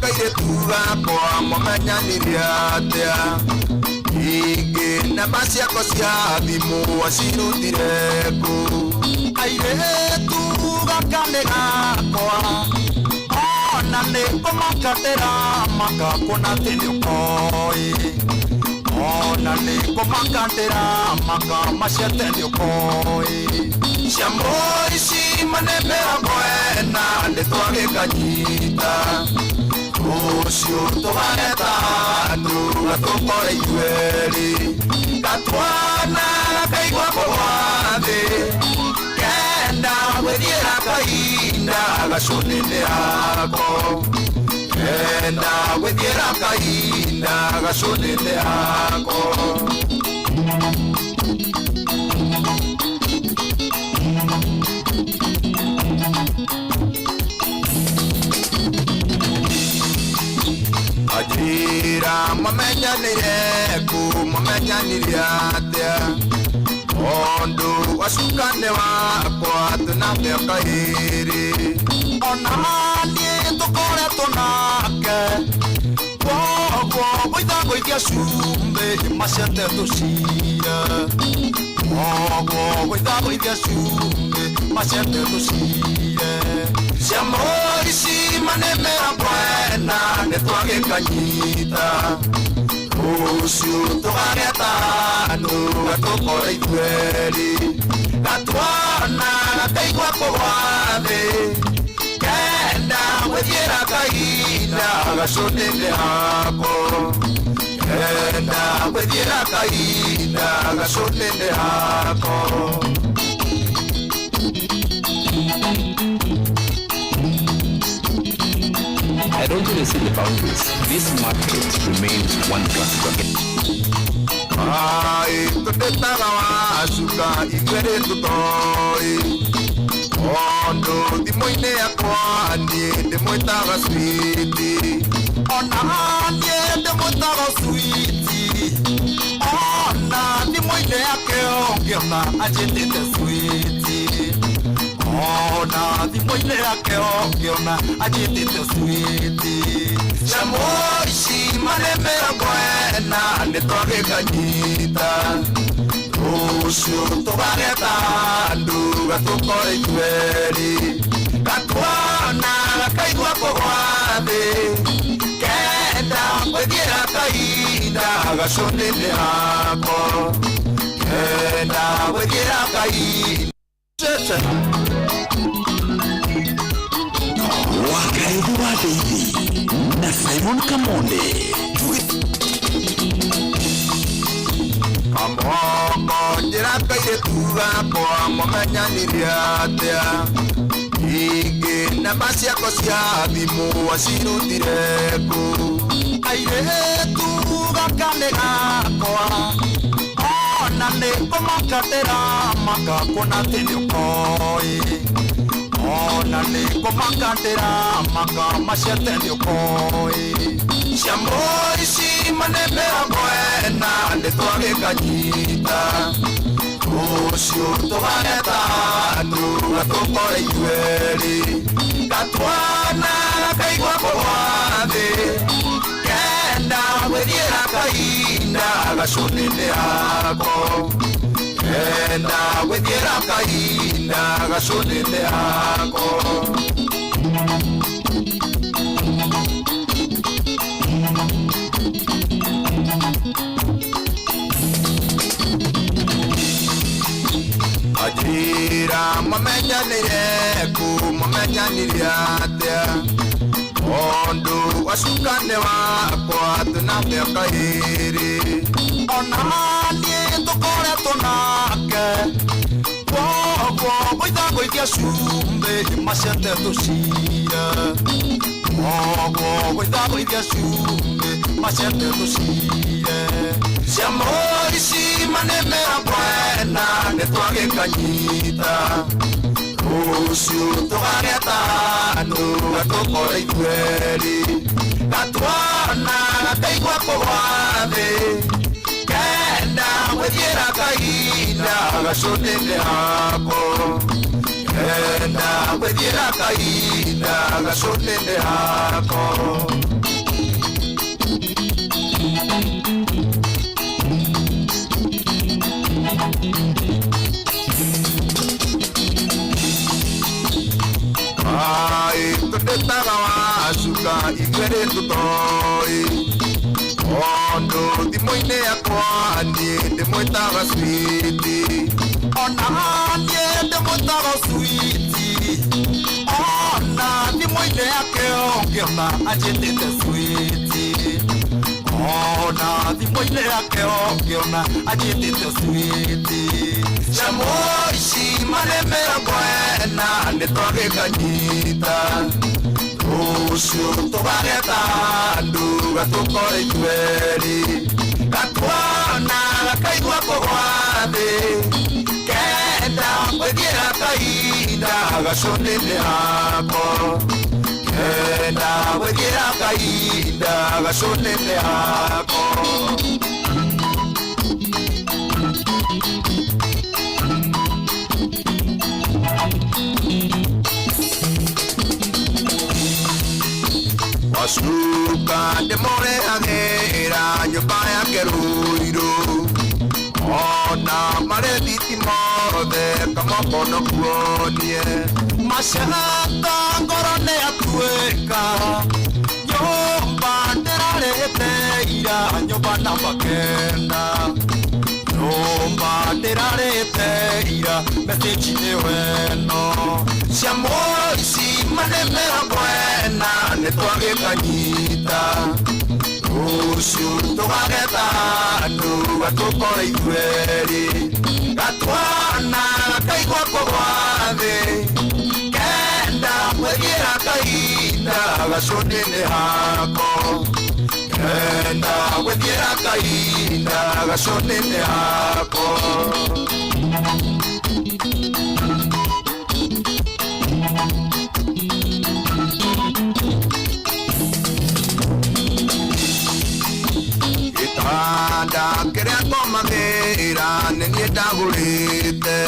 Kairĩtu gakwa mũmenyanire atĩa? Ingĩ namba ciakwa cia thimũ wacirutire kũ? Kairĩtu gaka nĩ gakwa, ona nĩ kũmaka ndĩramaka kuona atĩ nĩ ũkoĩ, ona nĩ kũmaka ndĩramaka macete nĩ ũkoĩ. Ciamũ ici mane mĩrongo ĩna nĩtwagĩkanyita, rũciũ tũgageta andũ gatũkore ithuerĩ, gatwana gakaigua kũgwa thĩ, kenda gwĩthiĩra kahinda gacũnĩ-inĩ yako, kenda gwĩthiĩra kahinda gacũnĩ-inĩ yako. Ajira mamenyanire kũ, mamenyanire atĩa? Tondũ wacukane wakwa twĩna mĩaka ĩrĩ, ona niĩ tũkoretwo nake, koguo ngũitha cumbĩ macete tũcire, koguo ngũitha cumbĩ macete tũcire. Ciamũ ici mane mĩrongo ĩna nĩtwagĩkanyita, rũciũ tũgageta andũ gatũkore ithuerĩ, gatwana gakaigua kũgwa thĩ, kenda gwĩthiĩra kahinda gacũnĩ-inĩ yako, kenda gwĩthiĩra kahinda gacũnĩ-inĩ yako. I don't really see the boundaries. This market remains one cluster. Ai, tũndĩtaga wacuka ithuerĩ tũtoĩ, tondũ thimũ-inĩ yakwa niĩ ndĩmwĩtaga sweetie, ona niĩ ndĩmwĩtaga sweetie, ona thimũ-inĩ yake ũngĩona anjĩtĩte sweetie, ona thimũ-inĩ yake ũngĩona anjĩtĩte sweetie. Ciamũ ici mane mĩrongo ĩna nĩtwagĩkanyita, rũciũ tũgageta andũ gatũkore ithuerĩ, gatwana gakaigua kũgwa thĩ, kenda gwĩthiĩra kahinda gacũnĩ-inĩ yako, kenda gwĩthiĩra kahinda. Wakaibu wa Daily na Simon Kamonde. Kamoko njĩra kairĩtu gakwa mũmenyanire atĩa? Ingĩ namba ciakwa cia thimũ wacirutire kũ? Kairĩtu gaka nĩ gakwa, ona nĩ kũmaka ndĩramaka kuona atĩ nĩ ũkoĩ, ona nĩ kũmaka ndĩramaka macete nĩ ũkoĩ. Ciamũ ici mane mĩrongo ĩna nĩtwagĩkanyita, rũciũ tũgageta andũ gatũkore ithuerĩ, gatwana gakaigua kũgwa thĩ, kenda gwĩthiĩra kahinda gacũnĩ-inĩ yako, kenda gwĩthiĩra kahinda gacũnĩ-inĩ yako. Ajira mamenyanire kũ, mamenyanire atĩa? Tondũ wacukane wakwa twĩna mĩaka ĩrĩ, ona niĩ tũkoretwo nake, koguo ngũitha ngũithia cumbĩ macete tũcire, koguo ngũitha ngũithia cumbĩ macete tũcire. Ciamũ ici mane mĩrongo ĩna nĩtwagĩkanyita, rũciũ tũgageta andũ gatũkore ithuerĩ, gatwana gakaigua kũgwa thĩ, kenda gwĩthiĩra kahinda gacũnĩ-inĩ yako, kenda gwĩthiĩra kahinda gacũnĩ-inĩ yako. Amwĩtaga wacuka ithuerĩ tũtoĩ tondũ thimũ-inĩ yakwa niĩ ndĩmwĩtaga sweetie. Ona niĩ ndĩmwĩtaga sweetie, ona thimũ-inĩ yake ũngĩona anjĩtĩte sweetie, ona thimũ-inĩ yake ũngĩona anjĩtĩte sweetie. Cia ici marĩ 40 nĩtwagĩkanyita rũciũ tũgageta andũ gatũkore ithuerĩ gatuona gakaigua kũgwa thĩ kenda gwĩthiĩra kahinda gacũnĩ-inĩ hako kenda gwĩthiĩra kahinda gacũnĩ-inĩ hako. Wacuka ndĩmũrehagĩra nyũmba yake Ruiru ona marĩthiti mothe kamokono kuonie macata ngoro nĩ atuĩka nyũmba ndĩrarĩte ira nyũmba namba 9 nyũmba ndĩrarĩte ira message nĩ weno cia ici marĩ 40 nĩtwagĩkanyita rũciũ tũgageta andũ gatũkore ithuerĩ gatuona gakaigua kũgwa thĩ kenda gwĩthiĩra kahinda gacũnĩ-inĩ hako kenda gwĩthiĩra kahinda gacũnĩ-inĩ hako. Gĩtanda kĩrĩa ngomagĩra nĩ niĩ ndagũrĩte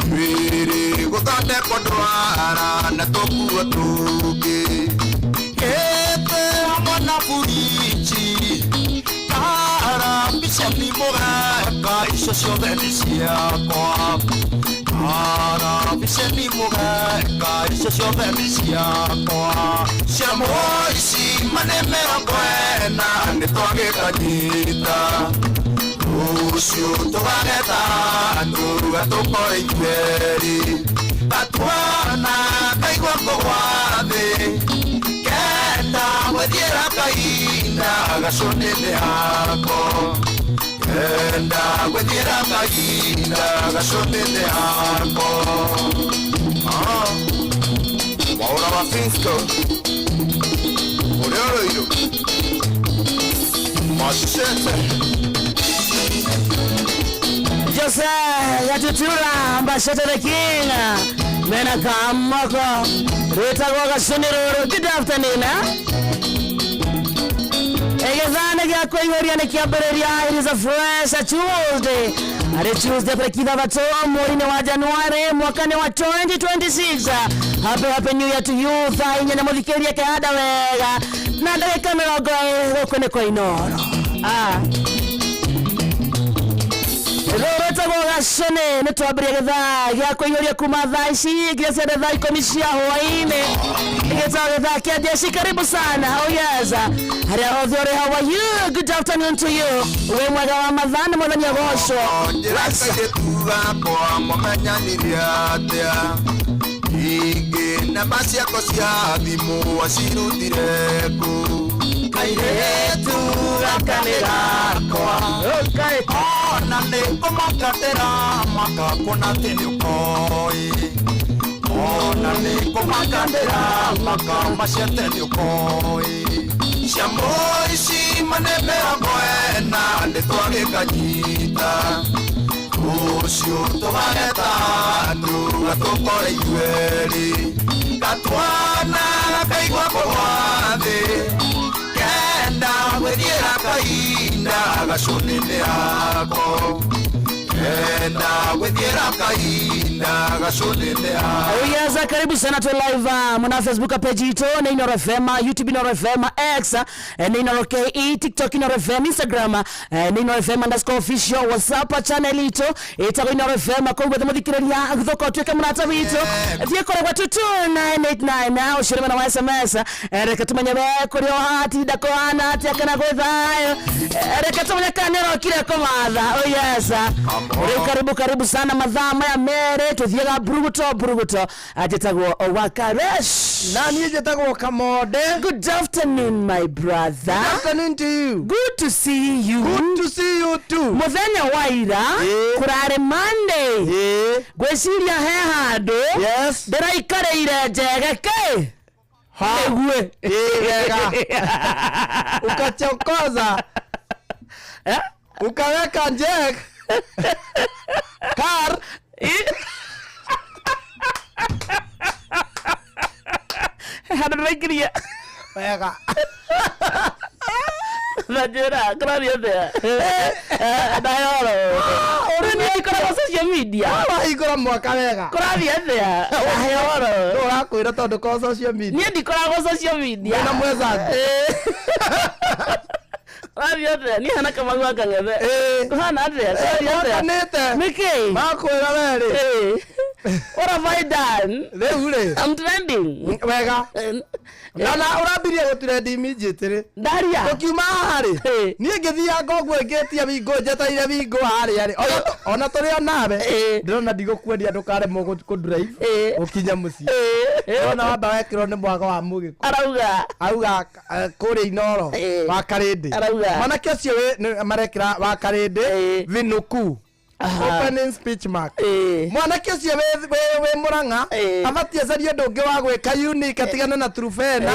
mwĩrĩ gũthondekwo ndwara na tũkuo tũngĩ gĩtĩ hamwe na buriji karabiceni mũgeka icio ciothe nĩ ciakwa karabiceni mũgeka icio ciothe nĩ ciakwa cia ici marĩ 40 nĩtwagĩkanyita rũciũ tũgageta andũ gatũkore ithuerĩ gatuona kaigua kũgwa thĩ kenda gwĩthiĩra kahinda gacũnĩ-inĩ hako kenda gwĩthiĩra kahinda gacũnĩ-inĩ hako. Mwaũra wa Finsko ũrĩa Ruiru macicete Jose Gatutura Mbashete the King Mena Kamoko Rwĩtagwo Gacũnĩ Rũrũ. Good afternoon, eh? Egethane gĩa kũihũria nĩ kĩambĩrĩria. It is a fresh Tuesday, arĩ Tuesday tarĩki 6 mweri-inĩ wa January mwaka-inĩ wa 2026. Happy happy new year to you. Thaa 4 na mũthikĩrĩria kehanda wega na ndagĩka 20 gũkũ nĩ kwa Inoro. Rũrũ Gacũnĩ nĩ twambĩrĩria gĩthaa gĩa kũihũria kuma thaa ici nginya ciende thaa 10 cia hwaĩ-inĩ gĩtagwo gĩthaa kĩa jeshi. Karibu sana. Oh yes, harĩa hothe ũrĩ, how are you? Good afternoon to you. Wĩ mwega wa mathaa nĩ mwathani agocwo. Njĩra kairĩtu gakwa mũmenyanirie atĩa ingĩ namba ciakwa cia thimũ acirutire kũ kairĩtu gaka nĩ gakwa ona nĩ kũmaka ndĩramaka kuona atĩ nĩ ũkoĩ ona nĩ kũmaka ndĩramaka maciate nĩ ũkoĩ cia ici marĩ 40 nĩtwagĩkanyita rũciũ tũgageta andũ gatũkore ithuerĩ gatuona gakaigua kũgwa thĩ kenda gwĩthiĩra kahinda gacũnĩ-inĩ hako kenda gwĩthiĩra kahinda gacũnĩ-inĩ hako. Oh Yes, karibu sana tu live muna Facebook page ito na Inoro FM, YouTube Inoro FM, X na Inoro KE, TikTok Inoro FM, Instagram na Inoro FM underscore official, WhatsApp channel ito itagwo Inoro FM. Koguo tumuthikiriria guthoko tuike murata witu thie koragwa 22989 ucire mwena wa SMS. Reke tumenye we kuri ohatinda kuhana atia kana gwĩ thayo. Reke tumenye kana nĩũrokire kũmatha. Oh yes, rĩu karibu karibu sana mathaa maya merĩ tuthiaga bruguto bruguto. Njĩtagwo Wakaresh. Na niĩ njĩtagwo Kamonde. Good afternoon, my brother. Afternoon to you. Good to see you. Good to see you too. Mũthenya wa ira kũrarĩ Monday. Ngwĩciria he handũ ndĩraikarĩire njegeke nĩgue. Ĩĩ, wega. Ukachokoza. Eh? Ukaweka njek. Kar. Handũ ndĩraikirie. Wega. Na njĩra kũrathiĩ atĩa ndayoro rĩu niĩ ikoragwo social media. Wahingũra mwaka wega. Kũrathiĩ atĩa ndayoro? Ũrakwĩra tondũ ko social media. Niĩ ndikoragwo social media. Wĩna mwenzangu. Kũrathiĩ atĩa? Niĩ hana Kamau wa Kang'ethe. Kũhana atĩa? Kũrathiĩ atĩa? Mokanĩte. Nĩkĩ? Makwĩra we rĩ. What have I done? Rĩu rĩ. I'm trending. Wega. Na ũrambirie gũtrend immediately. Ndaria. Tũkiuma haha rĩ, niĩ ngĩthianga ũguo ngĩtia bingo njeteire bingo harĩa rĩ, ona tũrĩ o nawe, ndĩrona ndigũkuendia ndũkaremwo kũ-drive ũkinye mũciĩ. Ndĩrona wamba wekĩrwo nĩ mwago wa mũgĩkũ. Arauga. Auga kũrĩa Inoro wa Karĩndĩ. Arauga. Mwanake ũcio marekĩra wa Karĩndĩ vinuku opening speech mark. Mwanake ũcio wĩ Mũrang'a abatiĩ acarie ũndũ ũngĩ wa gwĩka unique atigane na Trufena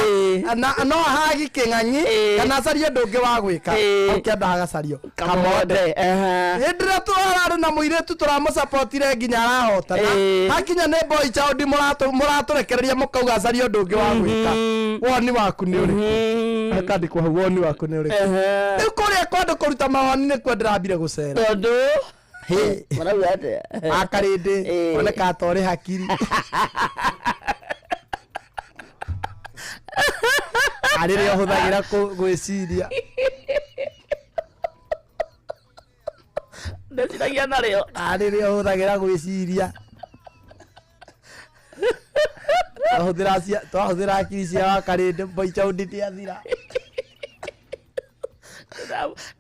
na no ahagi kĩng'ang'i kana acarie ũndũ ũngĩ wa gwĩka. Hau kĩanda hagacario Kamonde. Aha. Hĩndĩ ĩrĩa tũrarĩ na mũirĩtu tũramũcapotire nginya arahotana, hakinya nĩ boy child mũratũrekereria mũkauga acarie ũndũ ũngĩ wa gwĩka. Woni waku nĩ ũrĩkũ? Hakandĩkwo hau woni waku nĩ ũrĩkũ. Rĩu kũrĩa kwa andũ kũruta mawoni nĩkuo ndĩrambire gũcera. Tondũ marauga atĩa? Akarĩndĩ oneka ta ũrĩ hakiri arĩrĩa ũhũthagĩra gwĩciria. Ndeciragia narĩo. Arĩrĩa ũhũthagĩra gwĩciria. Twahũthĩra hakiri cia wakarĩndĩ boy child ndiathira.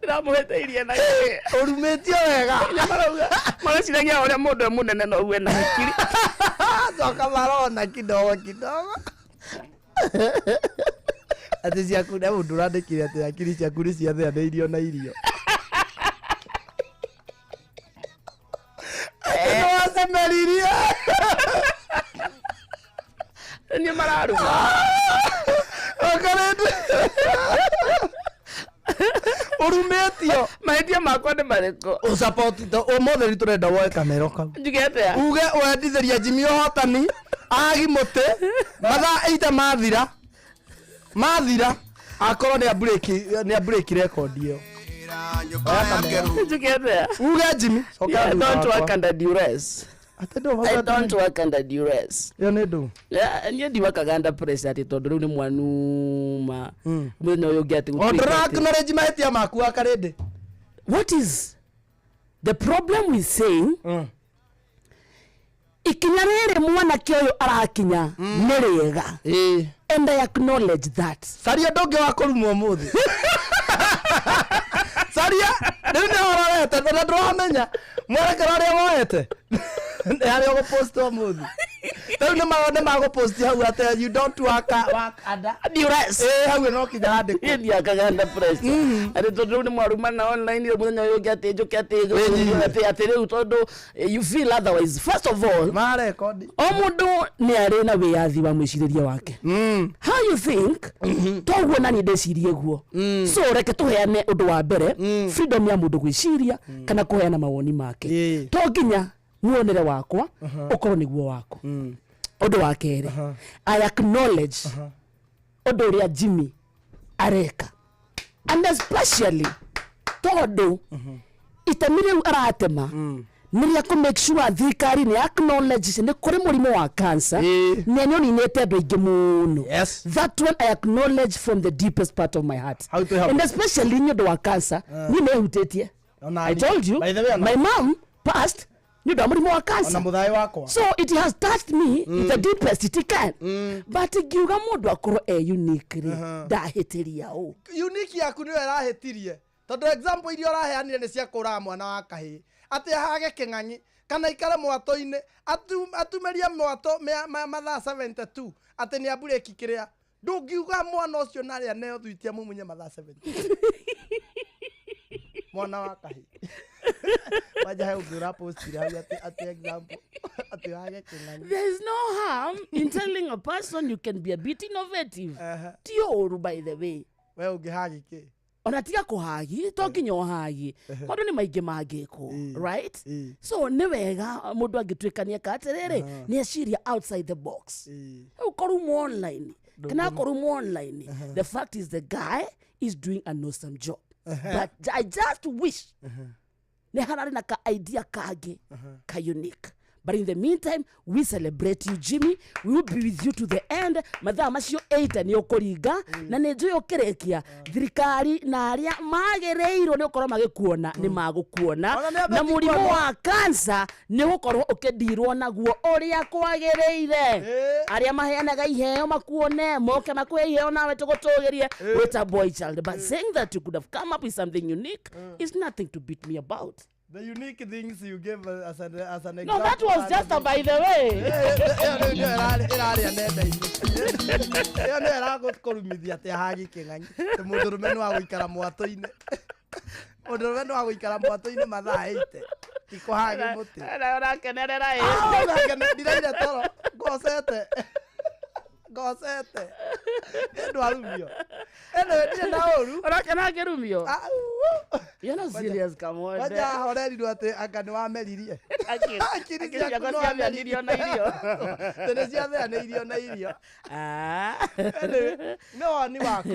Ndĩramũhĩtĩirie na kĩ? Ũrumĩtio wega. Marauga mareciragia ũrĩa mũndũ e mũnene noguo ena hakiri. Coka marona kidogo kidogo atĩ ciaku nĩ mũndũ ũrandĩkire atĩ hakiri ciaku nĩ ciatheanĩirio na irio. Atĩ nĩwacimeririe. Niĩ mararuma. Wakarĩndĩ ũrumĩtio. Mahĩtia makwa nĩ marĩkũ? Ũsapotite ũmũthĩ rĩ tũrenda woe kamero kau. Njuge atĩa? Uge wendithĩria Jimmy ũhotani agi mũtĩ mathaa 8 mathira mathira akorwo nĩ abreki record ĩyo. Njuge atĩa? Uge Jimmy coka Yeah, I thutha don't wakwa. work under duress. Atĩ ndũ I don't work under duress. ĩyo nĩ ndũ. Yeah, niĩ ndiwakaga under pressure atĩ tondũ rĩu nĩ mwanuma mũthenya ũyũ ũngĩ atĩ O gũtuĩke ndũra atĩ- acknowledge mahĩtia maku Wakarĩndĩ. What is the problem with saying ikinya rĩrĩ mwanake ũyũ arakinya nĩ rĩega and I acknowledge that. Caria ũndũ ũngĩ wa kũrumwo ũmũthĩ. Caria rĩu nĩ ũrorete na ndũramenya mwerekera ũrĩa woete nĩ harĩa ũgũpost ũmũthĩ. Rĩu nĩ magũpost hau atĩ you don't work work under Duress. ĩĩ hau no kinya handĩkwo. Niĩ ndiakaga under pressure atĩ tondũ rĩu nĩ mwarumana online rĩu mũthenya ũyũ ũngĩ atĩ njũke atĩ Wĩnyihie. atĩ rĩu tondũ you feel otherwise. First of all, Marekondi. o mũndũ nĩ arĩ na wĩyathi wa mwĩcirĩrie wake. How you think toguo naniĩ ndecirie guo. So reke tũheane ũndũ wa mbere freedom ya mũndũ gwĩciria kana kũheana mawoni make. To nginya muonere wakwa ũkorwo nĩguo waku. Ũndũ wa kerĩ, I acknowledge ũndũ ũrĩa Jimmy areka and especially tondũ itemi rĩu aratema. Nĩ rĩa kũ make sure thirikari nĩ acknowledge nĩ kũrĩ mũrimũ wa cancer na nĩ ũninĩte andũ aingĩ mũno. That one I acknowledge from the deepest part of my heart. Hau twĩ hamwe. And especially nĩ ũndũ wa cancer, niĩ nĩ hutĩtie. Ona I niĩ. told you By the way, ona- my mom passed nĩ ũndũ wa mũrimũ wa Ona cancer. mũthaĩ wakwa. So it has touched me mm. the deepest it can. But ngiuga mũndũ akorwo e unique rĩ, ndahĩtĩria ũ. Unique yaku nĩyo ĩrahĩtirie, tondũ example iria ũraheanire nĩ cia kũraga mwana wa kahĩĩ atĩ ahage kĩng'ang'i kana ikare mwatũ-inĩ, atumĩrie mwatũ mathaa 72 atĩ nĩ amburĩki kĩrĩa. Ndũngiuga mwana ũcio narĩa neo thuitia mumunye mathaa 72, mwana wa kahĩĩ. Wanja he ũngĩ ũrapostire hau atĩ example atĩ wage kĩng'ang'i. There is no harm in telling a person you can be a bit innovative. Ti ũru, by the way. We ũngĩhagi kĩ? Ona tiga kũhagi, to nginya ũhagi, maũndũ nĩ maingĩ mangĩkwo, right? So nĩ wega mũndũ angĩtuĩka nĩ eka atĩrĩrĩ, nĩ eciria outside the box. Rĩu korumwo online kana akorumwo online, the fact is the guy is doing an awesome job, but I just wish nĩ hararĩ na ka idea kangĩ ka unique. But in the meantime, we celebrate you, Jimmy. We will be with you to the end. Mathaa macio 8 nĩ ũkũringa na nĩ njũĩ ũkĩrĩkia thirikari na arĩa magĩrĩirwo nĩ gũkorwo magĩkuona nĩ magũkuona. Ona nĩ Na ambĩtie mũrimũ kuonwo. wa cancer nĩ ũgũkorwo ũkĩndirwo naguo ũrĩa kwagĩrĩire. Arĩa maheanaga iheo makuone, moke makũhe iheo, nawe tũgũtũgĩrie wĩta boy child. But saying that you could have come up with something unique is nothing to beat me about. The unique things you gave as an No, example. that was just a by the way. Ĩyo rĩu nĩyo ĩrarĩa nenda-inĩ. Ĩyo nĩyo ĩragũkũrumithia atĩ ahagi kĩng'ang'i. Atĩ mũndũrũme nĩ wa gũikara mwatũ-inĩ. Mũndũrũme nĩ wa gũikara mwatũ-inĩ mathaa 80. Ti kũhagi mũtĩ. Ũrakenerera. Ah, ndiraire toro. Ngocete. Ngocete. Nĩ ndwarumio. Anyway, ndirĩ na ũru. Ũrakena ngĩrumio. Ah, uu. You're not serious, come on. Wanja horerirwo atĩ anga nĩ wameririe. Akiri ciaku nĩ ciameanirio na irio. Tene ciatheanĩirio na irio. Ah. Anyway, nĩ woni waku.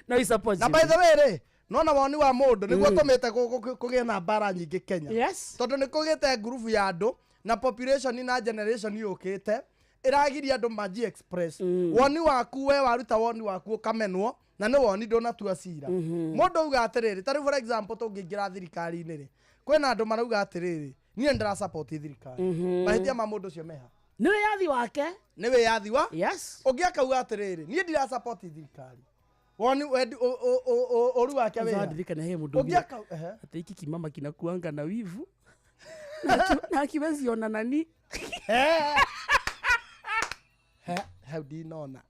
No, you support Na Jimmy. by the way rĩ, nona woni wa mũndũ nĩguo tũmĩte kũgĩe na mbara nyingĩ Kenya. Tondũ nĩ kũgĩte ngurubu ya andũ na population na generation yũkĩte ĩragiria andũ manji express woni waku. We waruta woni waku ũkamenwo, na nĩ woni ndũnatua cira. Mũndũ auga atĩrĩrĩ, ta rĩu for example tũngĩingĩra thirikari-inĩ rĩ, kwĩna andũ marauga atĩrĩrĩ, niĩ nĩ ndĩra thirikari. Mahĩtia ma mũndũ ũcio meha? Nĩ wĩyathi wake. Nĩ wĩyathi wa ũngĩ akauga atĩrĩrĩ, niĩ ndira support thirikari. Woni wendi ũru wake wĩha? Ndirikana he mũndũ Ũngĩ ũngĩ ehe. atĩ iki kimama kinakuanga na wivu na akiwezi ona nani. He, hau ndinona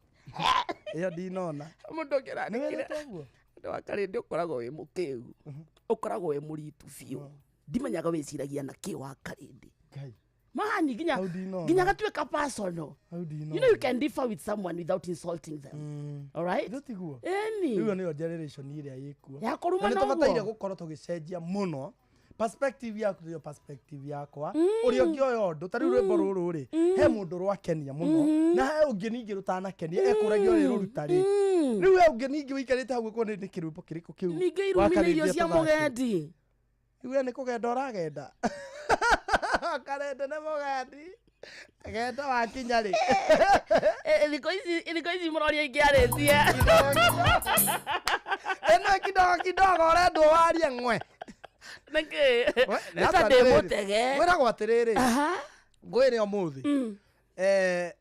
ĩyo, ndinona. Mũndũ ũngĩ arandĩkire. Nĩ ũguo. Andũ wa karĩndĩ, ũkoragwo wĩ mũkĩgu, ũkoragwo wĩ mũritu biũ, ndimenyaga wĩciragia na kĩ wa karĩndĩ. Ngai. Mani nginya Hau ndinona. nginya gatuĩka personal. Hau ndinona. You know you can differ with someone without insulting them, all right? Ithuĩ tiguo. Ĩni. Rĩu ĩyo nĩyo generation ĩrĩa ĩkuo. Ya kũruma. Na na nĩ tũbataire ũguo. gũkorwo tũgĩcenjia mũno perspective yaku. Nĩyo perspective yakwa, ũrĩa ũngĩoya ũndũ. Ta rĩu rwĩmbo rũrũ rĩ, he mũndũ rwakenia mũno na he ũngĩ ningĩ rũtanakenia, ekũragia ũrĩ rũruta rĩ. Rĩu he ũngĩ ningĩ ũikarĩte hau ĩkuona nĩ kĩrwĩmbo kĩrĩkũ kĩu Ningĩ irumi nĩ irio wakarĩndia cia tũthake. mũgendi. Rĩu we nĩ kũgenda ũragenda, karende nĩ mũgendi, genda wakinya rĩ. Eh, thikũ ici mũroria ingĩarĩtie. Ĩno kidogo kidogo ũrendwo warie ng'we. Nĩkĩ nĩ ta ndĩ mũtege? Mwĩragwo atĩrĩrĩ, ngwĩre ũmũthĩ,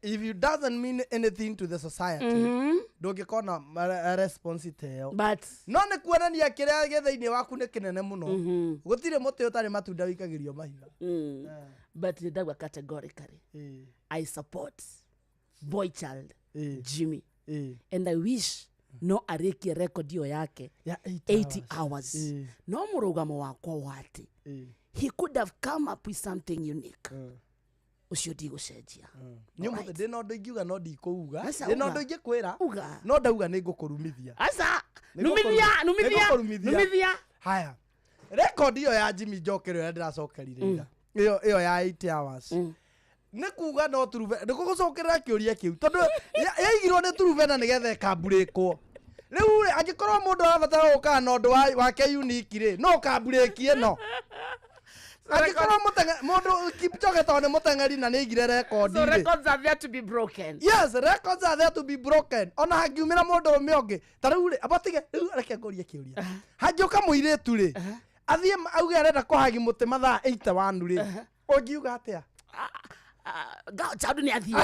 if you doesn't mean anything to the society, ndũngĩkona response ta ĩyo. But No nĩ kuonania kĩrĩa gĩ thĩinĩ waku nĩ kĩnene mũno. Gũtirĩ mũtĩ ũtarĩ matunda wĩikagĩrio mahiga. But nĩ ndauga categorically, I support boy child Jimmy, and I wish no arĩkie record ĩyo yake Ya 8 80 hours. No mũrũgamo wakwa wa atĩ he could have come up with something unique, ũcio ndigũcenjia. Nĩ ũmũthĩ ndĩna ũndũ ingiuga no ndikũuga. Aca, Ndĩna uga. ũndũ ingĩkwĩra Uga. no ndauga nĩ ngũkũrumithia. Aca, numithia, numithia. Nĩngũkũrumithia. Numithia. Haya, rekondi ĩyo ya Jimmy Njoker ĩrĩa ndĩracokerire ira, ĩyo ya 8 hours, nĩ kuga no turube nĩ gũgũcokerera kĩũria kĩu, tondũ yaigirwo nĩ turubena nĩgetha ĩkamburĩkwo. Rĩu rĩ, angĩkorwo mũndũ arabatara gũkaga na ũndũ wake unique rĩ, no ũkamburĩki ĩno. Angĩkorwo mũndũ Kipchoge tondũ nĩ mũteng'eri na nĩ aigire rekondi So rĩ. records are there to be broken. Yes, records are there to be broken. Ona hangiumĩra mũndũ ũrũme ũngĩ ta rĩu rĩ, amba tige rĩu, reke ngũrie kĩũria. Hangĩũka mũirĩtu rĩ, athiĩ auge arenda kũhagi mũtĩ mathaa 81 rĩ, ũngiuga atĩa? Girl child nĩ athiĩ.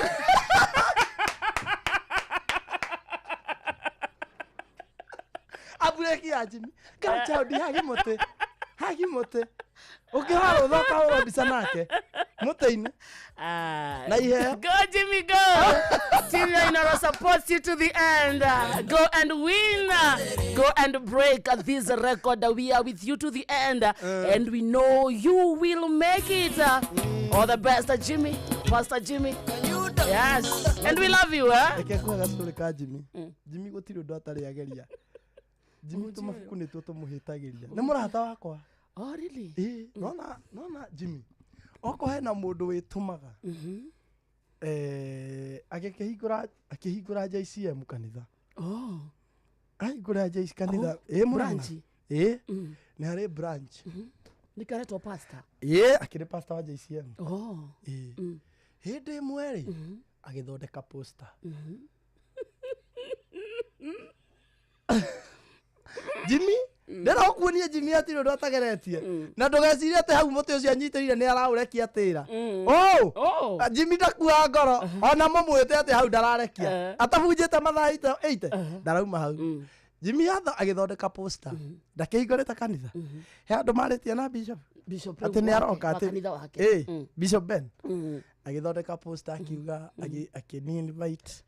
Abureki ya Jimmy girl child hagi mũtĩ, hagi mũtĩ, ũngĩhora rũtha ũkahũrwo mbica nake mũtĩ-inĩ na iheo. Go Jimmy, go! Team Inoro supports you to the end. Go and win. Go and break this record. We are with you to the end. And we know you will make it. All the best, Jimmy. Pastor Jimmy. Yes. And we love you, eh? Reke nguhe gastory ka Jimmy. Jimmy gũtirĩ ũndũ atarĩ ageria. Jimmy tũmabuku nĩtuo tũmũhĩtagĩria, nĩ mũrata wakwa. Oh, really? Ĩĩ, nona Jimmy okorwo hena mũndũ wĩtũmaga, agĩkĩhingũra JCM kanitha. Ahingũra JC kanitha ĩ Murang'a. Branch. Ĩ nĩ harĩ branch. Nĩkaretwo pastor. Ĩ akĩrĩ pastor wa JCM. Ĩ hĩndĩ ĩmwe rĩ, agĩthondeka poster. Jimmy ndĩra ũkuonie Jimmy atirĩ ũndũ atageretie, na ndũgecirie atĩ hau mũtĩ ũcio anyitĩrĩire nĩ araũrekia tĩra. Oh! Oh. Jimmy ndakua ngoro, ona mũmwĩte atĩ hau ndararekia, atabunjĩte mathaa 80 ndarauma hau. Jimmy agĩthondeka poster, ndakĩhingũrĩte kanitha, he andũ marĩtie na bishop Bishop atĩ nĩ aroka wa atĩ kanitha wake. Ĩ Bishop Ben agĩthondeka poster akiuga akĩni-invite,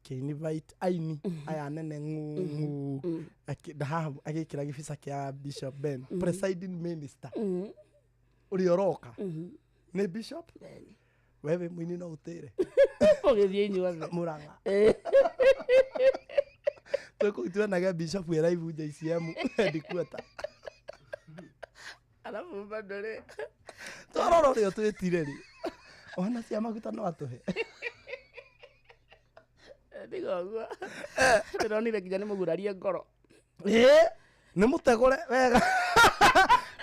akĩ-invite aini aya nene ng'ung'u. Na haha agĩkĩra gĩbica kĩa Bishop Ben, presiding minister ũrĩa ũroka nĩ Bishop. We wĩ mũini no ũtĩre. Ũgĩthiĩ inyuothe. Murang'a twĩkũu tuonage Bishop wĩ live JCM headquarter. Alafu bado rĩ. Twarora ũrĩa ũtwĩtire rĩ, ona cia maguta no atũhe. Ndiga ũguo. Ndĩronire nginya nĩ mũgurarie ngoro. Ĩ nĩ mũtegũre wega,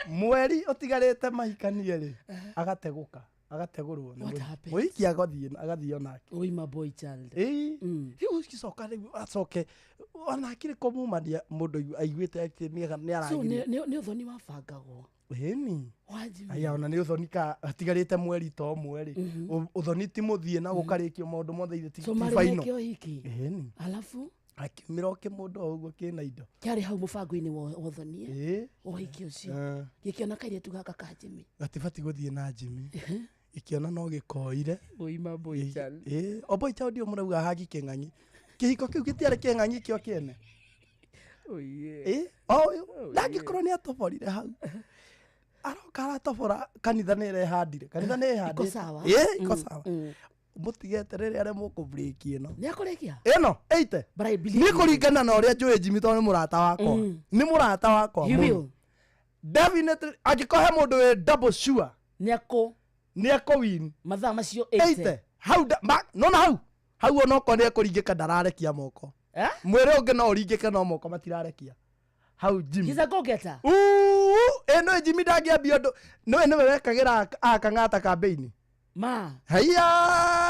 mweri ũtigarĩte mahikanie rĩ, agategũka, agategũrwo nĩ What mũhiki. happens? Mũhiki agathiĩ, agathiĩ onake. Ũima boy child. Ĩĩ rĩu ũcicoka rĩu acoke ona akĩrĩ kũmumania mũndũ aiguĩte atĩ nĩ So aragirio. nĩ ũthoni wabangagwo. Ĩni. Wa Jimmy. Aya ona nĩ ũthoni ka hatigarĩte mweri ta ũmwe rĩ, ũthoni ti mũthiĩ na gũkarĩkio maũndũ mothe ithe ti So ti marĩ final. meke ũhiki. Ĩni. Alafu Akiumĩra o kĩmũndũ o ũguo kĩna indo. kĩarĩ hau mũbango-inĩ wa ũthoni. Ĩĩ. Ũhiki ũcio. Gĩkĩona kairĩtu gaka ka Jimmy. Gatibati gũthiĩ na Jimmy, gĩkĩona no gĩkoire. Ũima boy child. Ĩĩ o boy child mũrauga hagi kĩng'ang'i, kĩhiko kĩu gĩtiarĩ kĩng'ang'i kĩo kĩene. Oye. Ĩĩ o ũyũ ndangĩkorwo nĩ atoborire hau, aroka aratobora kanitha, nĩ ĩrehandire kanitha nĩ ĩhandĩte. Iko sawa. Ĩĩ iko sawa, mũtigeterere arĩa mũkũbrĩki ĩno. Nĩ akũrĩkia? Ĩno 80. But I believe Nĩ you. kũringana na ũrĩa njũĩ Jimmy, tondũ nĩ mũrata wakwa, nĩ mũrata wakwa He mũno. will. Definitely angĩkorwo he mũndũ wĩ double sure Nĩ akũ nĩ ekũwin mathaa macio 80 80. hau nona hau hau onokorwo nĩ ekũringĩka ndararekia moko. Eh? Mwĩrĩ ũngĩ no ũringĩke no moko matirarekia hau Jimmy. He's a go getter. Uu, ĩ nĩ Jimmy ndangĩambia ũndũ, nĩwe nĩwe wekagĩra akang'ata kambĩini. Ma. Haiya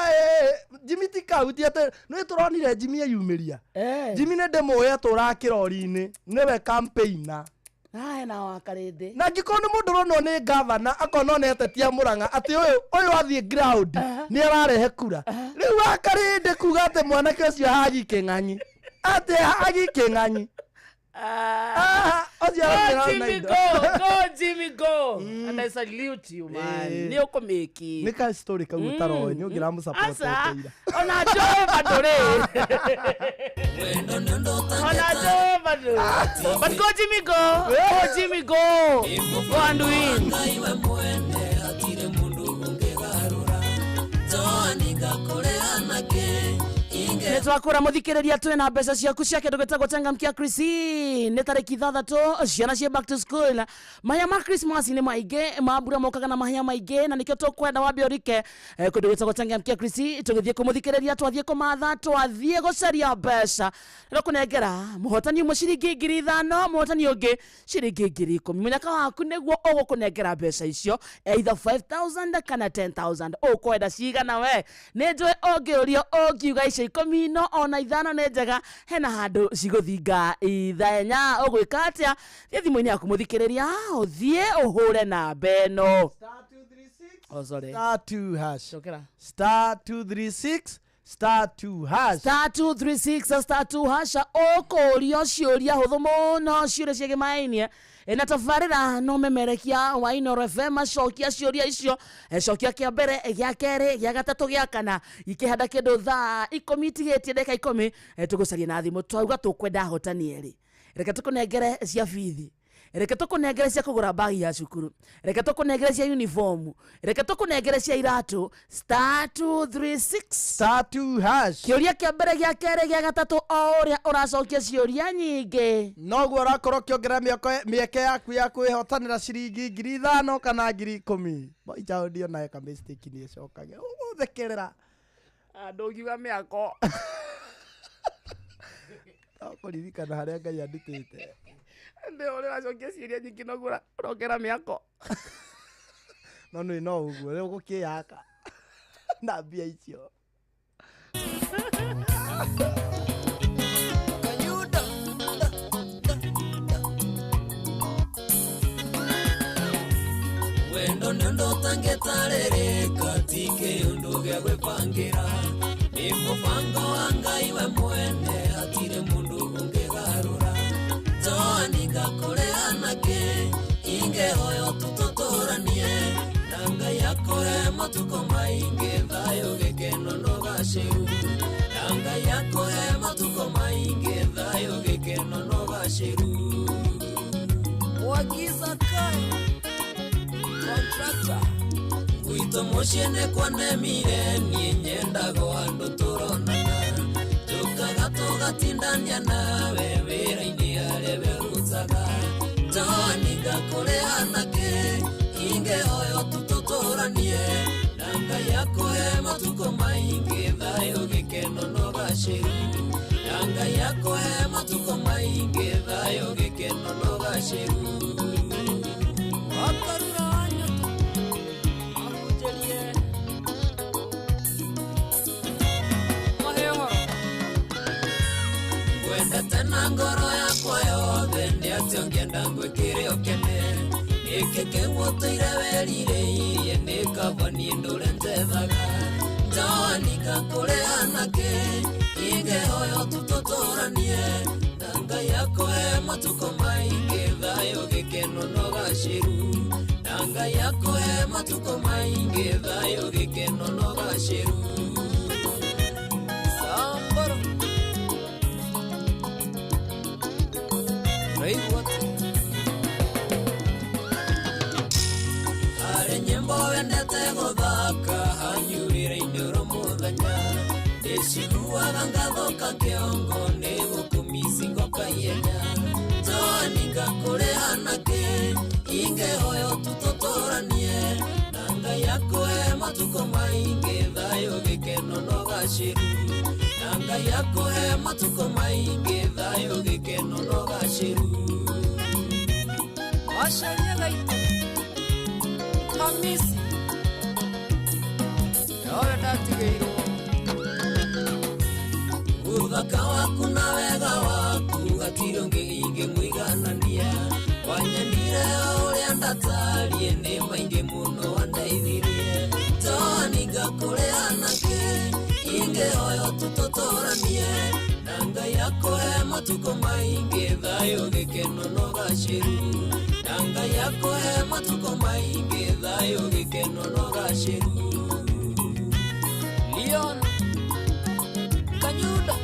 ĩ, Jimmy ti kau, ti atĩ nĩ tũronire Jimmy eyumĩria. Eh. Jimmy nĩ ndĩmũĩ atũraga kĩrori-inĩ, nĩwe campaigner. Haya na wakarĩndĩ. Na angĩkorwo nĩ mũndũ ũronwo nĩ gavana, akonwo nĩ ateti a Mũrang'a atĩ ũyũ ũyũ athiĩ ground nĩ ararehe kura, rĩu wakarĩndĩ kuga atĩ mwanake ũcio hagi kĩng'ang'i, atĩ hagi kĩng'ang'i. Ah, ũcio Go araumĩra na Jimmy indo. go, go Jimmy go. And I salute you, man. Eh. Nĩ ũkũmĩki. Nĩ ka story kau ũtaroĩ nĩ Aca, ũngĩramũsapotete ira. ona njũĩ bado rĩ. Ona njũĩ bado. But go Jimmy go. Go Jimmy go. Go and win. Ngai we mwene hatirĩ mũndũ ũngĩgarũra njoani ngakũrĩa nake. Nä twakå må thikä rä ria twä na mbeca ciaku cia kä ndå gä tagwo changamkia Chrissy nä tarä ki ithathatå ciana ciä back to school. Mahia ma Christmas nä maingä, mambura mokaga na mahia maingä, na nä kä o tå kwenda wambe å rike kå ndå gä tagwo changamkia Chrissy. Tå gä thiä kå må thikä rä ria, twathiä kå matha, twathiä gå caria mbeca no kå nengera må hotani ũmwe ciringi 5,000, må hotani å ngä ciringi 10,000. Mũnyaka waku nĩguo ũgũkũnengera mbeca icio, either 5000 kana 10,000. Ũkwenda cigana we? Nĩ njũĩ ũngĩũrio ũngiuga icio 10 no ona 5 nĩ njega, hena handũ cigũthinga ithenya. Ũgwĩka atĩa? Thiĩ thimũ-inĩ yaku mũthikĩrĩria, ũthiĩ ũhũre namba ĩno. Star 236 Oh, sorry. star 2 hash. Cokera. Star 236 star 2 hash. Star 236 star 2 hash. Ũkũrio ciũria hũthũ mũno, ciũria ciĩgĩmainie na tabarĩra no memerekia wa Inooro FM. Acokia ciũria icio, cokia kĩa mbere, gĩa kerĩ, gĩa gatatũ, gĩa kana, ikĩhanda kĩndũ thaa 10 itigĩtie ndagĩka 10. Tũgũcaria na thimũ, twauga tũkwenda ahotani erĩ. Reke tũkũnengere cia bithi, reke tũkũnengere cia kũgũra bagi ya cukuru, reke tũkũnengere cia uniform, reke tũkũnengere cia iratũ. Star 236 star 2 hash. Kĩũria kĩa mbere, gĩa kerĩ, gĩa gatatũ, o ũrĩa ũracokia ciũria nyingĩ noguo ũrakorwo ũkĩongerera mĩeke yaku ya kwĩhotanĩra ciringi 5,000 kana 10,000. Icaũndi onayo ka mistake nĩ ĩcokage ũgũthekerera. Ndũngiuga mĩako. No kũririkana harĩa Ngai andutĩte. Ndĩ ũrĩa ũracokia ciũria nyingĩ noguo ũrongera mĩako. No nĩ no ũguo rĩu gũkĩyaka na mbia icio. Kanyuda. Wendo nĩ ũndũ ũtangĩtarĩrĩka, ti kĩũndũ gĩa gwĩbangĩra, nĩ mũbango wa Ngai we mwene, hatirĩ mũndũ ũngĩgarũra. Joani ngakũrĩha nakĩ, ingĩhoya tũtũtũranie, na Ngai akũhe matukũ maingĩ, thayũ, gĩkeno na ũgacĩru. Na Ngai akũhe matukũ maingĩ, thayũ, gĩkeno na ũgacĩru. Mwagiza kai contractor gwitũ mũciĩ nĩ kwanemire, niĩ nyendago andũ tũronana, tũkaga tũgatindania nawe wĩra-inĩ harĩa werutaga. Joani ngakũrĩha nakĩ, ingĩhoya tũtũtũranie, na Ngai akũhe matukũ maingĩ, thayũ, gĩkeno na ũgacĩru. Na Ngai akũhe matukũ maingĩ, thayũ, gĩkeno na ũgacĩru. Wakarura wanyota ahunjĩrie mahe ũhoro. Ngwendete na ngoro yakwa yothe, nĩ atĩ ũngĩenda ngwĩkĩre ũkene, nĩkĩ kĩu ũtũire werirĩirie, nĩ kaba niĩ ndũre njethaga. Joani ngakũrĩha nakĩ, ingĩhoya tũtũtũranie, na Ngai akũhe matukũ maingĩ, thayũ, gĩkeno na ũgacĩru. Na Ngai akũhe matukũ maingĩ, thayũ, gĩkeno na ũgacĩru. Sambaro Raigua harĩ nyĩmbo wendete gũthaka, hanyurĩre-inĩ oro mũthenya, ndĩciguaga ngathũka kĩongo, nĩ gũkũmicingo kaihenya. Joani ngakũrĩha nakĩ, ingĩhoya tũtũtũranie, na Ngai akũhe matukũ maingĩ, thayũ, gĩkeno na ũgacĩru. Na Ngai akũhe matukũ maingĩ, thayũ, gĩkeno na ũgacĩru. Wacaria gaitũ Hamisi nowe ndatigĩirwo. Ũthaka waku na wega waku hatirĩ ũngĩ ingĩmũiganania, wanyendire o ũrĩa ndatariĩ, nĩ maingĩ mũno wandeithirie. Joani ngakũrĩha nakĩ, ingĩhoya tũtũtũranie, na Ngai akũhe matukũ maingĩ, thayũ, gĩkeno na ũgacĩru. Na Ngai akũhe matukũ maingĩ, thayũ, gĩkeno na ũgacĩru. Leon Kanyuda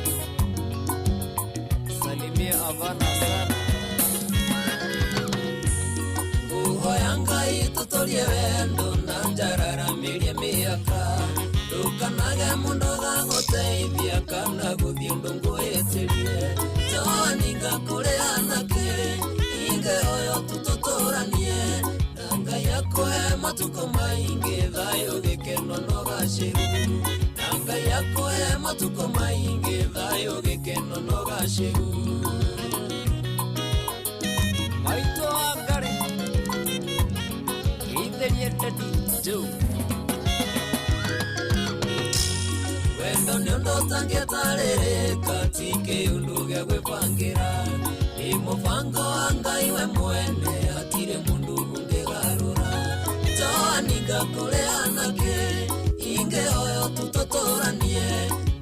salimia Havana sana. Nguhoya Ngai tũtũrie wendo na njararamirie mĩaka, ndũkanage mũndũ gagũteithia kana Matuko maingĩ thayũ gĩkeno na ũgacĩru. Na Ngai akũhe matukũ maingĩ thayũ gĩkeno na ũgacĩru. Maitũ wa Ngarĩ geithĩrie Daddy Joe. Wendo nĩ ũndũ ũtangĩtarĩrĩka, ti kĩũndũ gĩa gwĩbangĩra. Nĩ mũbango wa Ngai we mwene, hatirĩ mũndũ ũngĩgarũra. Joani ngakũrĩ anake, ingĩhoya tu tũtũranie.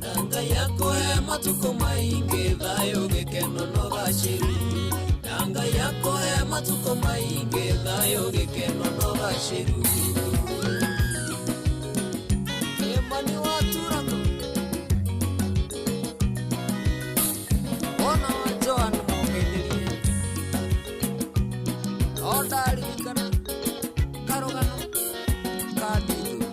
Na Ngai akũhe matukũ maingĩ, thayũ gĩkeno na ũgacĩru. Na Ngai akũhe matukũ maingĩ, thayũ gĩkeno na ũgacĩru. Kĩmani wa Turago, wona wa Joan mũngeithĩrie. No ndaririkana karũgano ka Ndithu.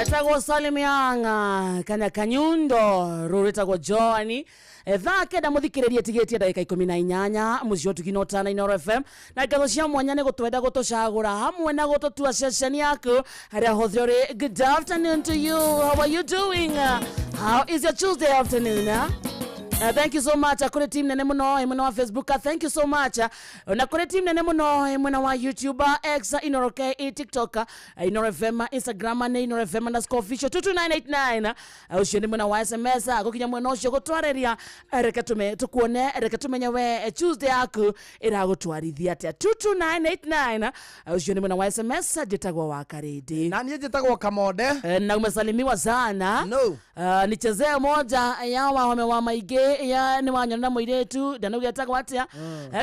Etagwo Salim Yanga kana Kanyundo rũrĩtagwo Joani. Thaa kenda mũthikĩrĩrie tigĩtie ndagĩka 18 mũciĩ ũtugi tana Inooro FM na ngatho cia mwanya nĩ gũtwenda gũtũcagũra hamwe na gũtũtua ceceni yaku harĩa hothe ũrĩ. Good afternoon to you. How are you doing? How is your Tuesday afternoon? Huh? Thank you so much kuri team nene muno mwena wa Facebook. Thank you so much na kuri team nene muno mwena wa YouTube, X, Inooro KE, TikTok, Inooro FM, Instagram na Inooro FM underscore official 22989. Ucio ni mwena wa SMS gukinya mwena ucio gutwariria reke tume tukuone reke tumenye we Tuesday yaku iragutwarithia atia. 22989 ucio ni mwena wa SMS. Njitagwo wa Karindi na niĩ njĩtagwo Kamonde. Na umesalimiwa sana. No. Nichezee moja ya wahome wa maingĩ ya ni wanyona mũirĩtu ndanaugetagwo atia.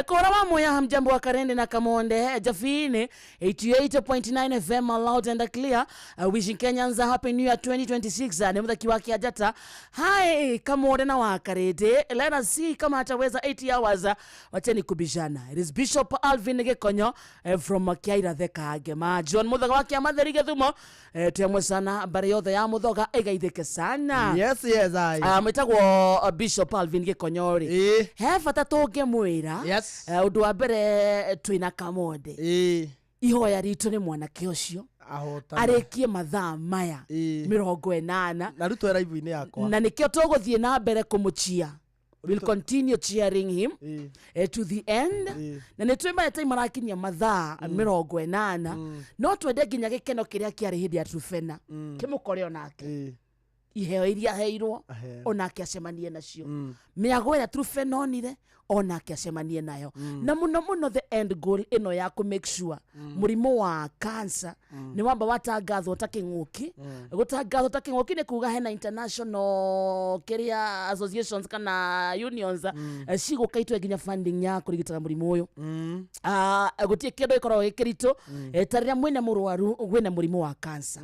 Kora wa moya hamjambo wa Karende na Kamonde Jafine 88.9 FM loud and clear. Wishing Kenyans a happy new year 2026. Ni muthaki wa Kiajata. Hi Kamonde na wa Karende, let us see kama ataweza 80 hours. Wacheni kubishana. It is Bishop Alvin Gikonyo from Kiaira Thekagema. John Muthoga wa Kiamatheri Githumo, twemwe sana mbare yothe ya Muthoga igaithike sana. Yes, yes, I. Mwĩtagwo Bishop Alvin Gikonyo rĩ, he bata tũngĩmwĩra. Yes. Ũndũ wa mbere twĩna Kamonde. Ihoya ritũ nĩ mwanake ũcio arĩkie mathaa maya 80 na rĩu twĩ live-inĩ yakwa na nĩkĩo tũgũthiĩ na mbere kũmũchia. We'll continue cheering him to the end. Na nĩ twĩ time marakinyia mathaa 80 no twende nginya gĩkeno kĩrĩa kĩarĩ hĩndĩ ya Trufena kĩmũkore onake. Iheo iria aheirwo onake acemanie nacio, mĩago ĩrĩa Trufena onire onake acemanie nayo, na mũno mũno the end goal ĩno ya kũ make sure mũrimũ wa cancer nĩ wamba watangathwo ta kĩng'ũki. Gũtangathwo ta kĩng'ũki nĩ kuga hena international kĩrĩa associations kana unions cigũka itwe nginya funding ya kũrigitaga mũrimũ ũyũ. Gũtirĩ kĩndũ gĩkoragwo gĩ kĩritũ ta rĩrĩa mwĩna mũrwaru wĩna mũrimũ wa cancer.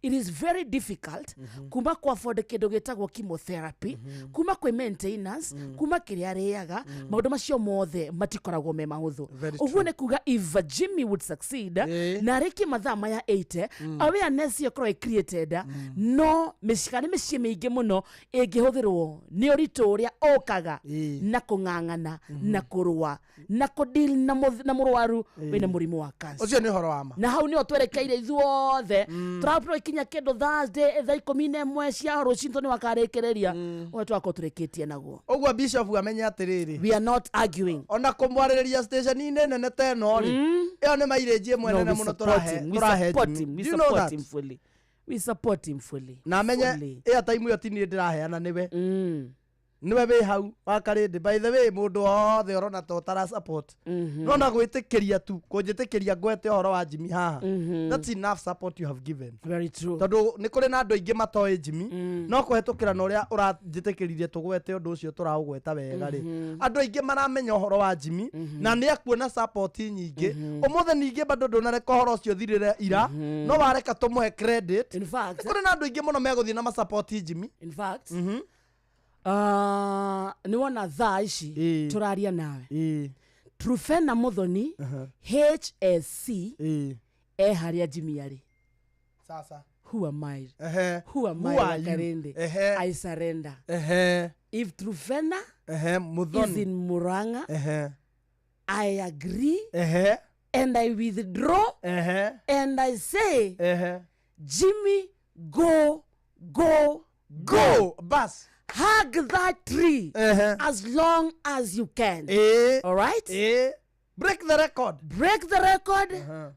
It is very difficult kuma ku afford kĩndũ gĩtagwo chemotherapy, kuma kwĩ maintenance, kuma kĩrĩa arĩaga, maũndũ macio mothe matikoragwo me mahũthũ. Ũguo nĩ kuga if Jimmy would succeed na arĩkie mathaa maya 80, awareness ĩyo ĩkorwo ĩ created, no mĩcikani mĩciĩ mĩingĩ mũno ĩngĩhũthĩrwo nĩ ũritũ ũrĩa ũkaga na kũng'ang'ana na kũrũa na kũdeal na mũrwaru wĩna mũrimũ wa cancer. Ũcio nĩ ũhoro wa ma. Na hau nĩho twerekeire ithuothe. Tũrakorwo ikinya kĩndũ Thursday thaa 11 cia rũcinĩ nĩ wakarĩkĩrĩria ũrĩa twakorwo tũrĩkĩtie naguo. Ũguo Bishop amenye atĩrĩrĩ, we are not arguing. Ona kũmwarĩrĩria station-inĩ nene ta ĩno rĩ, ĩyo nĩ mileage ĩmwe nene mũno tũrahe. We support him fully. We support him fully. Na amenye airtime ĩyo ti niĩ ndĩraheana nĩwe. Nĩwe wĩ hau wa Karindi. By the way, mũndũ wothe ũrona ta ũtara support, no na gwĩtĩkĩria tu kũnjĩtĩkĩria ngwete ũhoro wa Jimmy haha, that's enough support you have given. Very true. Tondũ nĩ kũrĩ na andũ aingĩ matoĩ Jimmy, no kũhetũkĩra na ũrĩa ũranjĩtĩkĩririe tũgwete ũndũ ũcio tũraũgweta wega rĩ, andũ aingĩ maramenya ũhoro wa Jimmy na nĩ akuona support nyingĩ. Ũmũthĩ ningĩ bado ndũnareka ũhoro ũcio ũthirĩre ira, no wareka tũmũhe credit. In fact, nĩ kũrĩ na andũ aingĩ mũno megũthiĩ na ma support Jimmy. In fact, nĩ wona thaa ici tũraria nawe, Trufena Muthoni HSC Ĩĩ. e harĩa Jimmy arĩ. Sasa. Who am I? Ehe. Who am Who I, are you? Wakarende? Ehe. I surrender. Ehe. If Trufena Ehe. is Muthoni. in Murang'a, Ehe. I agree Ehe. and I withdraw Ehe. and I say, Ehe. Jimmy, go, go, Go. Bas. Hug that tree Ehe. as long as you can. Ĩĩ. All right? Ĩĩ. Break the record. Break the record,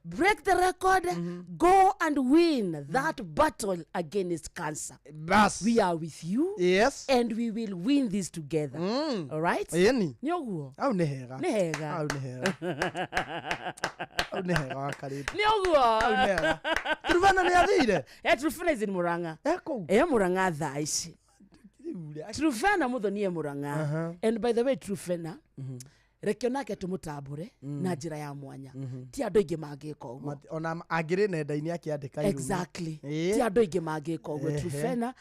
break the record, go and win that battle against cancer. Bas. We are with you Yes. and we will win this together. All right? Ĩni. Nĩ ũguo. Hau nĩ hega. Nĩ hega. Hau nĩ hega. Hau nĩ hega Wakarĩndĩ. Nĩ ũguo. Hau nĩ hega. Turubana nĩ athire. Eh, Trufena is in Murang'a. E kũu. Eh, Murang'a thaa ici. Rĩu rĩ, Trufena Muthoni e Murang'a. And by the way, Trufena, reke onake tũmũtambũre na njĩra ya mwanya. Ti andũ aingĩ mangĩka ũguo. Ona angĩrĩ nenda-inĩ akĩandĩka irumi. Exactly. Ĩĩ. Ti andũ aingĩ mangĩka ũguo. Ehe. Trufena,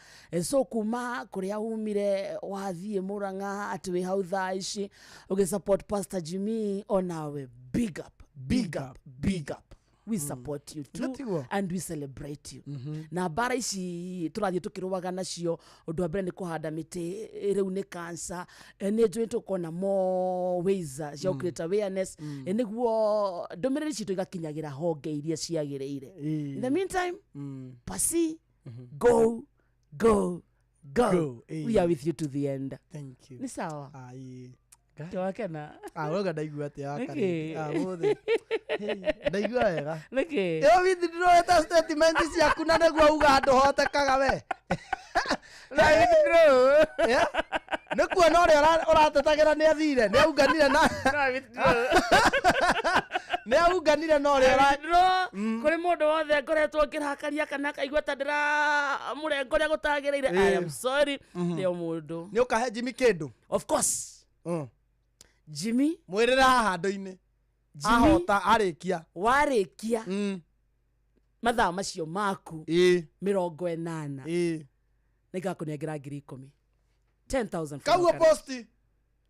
so kuma kũrĩa umire wathiĩ Murang'a atĩ wĩ hau thaa ici ũgĩ support Pastor Jimmy, onawe big up, big up, big up. We support you too Nĩtiguo? and we celebrate you. Na mbara ici tũrathiĩ tũkĩrũaga nacio, ũndũ wa mbere nĩ kũhanda mĩtĩ, rĩu nĩ cancer. Nĩ njũĩ tũkona more ways cia create awareness, nĩguo ndũmĩrĩri citũ igakinyagĩra honge iria ciagĩrĩire. In the meantime, pasi, go, go, go. Go, ĩĩ. We are with you to the end. Thank you. Nĩ sawa. Ai. Tĩwakena. Ah, wega ndaigua atĩa Nĩkĩ? Wakarĩndĩ. Ah, mũthĩ. Hey, ndaigua wega. Nĩkĩ? Ĩyo withdraw ta statement ciaku na nĩguo uga ndũhotekaga we. Yeah. Nĩ kuona ũrĩa ũratetagĩra nĩ athire, nĩ aunganire na nĩ aunganire na ũrĩa ũra Withdraw kũrĩ mũndũ wothe ngoretwo ngĩrakaria kana akaigua ta ndĩramũrenga ũrĩa gũtagĩrĩire, I am sorry. Nĩ o mũndũ. Nĩ ũkahe Jimmy kĩndũ. Of course. Jimmy, Mwĩrĩre haha handũ-inĩ. Jimmy, Ahota arĩkia. warĩkia mathaa macio maku Ĩĩ. 80, Ĩĩ. nĩngakũnengera 10,000. 10,000 from Kauo Wakarĩndĩ. posti.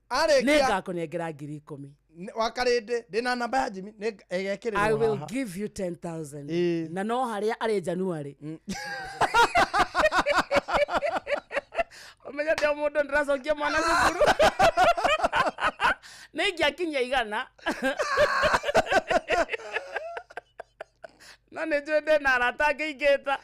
Arĩkia. Nĩngakũnengera 10,000. Wakarĩndĩ ndĩna namba ya Jimmy nĩ ĩgekĩrĩrwo I will haha. give you 10,000. Ĩĩ. Na no harĩa arĩ January. Ũmenye ndĩ o mũndũ ndĩracokia mwana cukuru. Nĩ ingĩakinyia 100. No nĩ njũĩ ndĩna arata angĩ ingĩta.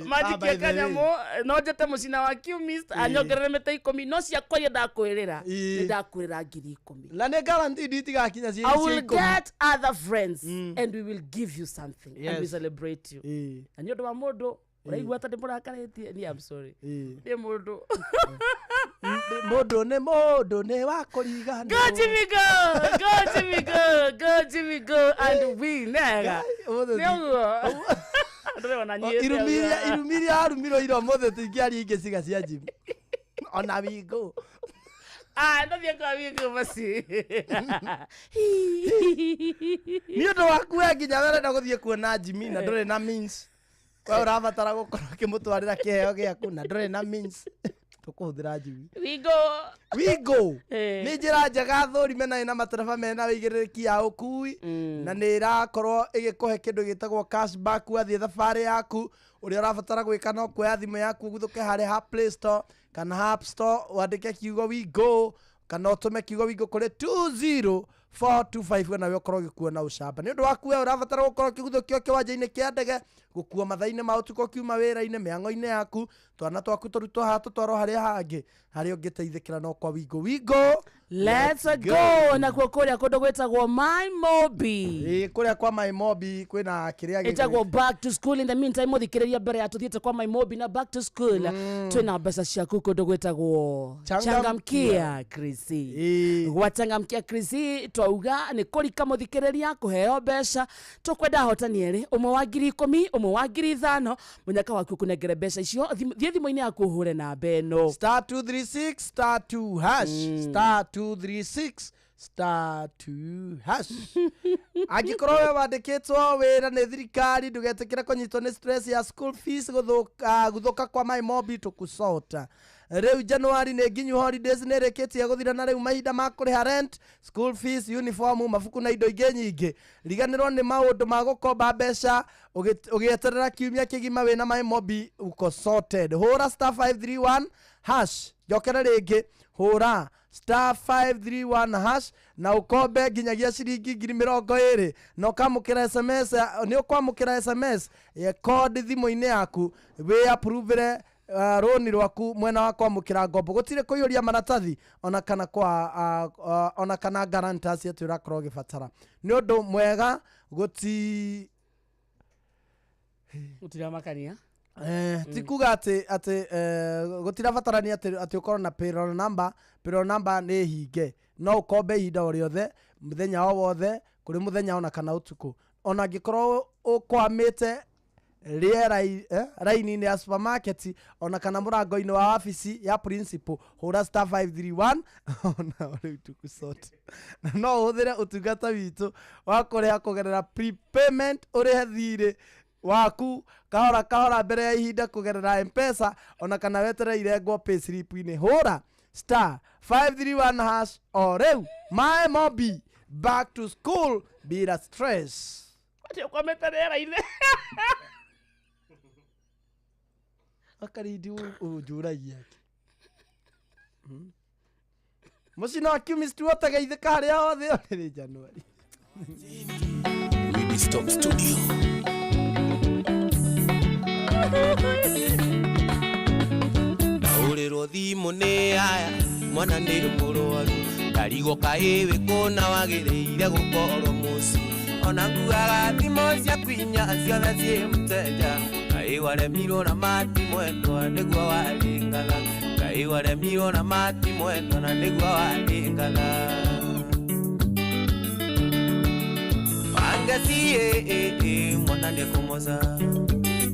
Manjikie ah, by the way. kanyamũ no njĩte mũcina wa Qmist anyongerere mĩtĩ 10, no ciakwa iria ndakwĩrĩra Ĩĩ. nĩ ndakwĩrĩra 10,000. Na nĩ guaranteed itigakinya ciĩ I ciĩ will ikũmi. get other friends and we will give you something and we Yes. celebrate you. Ĩĩ. Na nĩ ũndũ wa mũndũ ũraigua ta ndĩmũrakarĩtie, ni I'm sorry. Ĩĩ. Nĩ mũndũ. Mũndũ nĩ mũndũ nĩ wa kũriganĩrwo. Go Jimmy go! Go Jimmy go! Go Jimmy go and win. Nega. Ngai, ũmũthĩ Nĩ ũguo. Ndĩrona nyihĩte Irumi iria ũguo. irumi iria arumirwo ira ũmũthĩ tũingĩaria ingĩ ciga cia Jimmy. Ona wingo. Ah, ndathiĩ kwa wingu basi. Nĩ ũndũ waku we nginya we ũrenda gũthiĩ kuona Jimmy na ndũrĩ na means. We ũrabatara gũkorwo ũkĩmũtwarĩra kĩheo gĩaku na ndũrĩ na means. Tũkũhũthĩra Jimmy. Wingu. Wingo Eh. nĩ njĩra njega thũrime na ĩna matereba mena wĩigĩrĩrĩki ya ũkui na nĩ ĩrakorwo ĩgĩkũhe kĩndũ gĩtagwo cashback wathiĩ thabarĩ yaku. Ũrĩa ũrabatara gwĩka no kuoya thimũ yaku ũguthũke harĩ ha Play Store kana App Store, wandĩke kiugo Wingo kana ũtũme kiugo Wingo kũrĩ 20425 nawe ũkorwo ũgĩkuo na ũcamba. Nĩ ũndũ waku we ũrabatara gũkorwo ũkĩguthũkio kĩwanja-inĩ kĩa ndege, gũkuo mathaa-inĩ ma ũtukũ ũkiuma wĩra-inĩ, mĩang'o-inĩ yaku, twana twaku tũrutwo haha tũtwarwo harĩa hangĩ, harĩa ũngĩteithĩkĩra no kwa Wingo. Wingo. Let's go. Nakuo kũrĩa kũndũ gwĩtagwo My Mobi. Ĩĩ, kũrĩa kwa My Mobi kwĩna kĩrĩa Ĩtagwo back to school. In the meantime, mũthikĩrĩria mbere ya tũthiĩte kwa My Mobi na back to school, twĩna mbeca ciaku kũndũ gwĩtagwo Changamkia. Changamkia Krisi. Ĩĩ. Gwa Changamkia Krisi twauga nĩ kũrika mũthikĩrĩria kũheo mbeca. Tũkwenda ahotani erĩ, ũmwe wa 10,000, ũmwe wa 5,000. Mũnyaka waku ũkũnengere mbeca icio. Thiĩ thimũ-inĩ yaku ũhũre namba ĩno. Star 236 star 2 hash, star 236 star 2 hash. Angĩkorwo we wandĩkĩtwo wĩra nĩ thirikari, ndũgetĩkĩre kũnyitwo nĩ stress ya school fees gũthũka kwa My Mobi tũkũsota. Rĩu Januari nĩ nginyu, holidays nĩ ĩrĩkĩtie gũthira, na rĩu mahinda ma kũrĩha rent, school fees, uniform, mabuku na indo ingĩ nyingĩ. Riganĩrwo nĩ maũndũ ma gũkomba mbeca ũgĩeterera kiumia kĩgima. Wĩna My Mobi uko sorted. Hũra *531#. Njokere rĩngĩ, hũra *531# na ũkombe nginyagia ciringi 20,000, na ũkamũkĩra SMS, nĩ ũkwamũkĩra SMS ya code thimũ-inĩ yaku wĩ approve rũni rwaku. Mwena wa kwamũkĩra ngombo gũtirĩ kũiyũria maratathi ona kana kwa ona kana guarantors atĩ ũrakorwo ũgĩbatara. Nĩ ũndũ mwega gũti Gũtiramakania. Ti kuga atĩ gũtirabatarania atĩ ũkorwo na payroll number. Payroll number nĩ hinge, no ũkombe ihinda o rĩothe, mũthenya o wothe, kũrĩ mũthenya ona kana ũtukũ, ona angĩkorwo ũkwamĩte rĩera raini-inĩ ya supermarket ona kana mũrango-inĩ wa wabici ya principal. Hũra *531 ona rĩu tũkũsort. Na no ũhũthĩre ũtungata witũ wa kũrĩha kũgerera prepayment, ũrĩhe thirĩ waku kahora kahora mbere ya ihinda kũgerera Mpesa, ona kana wetereire ngwo payslip-inĩ. Hũra *531# o rĩu. My Mobi, back to school bila stress. Atĩ ũkomete rĩera-inĩ. Akarindi ũnjũragia mũcino wa chemist wote geithĩka harĩa hothe ũrĩ Januari. We Stop Studio. Ndahũrĩrwo thimũ nĩ aya, mwana nĩ mũrwaru. Ndarigwo kaĩ wĩ kũna, wagĩrĩire gũkorwo mũciĩ. Ona nguaga thimũ ciaku inya ciothe ciĩ mũteja. Kaĩ waremirwo na mati mwendwa nĩguo warĩ ngatha? Kaĩ waremirwo na mati mwendwa na nĩguo warĩ ngatha? Wangeci mwana nĩ kũmoca.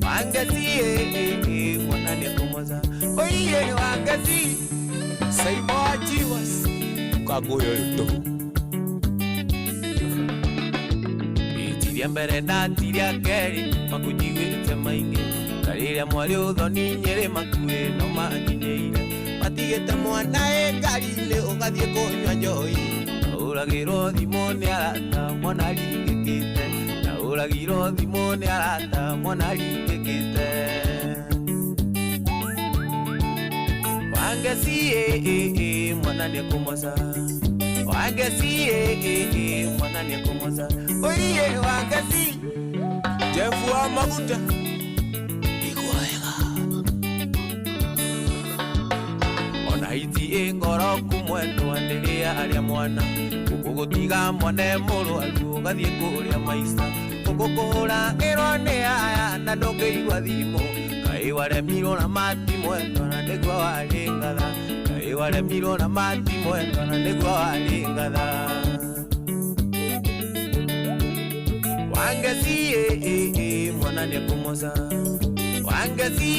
Wangeci mwana nĩ kũmoca. Oiye wangeci. Saimo wa Jiwas. Kagoyo yoto. Itiria mbere na tiria kerĩ makũnjiguĩte maingĩ. Ta rĩrĩa mwarĩ ũthoni Nyĩrĩ makuĩ no manginyĩire. Matigĩte mwana ĩ ngari-inĩ ũgathiĩ kũnyua njohi. Ndahũragĩrwo thimũ nĩ arata, mwana aringĩkĩte. Ndahũragĩrwo thimũ nĩ arata, mwana aringĩkĩte. Wangeci mwana nĩ kũmoca. Wangeci mwana nĩ kũmoca. Oiye wangeci. Jeff wa maguta. Igua wega. Ona iti ĩ ngoro kumwendwa ndĩrĩa arĩa mwana ũgũgũtiga mwana mũrwaru ũgathiĩ kũrĩa maica ũgũkũhũra ĩrwo nĩ aya na ndũngĩigua thimũ. Kaĩ waremirwo na mati mwendwa na nĩguo warĩ ngatha? Kaĩ waremirwo na mati mwendwa na nĩguo warĩ ngatha? Wangeci mwana nĩ kũmoca. Wangeci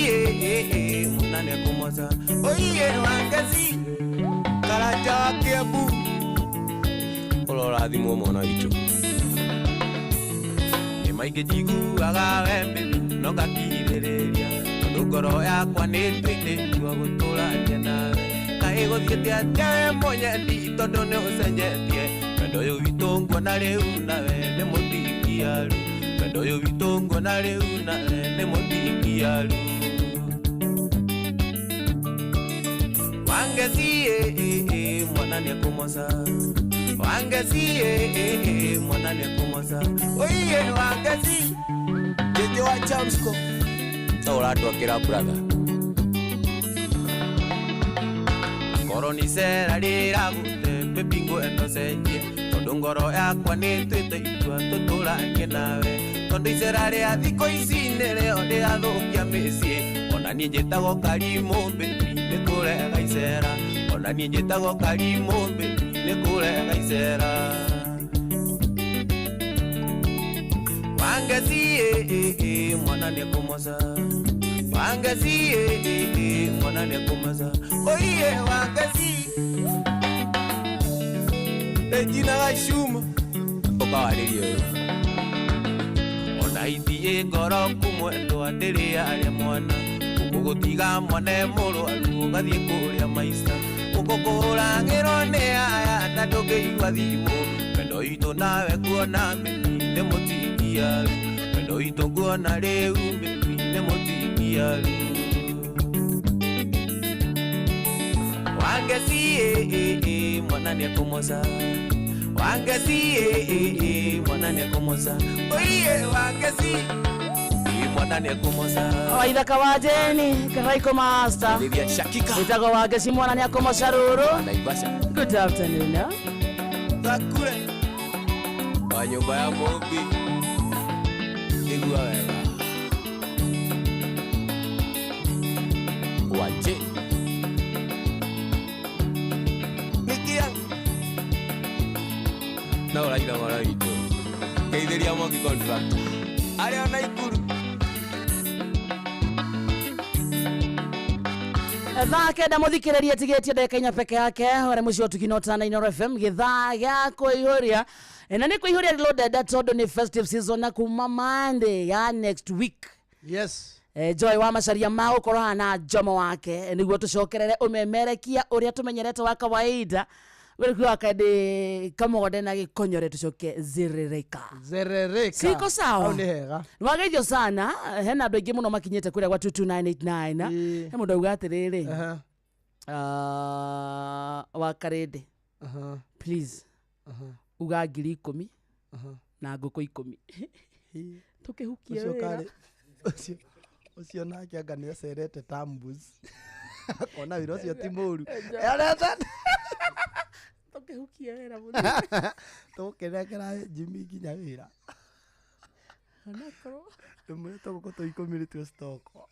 mwana nĩ kũmoca. Oiye wangeci. Karanja wa Kiambu. Ũrorathimwo mwana witũ. Nĩ maingĩ njiguaga we baby no ngakirĩrĩria, tondũ ngoro yakwa nĩ ĩtuĩte gũtũrania nawe. Kaĩ gũthiĩte atĩa we mũnyendi, tondũ nĩ ũcenjetie? Wendo ũyũ witũ nguona rĩu nawe nĩ mũtingiaru. Wendo ũyũ witũ nguona rĩu nawe nĩ mũtingiaru. Wangeci mwana nĩ kũmoca. Wangeci mwana nĩ kũmoca. Oiye wangeci. Jeje wa Chamsco. Ta ũratwakĩra brother. Akorwo nĩ icera rĩragũte baby ngwenda ũcenjie, tondũ ngoro yakwa nĩ ĩtuĩte itua tũtũranie nawe. Tondũ icera rĩa thikũ ici nĩrĩo rĩrathũkia mĩciĩ. Ona niĩ njĩtagwo Karimũ baby nĩ kũrega icera. Ona niĩ njĩtagwo Karimũ baby nĩ kũrega icera. Wangeci mwana nĩ kũmoca. Wangeci mwana nĩ kũmoca. Oiye wangeci. Regina Gacuma. Ũkawarĩrie ũyũ. Ona ithiĩ ngoro kumwendwa ndĩrĩ arĩa mwana. Ũgũtiga mwana mũrwaru ũgathiĩ kũrĩa maica. Ũgũkũhũragĩrwo nĩ aya na ndũngĩigua thimũ. Wendo witũ nawe kuona mĩri nĩ mũtingiaru. Wendo witũ nguona rĩu mĩri nĩ mũtingiaru. Wangeci mwana nĩekũmoca. Wangeci mwana nĩekũmoca. Oiye wangeci mwana nĩekũmoca. Waithaka wa Jeni Karaiko Master. Olivia Shakika. Witagwo Wangeci mwana nĩakũmoca rũrũ. Naivasha. Good afternoon. Thakure. Wa nyũmba ya Mũmbi. Igua wega. Waje. Nikia. Na ũraira mara witũ. Geithĩria Mwangi contractor. Arĩa ona Ikuru. Thaa kenda mũthikĩrĩria tigĩtie ndagĩka inya peke yake ũrĩa mũciĩ wa Tukinota na Inooro FM gĩthaa gĩa kũihũria na nĩ kũihũria rĩlondenda tondũ nĩ festive season na kuma Monday ya next week. Yes. Joy wa Macharia ma gũkorwo haha na Jomo wake nĩguo tũcokerere ũmemerekia ũrĩa tũmenyerete wa kawaida wĩrĩkuo akandi kamũgonde na gĩkonyore tũcoke zerereka. Zerereka. Siko sawa. Hau nĩ hega. Nĩwageithio sana hena andũ aingĩ mũno makinyĩte kũrĩa gwa 22989. Ĩĩ. He mũndũ auga atĩrĩrĩ. Aha. Wa Karĩndĩ. Aha. Please. Aha. Uga 10,000 Aha. na ngũkũ 10. Tũkĩhukie Ũcio wĩra. karĩ ũcio ũcio nake anga nĩ acerete Tambus. Akona wĩra ũcio ti mũru. Areta Tũkĩhukie wĩra mũno. tũkĩnengera Jimmy nginya wĩra. Onakorwo. Tũmwĩre tũgũkũ tũ 10 nĩtuo stoko.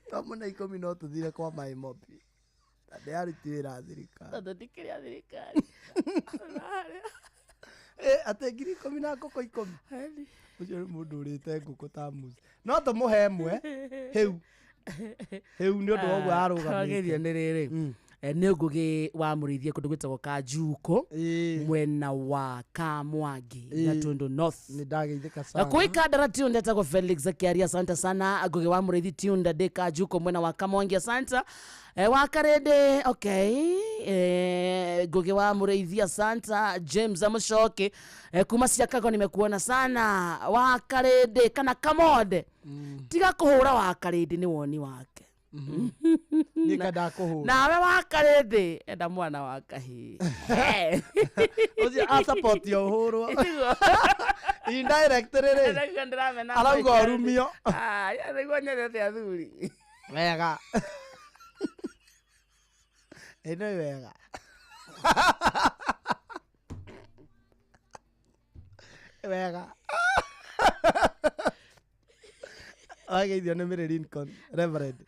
Twamũne 10 no tũthire kwa Maĩ Mobi. Na ndĩaruti wĩra a thirikari. Tondũ ndikĩrĩ a thirikari. Ona harĩa. Atĩ 10,000 na ngũkũ 10. Eni. Ũcio nĩ mũndũ ũrĩte ngũkũ ta Musa. No tũmũhe ĩmwe hĩu. Hĩu nĩ ũndũ wa ũguo Wageithio arũgamĩte. nĩ rĩrĩ. Nĩ Ngũgĩ wa Mũrĩithia kũndũ gwĩtagwo Kanjuko mwena wa Kamwangi Gatundu North. Nĩ ndageithĩka sana. Kũi Kandara Tunda etagwo Felix Akiaria, asante sana. Ngũgĩ wa Mũrĩithi Tunda ndĩ Kanjuko mwena wa Kamwangi, asante. Wa Karĩndĩ, okay. Ngũgĩ wa Mũrĩithi, asante. James Amucoki kuma Ciakago nimekuona sana. Wa Karĩndĩ kana Kamonde. Tiga kũhũra wa Karĩndĩ nĩ woni wake. Niĩ ka ndakũhũra. Nawe wa Karĩndĩ enda mwana wa kahĩĩ. Ũcio a support yo ũhũrwo. Indirectly rĩ. Nĩguo ndĩramena Arauga ũrumio. Aya nĩguo nyendete athuri. Wega. Ĩno nĩ wega. Wega. Wageithio nĩ Mary Lincoln, Reverend.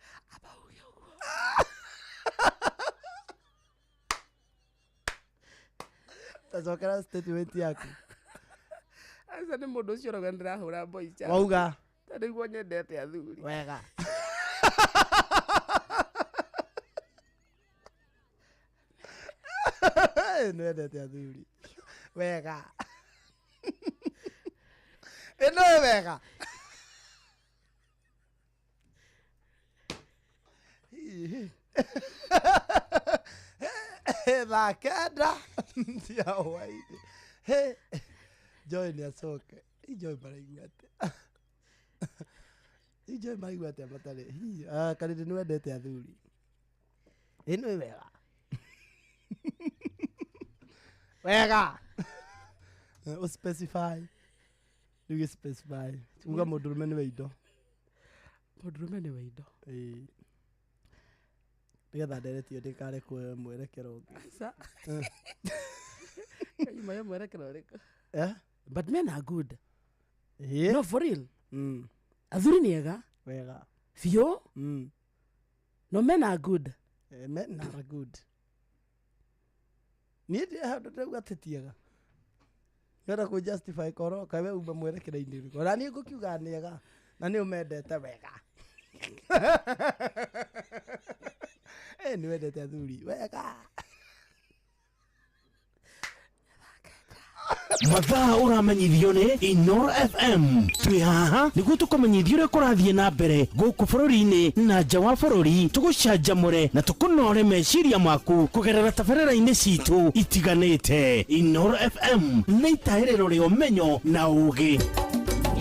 Tacokera statement yaku. Aca nĩ mũndũ ũcio ũrauga nĩndĩrahũra boy child. Wauga. Ta nĩguo nyendete athuri. Wega. Nĩwendete athuri. Wega. Ĩno nĩ wega. Thaa kenda cia hwaĩ-inĩ. Joy nĩ acoke. Joy maraigua atĩa? Joy maraigua atĩa matarĩ? Karĩndĩ nĩ wendete athuri. Ĩno nĩ wega. Wega. Ũ specify. Rĩu gĩ specify. Uga mũndũrũme nĩ wa indo. Mũndũrũme nĩ wa indo. Ĩĩ. Nĩgetha ndereti ĩyo ndĩkare kuoya mwerekero ũngĩ. Aca. Nyuma ya mwerekero ũrĩkũ? Eh? But men are good. Ĩĩ. No, for real. Athuri nĩ ega. Wega. Biũ. No, men are good. Men are good. Niĩ ndĩ handũ ndĩrauga atĩ ti ega. Nĩwenda kũ justify korwo kaĩ we uma mwerekera-inĩ ũrĩkũ. Ona niĩ ngũkiuga nĩ ega na nĩ ũmendete wega. Nĩ wendete athuri wega. Mathaa ũramenyithio nĩ Inoro FM. Twĩ haha nĩguo tũkũmenyithia ũrĩa kũrathiĩ na mbere gũkũ bũrũri-inĩ na nja wa bũrũri, tũgũcanjamũre na tũkũnore meciria maku kũgerera tabarĩra-inĩ citũ itiganĩte. Inoro FM nĩ itahĩrĩro rĩa ũmenyo na ũgĩ.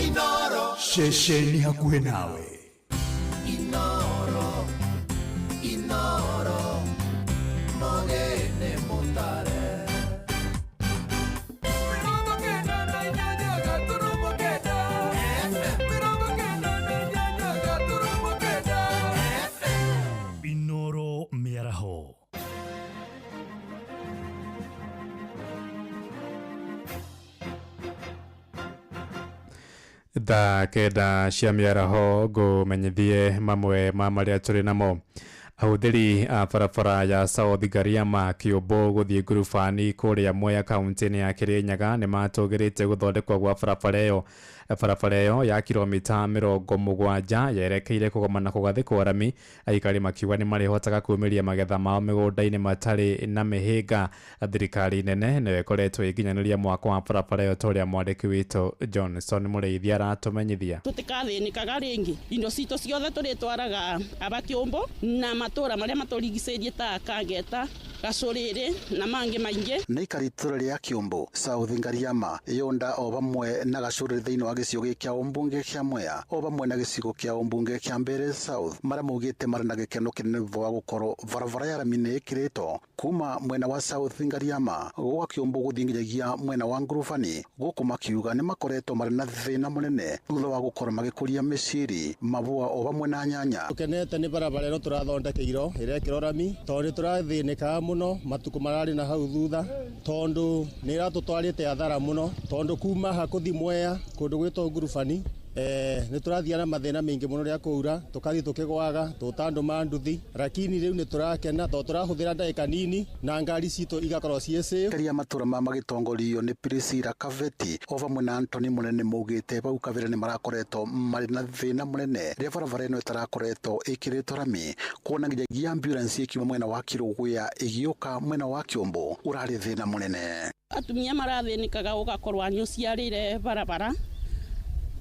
Inoro ceceni hakuhĩ nawe. Inoro Inoro Mogene mutare 98.9. Inoro mĩaraho. Thaa 9 cia mĩaraho ngũmenyithie mamwe ma marĩa tũrĩ namo. Ahũthĩri a barabara ya South Gariama Kĩũmbũ gũthiĩ Ngurubani kũrĩa Mwea kaunti-inĩ ya Kĩrĩnyaga nĩ matũgĩrĩte gũthondekwo gwa barabara ĩyo. Barabara ĩyo ya kilomita 70 yerekeire kũgomana kũgathĩkwo rami, aikari makiuga nĩ marĩhotaga kumĩria magetha mao mĩgũnda-inĩ matarĩ na mĩhĩnga. Thirikari nene nĩyo ĩkoretwo ĩkinyanĩria mwako wa barabara ĩyo ta ũrĩa mwandĩki witũ Johnson Mũrĩithi aratũmenyithia. Tũtikathĩnĩkaga rĩngĩ, indo citũ ciothe tũrĩtwaraga aba Kĩũmbũ na matũra marĩa matũrigicĩirie ta Kangeta, Gacũrĩrĩ na mangĩ maingĩ. Nĩ ikari itũra rĩa Kĩũmbũ, South Ngariama, Yonda o vamwe na Gacũrĩrĩ thĩinĩ wa gĩcigo gĩkĩ kĩa ũmbunge kĩa Mwea o vamwe na gĩcigo kĩa ũmbunge kĩa Mbere South marĩa maugĩte marĩ na gĩkeno kĩnene thutha wa gũkorwo barabara ya rami nĩ ĩkĩrĩtwo kuma mwena wa South Ngariama gwa Kĩũmbũ gũthiĩ nginyagia mwena wa Ngurubani, gũkũ makiuga nĩ makoretwo marĩ na thĩna mũnene thutha wa gũkorwo magĩkũria mĩciri, mabua o vamwe na nyanya. Tũkenete nĩ barabara ĩno tũrathondekeirwo ĩrekĩrwo rami tondũ nĩ tũrathĩnĩkaga mũno matukũ mararĩ na hau thutha tondũ nĩ ĩratũtwarĩte athara mũno tondũ kuma ha kũthi Mwea kũndũ gwĩtwo Ngurubani nĩ tũrathiĩ na mathĩna maingĩ mũno rĩa kũura tũkathiĩ tũkĩgwaga tũtandũ ma nduthi, lakini rĩu nĩ tũrakena tondũ tũrahũthĩra ndagĩka nini na ngari citũ igakorwo ciĩ safe. Karia matũra ma magĩtongorio nĩ Priscilla Kaveti o vamwe na Anthony Mũnene maugĩte bau kabere nĩ marakoretwo marĩ na thĩna mũnene rĩrĩa barabara ĩno ĩtarakoretwo ĩkĩrĩtwo rami, kuona nginyagia ambulance ĩkiuma mwena wa Kĩrũgũya ĩgĩũka mwena wa Kĩũmbũ ũrarĩ thĩna mũnene. Atumia marathĩnĩkaga ũgakorwo nĩũciarĩre barabara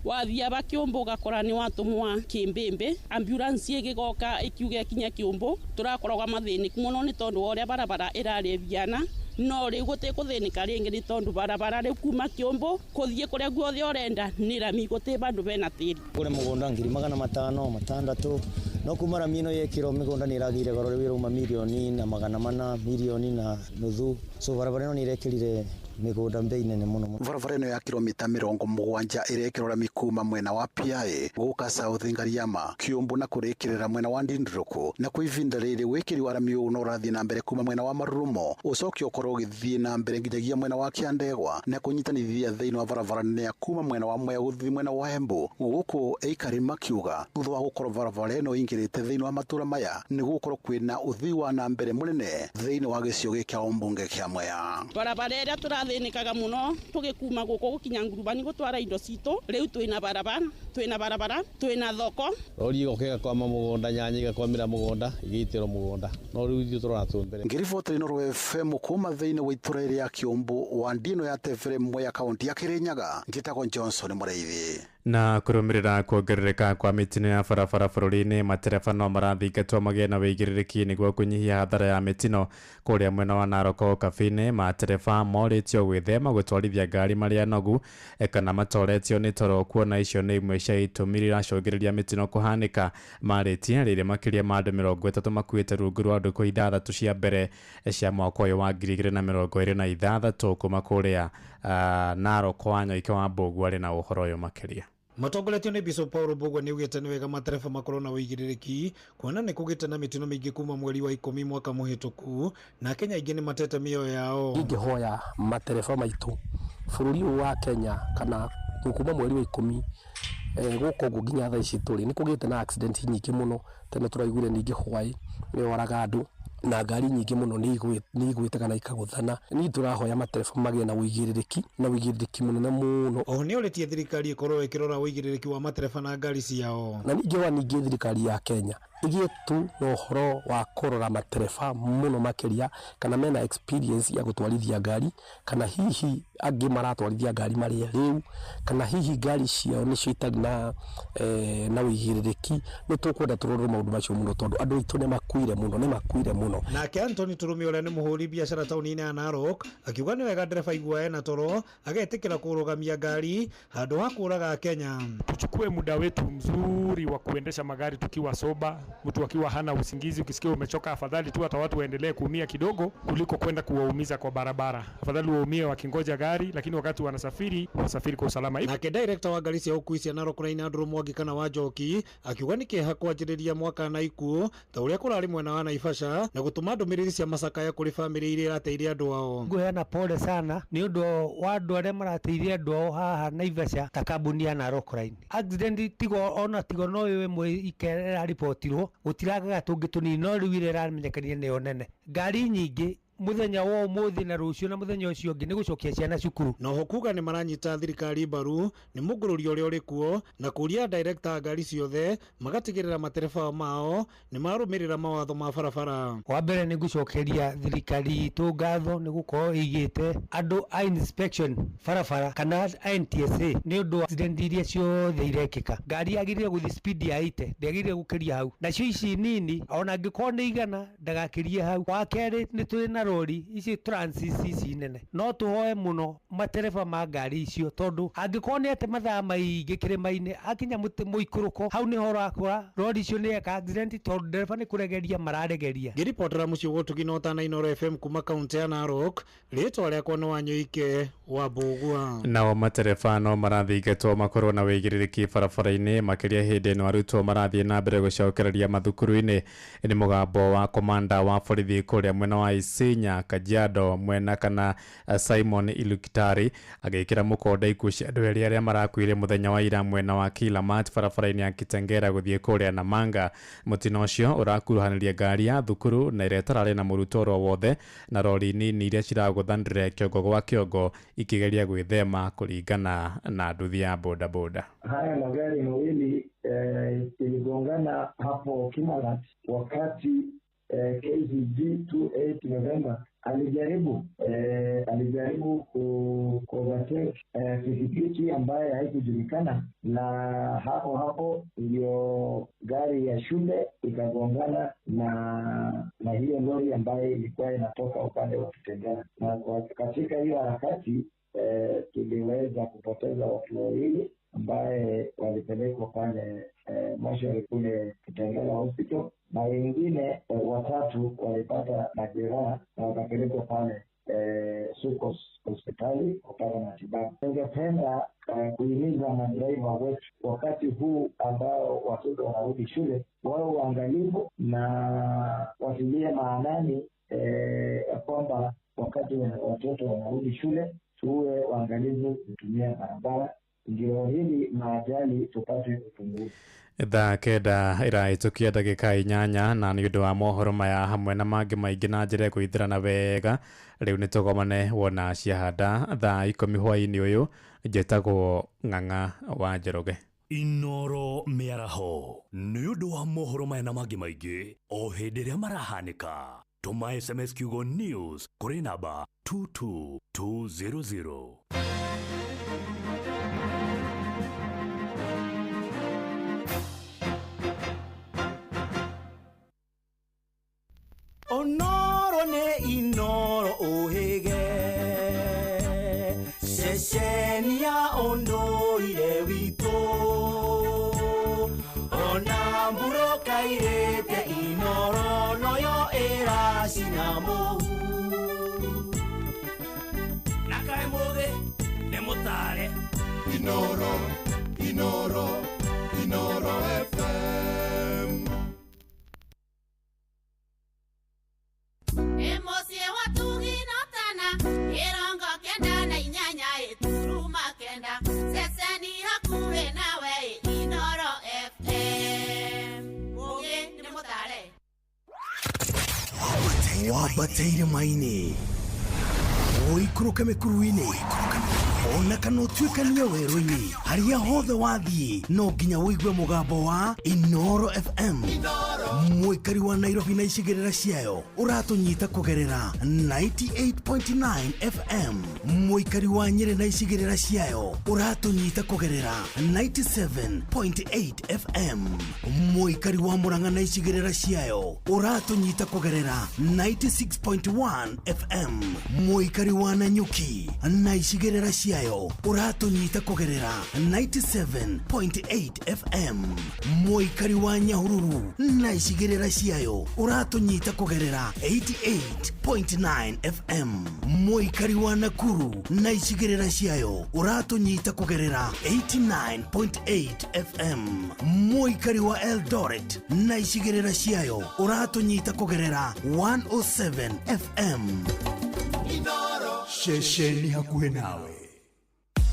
wathiĩ aba Kĩũmbũ ũgakora nĩ watũmwa kĩmbĩmbĩ, ambulance ĩgĩgoka ĩkiuga ĩkinye Kĩũmbũ. Tũrakoragwo mathĩnĩku mũno nĩ tondũ wa ũrĩa barabara ĩrarĩ biana, no rĩu gũtikũthĩnĩka rĩngĩ nĩ tondũ barabara rĩu kuma Kĩũmbũ kũthiĩ kũrĩa guothe ũrenda nĩ rami, gũtĩ bandũ bena tĩri. Kũrĩ mũgũnda 500,000 600 no kuma rami ĩno yekĩrwo mĩgũnda nĩ ĩragĩire goro rĩu ĩrauma 1,400,000 1.5 million, so barabara ĩno nĩ ĩrekĩrire mĩgũnda mbei nene mũno. Barabara ĩno ya kilomita 70 ĩrekĩrwo rami kuma mwena wa Piaĩ gũka South Ngariama Kĩũmbũ na kũrĩkĩrĩra mwena wa Ndindũrũkũ, na kwa ivinda rĩrĩ wĩkĩri wa rami ũyũ no ũrathiĩ na mbere kuma mwena wa Marurumo ũcoke ũkorwo ũgĩthiĩ na mbere nginyagia mwena wa Kĩandegwa na kũnyitanithia thĩinĩ wa barabara nene ya kuma mwena wa Mwea gũthiĩ mwena wa Embu, gũkũ aikari makiuga thutha wa gũkorwo barabara ĩno ĩingĩrĩte thĩinĩ wa matũra maya nĩ gũgũkorwo kwĩna ũthii wa na mbere mũnene thĩinĩ wa gĩcigo gĩkĩ kĩa ũmbunge kĩa Mwea. Barabara ĩrĩa tũrathĩnĩkaga mũno tũgĩkuma gũkũ gũkinya Ngurubani gũtwara indo citũ, rĩu twĩna barabara, twĩna barabara, twĩna thoko. Rori ĩgoka ĩgakwama mũgũnda, nyanya igakwamĩra mũgũnda, igĩitĩrwo mũgũnda, no rĩu ithuĩ tũrona twĩ mbere. Ngĩribotera Inooro FM kuma thĩinĩ wa itũra rĩa Kĩũmbũ wa ndino ya Tebere Mwea kaunti ya Kĩrĩnyaga, njĩtagwo Johnson Mũrĩithi. Na kũrũmĩrĩra kuongerereka kwa mĩtino ya barabara bũrũri-inĩ, matereba no marathingatwo magĩe na wĩigĩrĩrĩki nĩguo kũnyihia hathara ya mĩtino. Kũrĩa mwena wa Narok Kabini, matereba morĩtio gwĩthema gũtwarithia ngari marĩ anogu kana matoretio nĩ toro, kuona icio nĩ imwe cia itũmi iria iracũngĩrĩria mĩtino kũhanĩka. Marĩtie rĩrĩ makĩria ma andũ 30 makuĩte rungu rwa ndukũ 6 cia mbere cia mwaka ũyũ wa 2026 kuma kũrĩa Narok. Wanyoike wa Mbũgua arĩ na ũhoro ũyũ makĩria. Matongoretio nĩ Bishop Paul Mbũgua nĩ augĩte nĩ wega matereba makorwo na ũigĩrĩrĩki kuona nĩ kũgĩte na mĩtino mĩingĩ kuma mweri wa 10 mwaka mũhĩtũku na Kenya aingĩ nĩ matete mĩoyo yao. Ingĩhoya matereba maitũ bũrũri ũyũ wa Kenya kana kuma mweri wa 10 gũkũ ũguo nginya thaa ici tũrĩ nĩ kũgĩte na accident nyingĩ mũno. Tene tũraiguire ningĩ Hwaĩ nĩ yoraga andũ, Na ngari nyingĩ mũno nĩ igwĩte kana ikagũthana. Niĩ tũrahoya matereba magĩe na ũigĩrĩrĩki na ũigĩrĩrĩki mũnene mũno. Oho nĩorĩtie thirikari ĩkorwo ĩkĩrora ũigĩrĩrĩki wa matereba na ngari ciao. Na ningĩ wa ningĩ thirikari ya Kenya ĩgĩe tu na ũhoro wa kũrora matereba mũno makĩria, kana mena experience ya gũtwarithia ngari, kana hihi angĩ maratwarithia ngari marĩ rĩu, kana hihi ngari ciao nĩcio itarĩ na na ũigĩrĩrĩki. Nĩ tũkwenda tũrorwo maũndũ macio mũno, tondũ andũ aitũ nĩ makuire mũno, nĩ makuire mũno. Nake Anthony Tũrũmi ũrĩa nĩ mũhũri biacara taũni-inĩ ya Narok akiuga nĩ wega ndereba igua ena toro agetĩkĩra kũrũgamia ngari handũ ha kũraga Kenya. Tuchukue muda wetu mzuri wa kuendesha magari tukiwa soba, mtu akiwa hana usingizi, ukisikia umechoka, afadhali tu hata watu waendelee kuumia kidogo kuliko kwenda kuwaumiza kwa barabara. Afadhali waumie wakingoja gari, lakini wakati wanasafiri wasafiri kwa usalama. Nake director wa ngari cia ũkuui cia Narok Line Andrew Mwangi kana wa Njoki akiuga nĩ kĩeha kwanjĩrĩria mwaka na ikuũ ta ũrĩa kũrarĩ mwena wa Naivasha na gũtũma ndũmĩrĩri cia macakaya kũrĩ bamĩrĩ iria irateire andũ ao. Ngũheana pole sana nĩ ũndũ wa andũ arĩa marateire andũ ao haha Naivasha ta kambuni ya Narok Line. Accident tigo ona tigo no ĩmwe ikerera ripotirwo gũtiragaga tũngĩ tũnini, no rĩu iria ĩramenyekanire nĩyo nene. Ngari nyingĩ muthenya wa umuthi na rucio na muthenya ucio ungi ni gucokia ciana cukuru. Noho kuga ni maranyita thirikari mbaru ni mugururi uria uri kuo na kuria director ngari ciothe magatigirira matereba mao ni marumirira mawatho ma barabara. Wa mbere ni gucokeria thirikari itu ngatho ni gukorwo igite andu a inspection barabara kana NTSA ni undu accident iria ciothe irekika. Ngari yagirire guthi speed ya 80 ndiagirire gukiria hau, nacio ici nini ona angikorwo ni igana ndagakirie hau. Wa keri ni turi na rori ici transit ici nene, no tuhoe muno matereba ma ngari icio tondu angikorwo ni ate mathaa maingi kirima-ini akinya muikuruko hau niho urakora rori icio ni eka accident tondu ndereba ni kuregeria mararegeria. Ngiripotera mucii wa Ũtugi na Ũtana Inooro FM kuma kaunti ya Narok, ritwa riakwa ni Wanyoike wa Mbũgua. Nao matereba no marathingatwo makorwo na wĩigĩrĩrĩki barabara-inĩ makĩria hĩndĩ ĩno arutwo marathiĩ na mbere gũcokereria mathukuru-inĩ. Nĩ mũgambo wa komanda wa borithi kũrĩa mwena wa Isinya, Kajiado mwena kana Simon Ilukitari agĩkĩra mũkonde ikuũ cia andũ erĩ arĩa marakuire mũthenya wa ira mwena wa Kilamat barabara-inĩ ya Kitengera gũthiĩ kũrĩa Namanga. Mũtino ũcio ũrakuruhanirie ngari ya thukuru na ĩrĩa ĩtararĩ na mũrutwo oro wothe na rori nini iria ciragũthanire kĩongo gwa kĩongo ikigeria gwĩthema kũringana na nduthi ya bodaboda. Haya magari mawili iligongana hapo Kimalat wakati KCG 28 November alijaribu ku overtake pikipiki ambaye haikujulikana, na hapo hapo ndio gari ya shule ikagongana na hiyo lori ambaye ilikuwa inatoka upande wa Kitengela. Na katika hiyo harakati tuliweza kupoteza watu wawili ambaye walipelekwa pale moshari kule Kitengela Hospital, na wengine watatu walipata majeraha na wakapelekwa pale Sukos hospitali kupata matibabu. Ningependa kuhimiza madereva wetu wakati huu ambao watoto wanarudi shule wawe waangalifu na watilie maanani kwamba wakati watoto wanarudi shule tuwe waangalifu kutumia barabara, ndio hili maajali tupate upungufu. Thaa 9 ĩrahĩtũkia ndagĩka 8 na nĩ ũndũ wa mohoro maya hamwe na mangĩ maingĩ na njĩra ĩkũithĩrana wega. Rĩu nĩ tũgomane wona ciahanda thaa 10 hwaĩ-inĩ ũyũ. Njĩtagwo Ng'ang'a wa Njoroge. Inooro mĩaraho nĩ ũndũ wa mohoro maya na mangĩ maingĩ o hĩndĩ ĩrĩa marahanĩka. Tũma SMS kiugo news kũrĩ namba 22200. Onoro ne Inooro uhige ceceni ya ũndũire witũ ona mburoka irĩte Inooro noyo ĩracina mũhu na kaĩ mũgĩ nĩ mũtare. Inooro, Inooro, Inooro FM. Emosie watugi notana 98 turuma 9 ceceni hakuhĩ nawe Inooro FM. Mũgĩ nĩ mũtare. Wambate irĩma-inĩ, ũikũrũke mĩkuru-inĩ, ona kana ũtuĩkanie werũ-inĩ, harĩa hothe wathiĩ no nginya ũigue mũgambo wa Inoro FM. Mũikari wa Nairobi na icigĩrĩra ciayo ũratũnyita kũgerera 98.9 FM. Mũikari wa Nyĩrĩ na icigĩrĩra ciayo ũratũnyita kũgerera 97.8 FM. Mũikari wa Murang'a na icigĩrĩra ciayo ũratũnyita kũgerera 96.1 FM. Mũikari wa Nanyuki na icigĩrĩra ciayo ũratũnyita kũgerera 97.8 FM. Mũikari wa Nyahururu na icigĩrĩra ciayo ũratũnyita kũgerera 88.9 FM. Mũikari wa Nakuru na icigĩrĩra ciayo ũratũnyita kũgerera 89.8 FM. Mũikari wa Eldoret na icigĩrĩra ciayo ũratũnyita kũgerera 107 FM. Ceceni hakuhĩ nawe.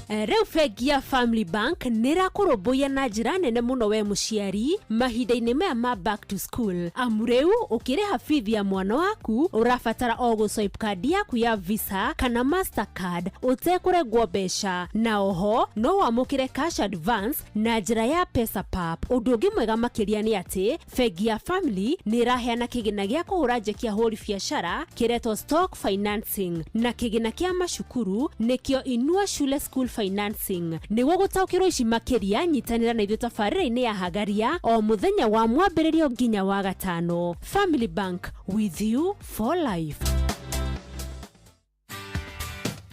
Rĩu bengi ya Family Bank nĩ ĩrakũrũmbũiya na njĩra nene mũno we mũciari mahinda-inĩ maya ma back to school, amu rĩu ũkĩrĩha bithi ya mwana waku ũrabatara o gũ-swipe card yaku ya Visa kana Mastercard ũtekũrengwo mbeca, na oho no wamũkĩre cash advance na njĩra ya Pesapap. Ũndũ ũngĩ mwega makĩria nĩ atĩ bengi ya Family nĩ ĩraheana kĩgĩna gĩa kũhũra njeki ahũri biacara kĩretwo stock financing, na kĩgĩna kĩa macukuru nĩkĩo Inua Shule School Financing. Nĩguo gũtaũkĩrwo ici makĩria, nyitanĩra na ithuĩ tabarĩra-inĩ ya Hagaria o mũthenya wa mwambĩrĩrio nginya wa gatano. Family Bank, with you for life.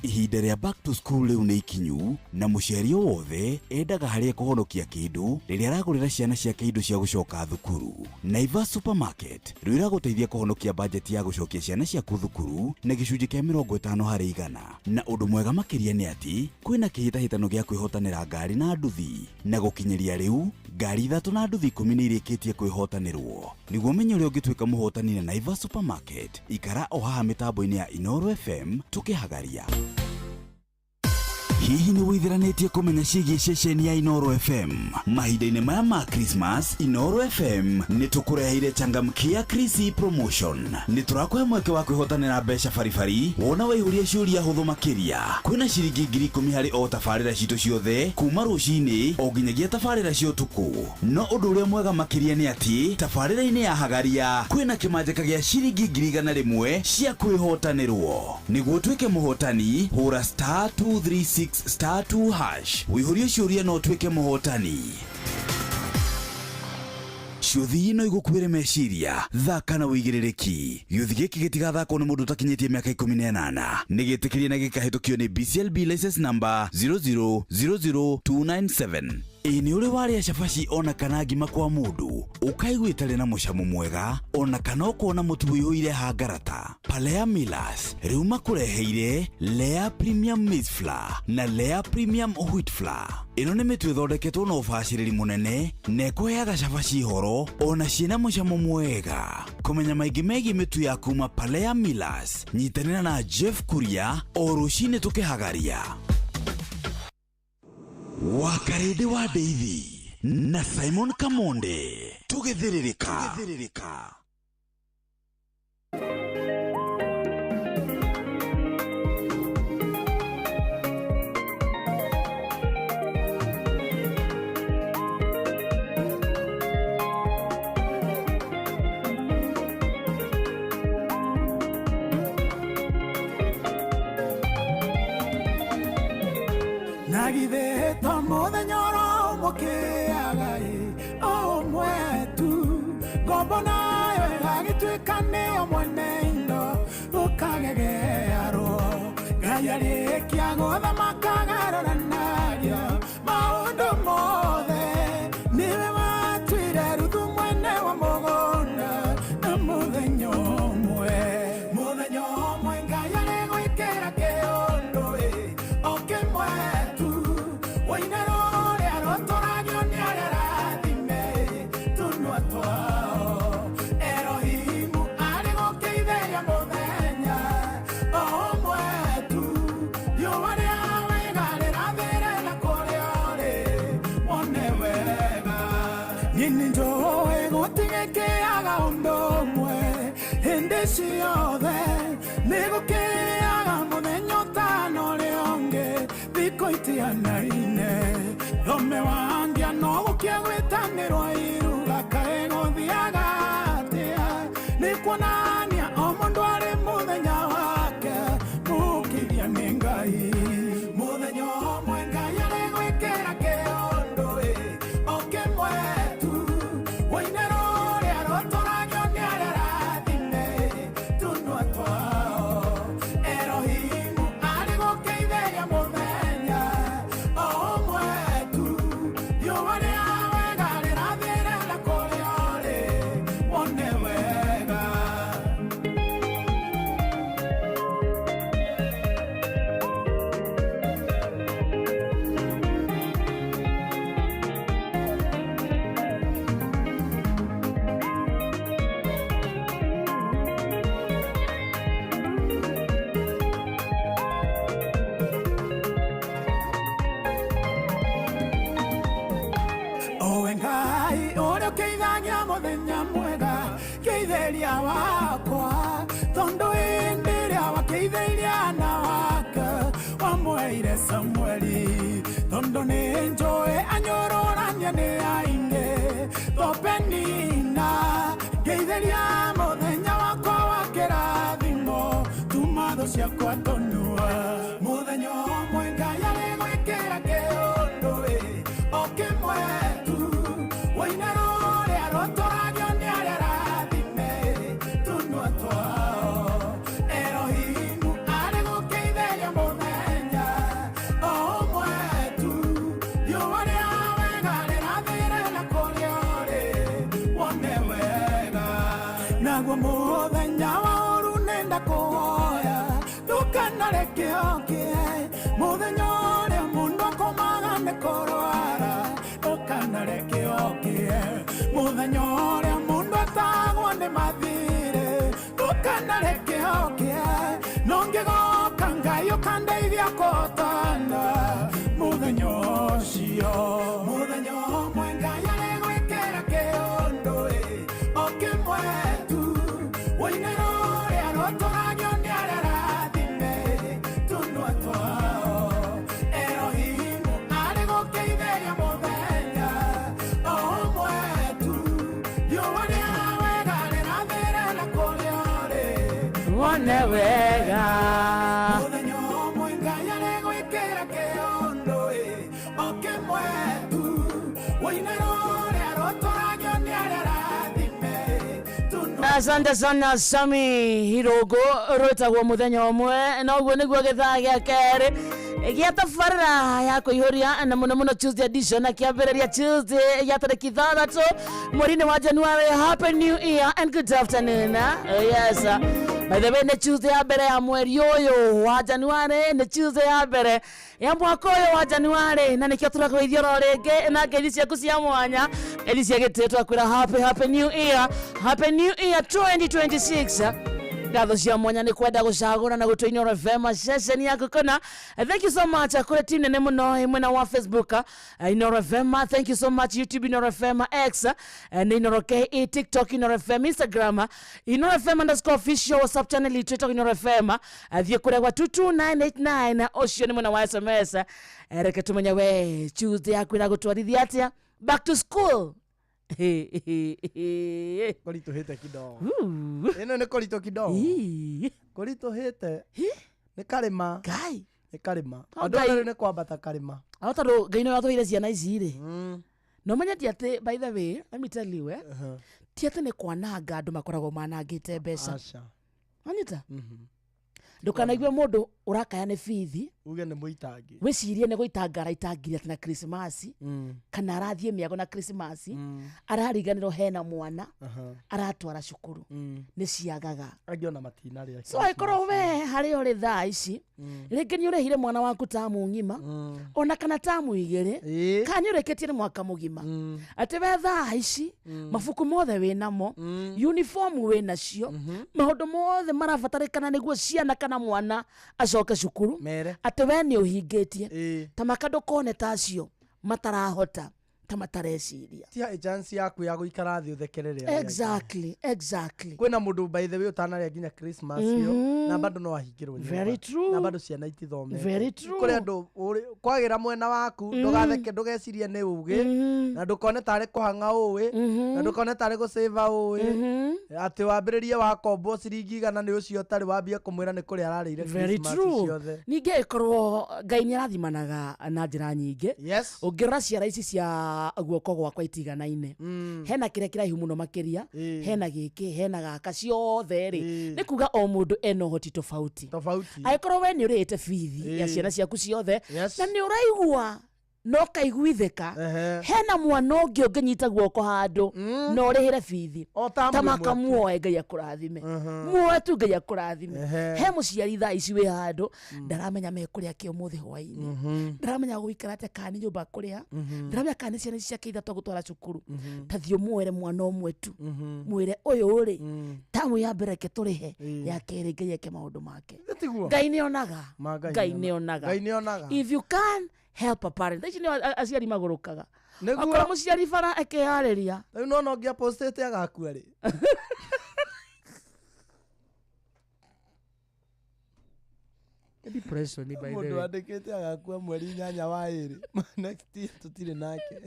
Ihinda rĩa back to school rĩu nĩ ikinyu, na mũciari o wothe endaga harĩa kũhonokia kĩndũ rĩrĩa aragũrĩra ciana ciake indo cia gũcoka thukuru. Naivas Supermarket rĩu ĩragũteithia kũhonokia bajeti ya gũcokia ciana ciaku thukuru na gĩcunjĩ kĩa 50%. Na ũndũ mwega makĩria nĩ atĩ kwĩna kĩhĩtahĩtano gĩa kwĩhotanĩra ngari na nduthi, na gũkinyĩria rĩu ngari 3 na nduthi 10 nĩ irĩkĩtie kwĩhotanĩrwo. Nĩguo ũmenye ũrĩa ũngĩtuĩka mũhotani na Naivas Supermarket, ikara o haha mĩtambo-inĩ ya Inoro FM tũkĩhagaria. Hihi nĩ wĩthiranĩtie kũmenya ciĩgiĩ ceceni ya Inoro FM? Mahinda-inĩ maya ma Christmas, Inoro FM nĩ tũkũreheire changamkia Krisi promotion. Nĩ tũrakũhe mweke wa kwĩhotanĩra mbeca baribari wona waihũria ciũria hũthũ makĩria. Kwĩna ciringi 10,000 harĩ o tabarĩra citũ ciothe kuma rũcinĩ o nginyagia tabarĩra cia ũtukũ. No ũndũ ũrĩa mwega makĩria nĩ atĩ tabarĩra-inĩ ya Hagaria kwĩna kĩmanjĩka gĩa ciringi 100,000 cia kwĩhotanĩrwo. Nĩguo ũtuĩke mũhotani, hũra *236 *2# wĩihũrie ciũria na ũtuĩke mũhotani. Ciũthi no igũkuĩre meciria, thaka na wĩigĩrĩrĩki. Gĩũthi gĩkĩ gĩtigathakwo nĩ mũndũ ũtakinyĩtie mĩaka 18. Nĩ gĩtĩkĩrie na gĩkahĩtũkio nĩ BCLB license number 0000297. Ĩ nĩ ũrĩ warĩa cabaci ona kana ngima kwa mũndũ ũkaigua ĩtarĩ na mũcamo mwega, ona kana ũkona mũtu ũihũire hangarata? Palea Millers rĩu makũreheire Lea Premium Maize Flour na Lea Premium Wheat Flour. Ĩno nĩ mĩtu ĩthondeketwo na ũbacĩrĩri mũnene na ĩkũheaga cabaci horo ona ciĩna mũcamo mwega. Kũmenya maingĩ megiĩ mĩtu ya kuma Palea Millers, nyitanĩra na Jeff Kuria o rũcinĩ tũkĩhagaria. Wakarĩndĩ wa Ndeithi na Simon Kamonde tũgĩthĩrĩrĩka. Nagithĩtwo mũthenya oro mũkĩaga ĩ o ũmwe tu, ngombo nayo ĩgagĩtuĩka nĩyo mwene indo ũkagegearwo. Ngai arĩkia gũthamaka agarũranagia maũndũ mothe, nĩwe watuire Ruthu mwene wa mũgũnda na mũthenya ũmwe. Mũthenya ũmwe Ngai arĩgwĩkĩra kĩũndũ ĩ o kĩmwe tu, woine rũrĩa rũtũragio nĩ arĩa arathime tũnua twao. Erohimu arĩ Hĩndĩ ciothe nĩ gũkĩaga mũthenya ũtano ũrĩa ũngĩ thikũ itianaine thome wangia no gũkĩa gwĩtanĩrwo iruga kaĩ gũthiaga atĩa nĩ kuonania o mũndũ arĩ mũthenya wake mũkithia nĩ Ngai mũthenya ũmwe Ngai arĩ gwĩkĩra kĩũndũ ĩ o kĩmwe tu woine rũrĩa rũtũragio nĩ arĩa arathime tũnua twao Elohimu arĩ gũkĩithĩria mũthenya o ũmwe tu riũa rĩa wega rĩrathĩre na kũrĩa ũrĩ wone wega. Owe Ngai ũrĩa ũkĩithagia mũthenya mwega kĩithĩria wakwa tondũ hĩndĩ ĩrĩa wakĩithĩirie ana wake wamweire Samueli tondũ nĩ njũĩ anyũrũrania nĩ aingĩ topenina ngeithĩria mũthenya wakwa wa kĩrathimo tuma thũ ciakwa tũnua mũthenya ũmwe Ngai arĩ gwĩkĩra kĩũndũ ĩ o kĩmwe tu woine rũrĩa rũtũragio nĩ arĩa arathime tũnua twao Elohimu arĩ gũkĩithĩria mũthenya o ũmwe tu riũa rĩa wega rĩrathĩre na kũrĩa ũrĩ wone wega naguo mũthenya wa ũru nĩndakũhoya ndũkanareke ũkĩe mũthenya ũrĩa mũndũ akomaga nĩ kũrwara ndũkanareke ũkĩe mũthenya ũrĩa mũndũ atagwo nĩ mathirĩ ndũkanareke ũkĩe no ngĩgoka Ngai ũkandeithia kũhotana mũthenya ũcio mũthenya ũmwe Ngai arĩ gwĩkĩra kĩũndũ ĩ o kĩmwe tu woine rũrĩa rũtũragio nĩ arĩa arathime tũnua twao Elohimu arĩ gũkĩithĩria mũthenya o ũmwe tu riũa rĩa wega rĩrathĩre na kũrĩa ũrĩ wone wega mũthenya ũmwe Ngai arĩ gwĩkĩra kĩũndũ ĩ o kĩmwe tu woine rũrĩa rũtũragio nĩ arĩa arathime tũnua Asante sana Sami Hirogo rwĩtagwo mũthenya ũmwe na ũguo nĩguo gĩthaa gĩa kerĩ gĩa tabarĩra ya kũihũria na mũno mũno Tuesday edition na kĩambĩrĩria Tuesday ya tarĩki 6 mweri-inĩ wa January. Happy New Year and good afternoon. Oh, yes. By the way, nĩ Tuesday ya mbere ya mweri ũyũ wa January, nĩ Tuesday ya mbere ya mwaka ũyũ wa January, na nĩkĩo tũrakũgeithia oro rĩngĩ na ngeithi ciaku cia mwanya, ngeithi cia gĩtĩo twakwĩra happy happy new year, happy new year 2026. Ngatho cia mwanya nĩ kwenda gũcagũra na gũtua Inooro FM ceceni yaku kũna. Thank you so much kũrĩ team nene mũno ĩ mwena wa Facebook, Inooro FM. Thank you so much YouTube Inooro FM, X nĩ Inooro KE, TikTok Inooro FM, Instagram Inooro FM underscore official, WhatsApp channel itũ ĩtagwo Inooro FM. Thiĩ kũrĩa gwa 22989 ũcio nĩ mwena wa SMS. Reke tũmenye we Tuesday yaku ĩragũtwarithia atĩa back to school. Kũritũhĩte kidogo ĩno nĩ kũritũ kidogo kũritũhĩte nĩ karĩma Ngai nĩ karĩma No, andũ Ngai- othe rĩu nĩ kwambata karĩma Ao tondũ Ngai nĩwe watũheire ciana ici rĩ no menye ti atĩ, by the way, let me tell you, ti atĩ nĩ kwananga andũ makoragwo manangĩte mbeca. Aca. Wanyita ndũkanaigue mũndũ ũrakaya nĩ bithi uge nĩ mũitangi. Wĩcirie nĩ gũitanga araitangire atĩ na Krismasi kana arathiĩ mĩago na Krismasi arariganĩrwo hena mwana aratwara cukuru nĩ ciagaga. Angĩ ona matinarĩa. So angĩkorwo we harĩa ũrĩ thaa ici rĩngĩ nĩ ũrĩhire mwana waku tamu ng'ima ona kana tamu 2 kana nĩ ũrĩkĩtie nĩ mwaka mũgima atĩ we thaa ici mabuku mothe wĩ namo, uniform wĩ nacio, maũndũ mothe marabatarĩkana nĩguo ciana kana mwana acoke cukuru mere atĩ we nĩ ũhingĩtie, ta maka ndũkone ta acio matarahota. Ta Ta matareciria. Tia chance yaku ya guikara thi uthekerere arĩa angĩ. Exactly. Kwĩna mũndũ, by the way, ũtanarĩa nginya Christmas ĩyo na bado no ahingĩrwo nyũmba. Very true. Na bado ciana itithomete. Very true. Kũrĩ andũ kwagĩra mwena waku, ndũgatheke, ndũgecirie nĩ ũgĩ, na ndũkone tarĩ kũhang'a ũĩ, na ndũkone tarĩ gũcĩva ũĩ, atĩ wambĩrĩrie wakombwo ciringi 100 nĩ ũcio ũtarĩ wambie kũmwĩra nĩ kũrĩa ararĩire Very Christmas true. ciothe. Ningĩ ĩkorwo Ngai nĩ arathimanaga na njĩra nyingĩ. Ũngĩrora ciara ici cia guoko gwakwa itiganaine, hena kĩrĩa kĩraihu mũno makĩria, hena gĩkĩ, hena gaka, ciothe rĩ, nĩ kuga o mũndũ ena ũhoti tofauti. Tofauti. Angĩkorwo we nĩ ũrĩhĩte bithi ya ciana ciaku ciothe na nĩ ũraigua no kaiguithĩka, hena mwana ũngĩ ũngĩnyita guoko handũ na ũrĩhĩre bithi ta ta mũndũ makamuoe, Ngai akũrathime, muoe tu, Ngai akũrathime. He mũciari thaa ici wĩ handũ ndaramenya mekũrĩa kĩ ũmũthĩ hwaĩ-inĩ, ndaramenya gũikara atĩa, kana nĩ nyũmba kũrĩha, ndaramenya kana nĩ ciana ici ciake ithatũ agũtwara cukuru. Ta thiĩ ũmuoere mwana ũmwe tu, mwĩre ũyũ rĩ, tamu ya mbere reke tũrĩhe, ya kerĩ Ngai eke maũndũ make. Tiguo? Ngai nĩ onaga. Ma Ngai Ngai nĩ onaga. Ngai nĩ onaga. If you can help a parent, thaa ici nĩ aciari magũrũkaga. Nĩguo. Akorwo mũciari bara akĩharĩria. Rĩu nona ũngĩ apostĩte agakua rĩ. Depression, by the Mũndũ way. andĩkĩte agakua mweri 8 wa ĩrĩ next year, tũtirĩ nake.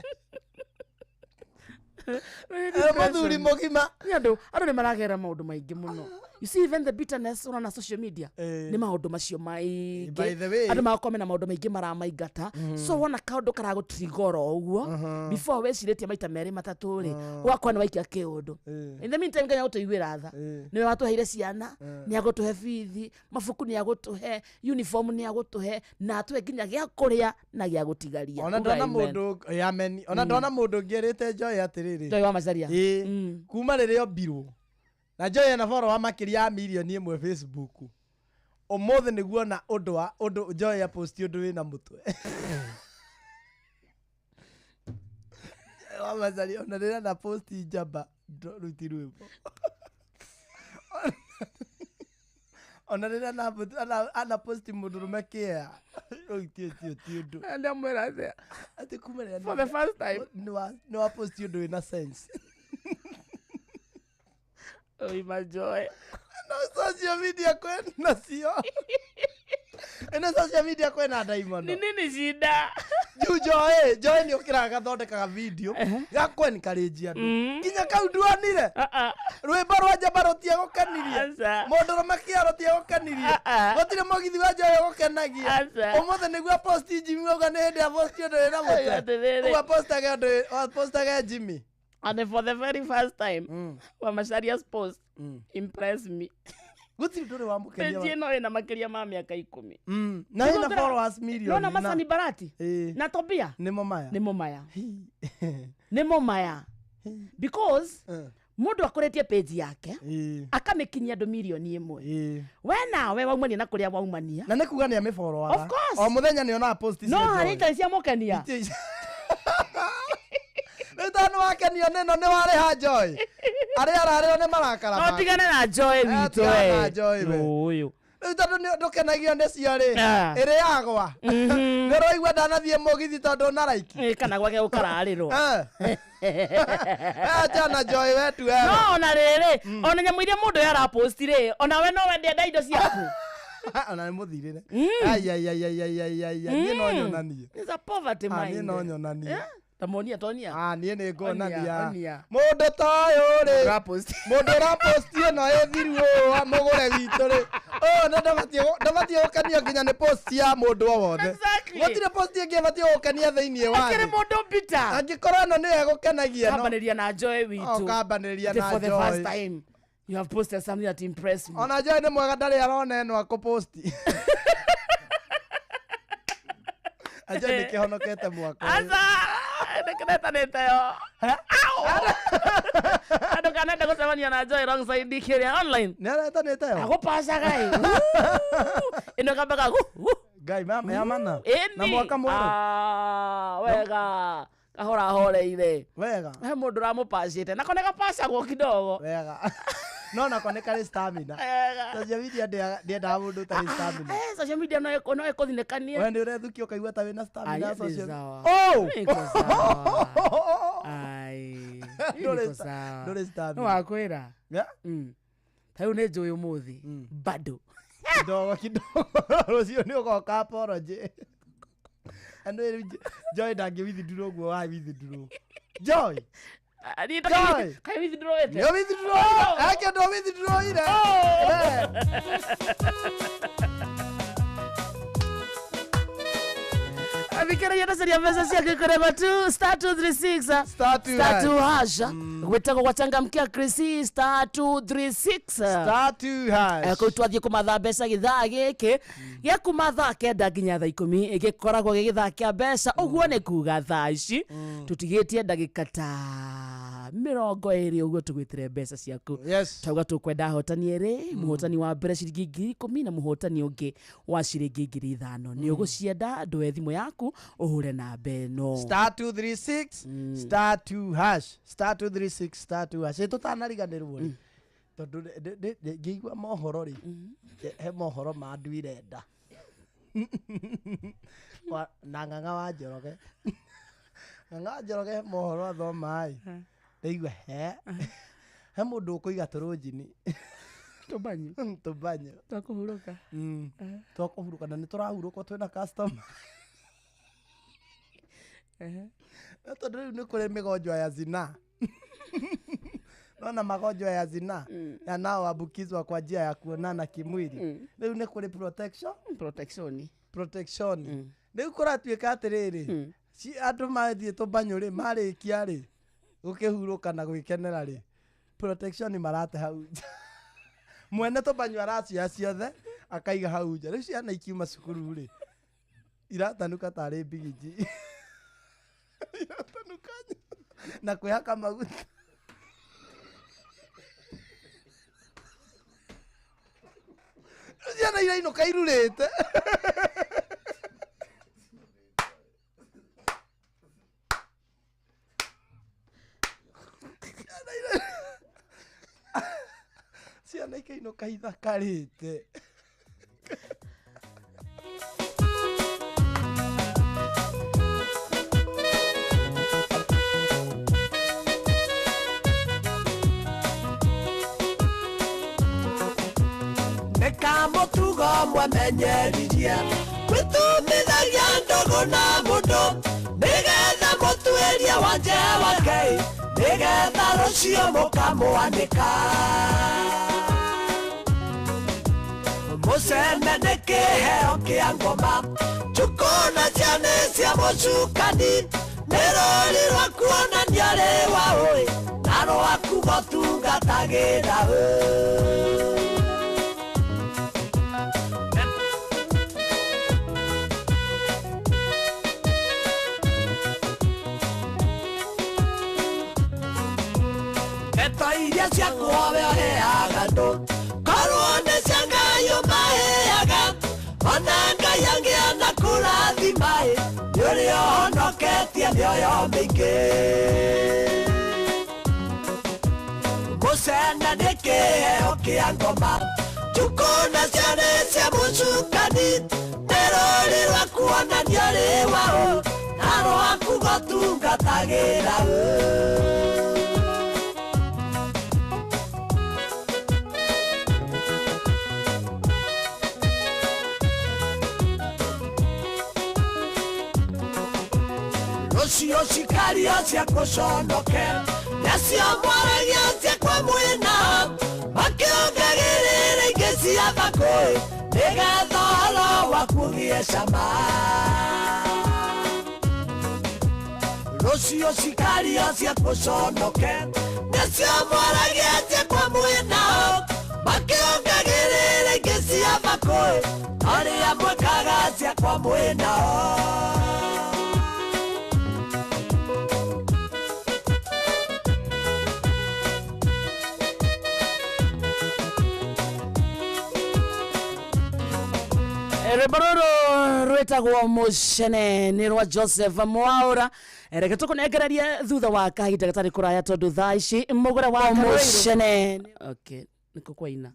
Mũthuri mũgima. Nĩ andũ nĩ maragera maũndũ maingĩ mũno. You see, even the bitterness ũrona social media nĩ maũndũ macio maingĩ. By the way- Andũ magakorwo mena maũndũ maingĩ maramaingata. So wona kaũndũ karagũtrigora o ũguo, before wĩcirĩtie maita merĩ matatũ rĩ, ũgakorwo nĩ waikia kĩũndũ. In the meantime, Ngai agũtũiguĩra tha, nĩwe watũheire ciana, nĩ agũtũhe bithi, mabuku nĩ agũtũhe, uniform nĩ agũtũhe, na atũhe nginya gĩa kũrĩa na gĩa gũtigaria. Ona Uga ndona amen. mũndũ, amen, ona ndona mũndũ ũngĩ erĩte Joy atĩrĩrĩ. Joy wa Macharia. Ĩĩ, kuma rĩrĩa ombirwo na Joy ena follower makĩria ya mirioni 1 Facebook, ũmũthĩ nĩguo ona ũndũ wa ũndũ Joy aposti ũndũ wĩna mũtwe. Joy wa Macharia, ona rĩrĩa na posti njamba rĩu ti rwĩmbo, ona rĩrĩa ana posti mũndũrũme kĩa rĩu ti ũndũ. Ndamwĩra atĩa? Atĩ kuma rĩrĩa For the first time. Nĩ wa posti ũndũ wĩna sense. Oi, majoy. No social media kwena cio, ĩno social media kwena ndaimono. Ni nini shida? Juu Joy nĩ ũkĩraga gathondekaga video ga kwencourage andũ, nginya kau nduonire rwĩmbo rwa njamba rũtiegũkenirie, Aca. mũndũrũme kĩa rũtiegũkenirie, gũtirĩ mũgithi wa Joy ũgũkenagia. Aca. Ũmũthĩ nĩguo posti Jimmy auga nĩ hĩndĩ aposti ũndũ wĩna mũtwe. Atĩrĩrĩ. Ũguo apostage ũndũ apostage Jimmy. And for the very first time, Wamacharia's post impress me. Gũtirĩ ndũrĩ wamũkenia. Page ĩno ĩna makĩria ma mĩaka 10. Na ĩna followers million. Nona Masani Barati na Tobia. Nĩmo maya. Nĩmo maya. Nĩmo maya. Because mũndũ akũrĩtie page yake akamĩkinyia andũ mirioni 1, we nawe waumania na kũrĩa waumania. Na nĩ kuga nĩ amĩborowaga. Of course. O mũthenya nĩ onaga post no cia harĩa Joy. itarĩ ciamũkenia. Rĩu tondũ nĩ wakenio nĩno nĩ warĩha Joy, arĩa ararĩo nĩ marakara No make. tigane na Joy Eh, witũ. tigana na Joy we. Ũyũ. Rĩu tondũ ndũkenagio nĩcio rĩ, Ah. ĩrĩagwa nĩ ũraigua ndanathiĩ mũgithi tondũ na raiki. Ĩ, kana gwake gũkararĩrwo. Achana Joy wetu wewe. No ona rĩrĩ, ona nyamũ iria mũndũ ũyũ araposti rĩ, ona we no wende enda indo ciaku. Ona nĩ mũthirĩre. Ai, ai, ai, ai, ai, ai, ai, ai, niĩ no nyonanie. It's a poverty Ah, niĩ mind. no nyonanie. Eh? Ta monia tonia. Ah, niĩ nĩ nguonania. Onia. Mũndũ ta ũyũ rĩ, Ũrapost. Mũndũ ũraposti ĩno ĩ thiru ũũ mũgũre witũ rĩ, ũyũ nĩ ndabatiĩ gũkenio nginya nĩ post ya mũndũ o wothe. Exactly. Gũtirĩ post ĩngĩ ĩbatiĩ gũkenia thĩinĩ wa Akĩrĩ thĩ. mũndũ bitter. Angĩkorwo ĩno nĩyo ĩgũkenagia no. Kambanĩria na Joy witũ. Oh, kambanĩria na For the Joy. first time, you have posted something that impressed me. Ona Joy nĩ mwega, ndarĩ arona ĩno akũposti. Ajoy nĩ kĩhonokete mwaka ũyũ. Aca, nĩkĩretanĩte yo. Andũ kanenda gũcemania na Joy wrong side kĩrĩa online. Nĩ aretanĩte yo. Agũpacaga ĩ. Ĩno kambaga Ngai mama ya mana. Ĩni. Na mwaka mwerũ. Ah, wega. Kahora horeire. Wega. He mũndũ ũramũpacĩte. Nako nĩ gapacagwo kidogo. Wega. No nako nĩ karĩ stamina. Social media ndĩendaga mũndũ ũtarĩ stamina. Social media no no ĩkũthinĩkanie. We nĩ ũrethukia ũkaigua ta wĩna stamina Ai, ndĩ social. sawa. Oh! Niko sawa. Ai, Ndũrĩ niko sawa. ndũrĩ stamina. Nĩ wakwĩra. Yeah. Ta rĩu nĩ njũĩ ũmũthĩ bado Kidogo kidogo rũciũ nĩ ũgoka apology. Andũ rĩu Joy ndangĩ withdraw ũguo wa withdraw. Joy. Joy. Kaĩ withdrawĩte? Nĩ withdraw. Eke ndo withdraw ire. Athikĩrĩria ndacaria mbeca ciake kũrema tu star 236 star 2 star 2 hash gwĩtagwo gwachangamkia Chrissy star 236 star 2 hash kũu twathiĩ kũmatha mbeca gĩthaa gĩkĩ gĩa kuma thaa kenda nginya thaa ikũmi gĩkoragwo gĩ gĩthaa kĩa mbeca ũguo nĩ kuga thaa ici tũtigĩtie ndagĩka ta mĩrongo ĩrĩ ũguo tũgwĩtĩre mbeca ciaku twauga tũkwenda ahotani erĩ mũhotani wa mbere ciringi 10,000 na mũhotani ũngĩ wa ciringi 5,000 nĩ ũgũcienda ndũe thimũ yaku ũhũre namba ĩno Star 236 star 2 hash star 236 star 2 hash tũtanariganĩrwo rĩ tondũ ngĩigua mohoro rĩ he mohoro ma nduirenda na ng'ang'a wa Njoroge. Ng'ang'a wa Njoroge he mohoro athoma ĩ ndaigua he mũndũ ũkũiga tũrũnjini tũbanyu tũbanyu twa kũhurũka. Twa kũhurũka na nĩ tũrahurũka twĩna customer. No tondũ rĩu nĩ kũrĩ mĩgonjwa ya zinaa. Naona magonjwa ya zinaa yanaoambukizwa kwa njia ya kuonana kimwili. Rĩu nĩ kũrĩ protection protection protection. Rĩu kũratuĩka atĩrĩrĩ andũ mathiĩ tũbanyũ rĩ marĩkia rĩ gũkĩhurũka na gwĩkenera rĩ protection marate hau nja. Mwene tũbanyũ aracioya ciothe akaiga hau nja. Rĩu ciana ikiuma cukuru rĩ iratanuka tarĩ mbigiji. Iratanuka na kwĩhaka maguta. Ciana irainũka irurĩte. Ciana ikainũka ithakarĩte. Nĩ kamũtugo mwemenyeririe gwĩtumithagia ndũgũ na mũndũ nĩgetha mũtuĩrie wanje wake nĩgetha rũciũ mũkamwanĩka. Mũcene nĩ kĩheo kĩa ngoma njukũ na ciana cia mũcukani nĩ rũri rwa kuonania rĩ wa ũĩ na rwaku gũtungatagĩra ũ. Ndeto iria ciakwa we ũheaga andũ korwo nĩ cia Ngai ũmaheaga ona Ngai angĩona kũrathima ĩ nĩ ũrĩa ũhonoketie mĩoyo mĩingĩ. Mũcene nĩ kĩheo kĩa ngoma njukũ na ciana cia mũcukani nĩ rũri rwa kuonania rĩ wa ũ na rwaku gũtungatagĩra ũ. Rũciũ cikario cia kũconoke nĩacio mwaragia ciakwa mwĩna makĩongagĩrĩra ingĩ cia thakũĩ nĩgetha ũhoro waku ũgĩe cama. Rũciũ cikario cia kũconoke nĩacio mwaragia ciakwa mwĩna makĩongagĩrĩra ingĩ cia thakũĩ arĩa mwĩkaga ciakwa mwĩnao. Rwĩmbo rũrũ rwĩtagwo mũcene nĩ rwa Joseph Mwaũra. Reke tũkũnengererie thutha wa kahinda gatarĩ kũraya tondũ thaa ici mũgũre wa mũcene. Okay. Nĩkũ kwaina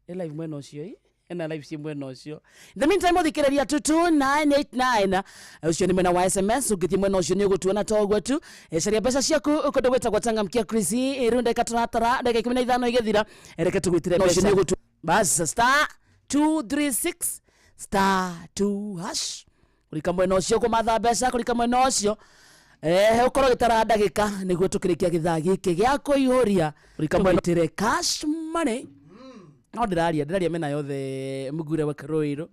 ĩ live mwena ũcio ĩ ena live ci mwena ũcio. In the meantime, ũthikĩrĩria 22989, ũcio nĩ mwena wa SMS. Ũngĩthiĩ mwena ũcio nĩ ũgũtuona to ũguo tu. Caria mbeca ciaku kũndũ gwĩtagwo Changamkia Chris. Rĩu ndagĩka tũratara ndagĩka 15 igĩthira, reke tũgwĩtĩre mbeca nĩ ũgũtu bas star 236 star 2 hash, kũrika mwena ũcio kũmatha mbeca, kũrika mwena ũcio ũkorwo gĩtara ndagĩka nĩguo tũkĩrĩkia gĩthaa gĩkĩ gĩa kũihũria, kũrika mwena tĩre cash money. No ndĩraria mĩena yothe mũgure wa Karoiro.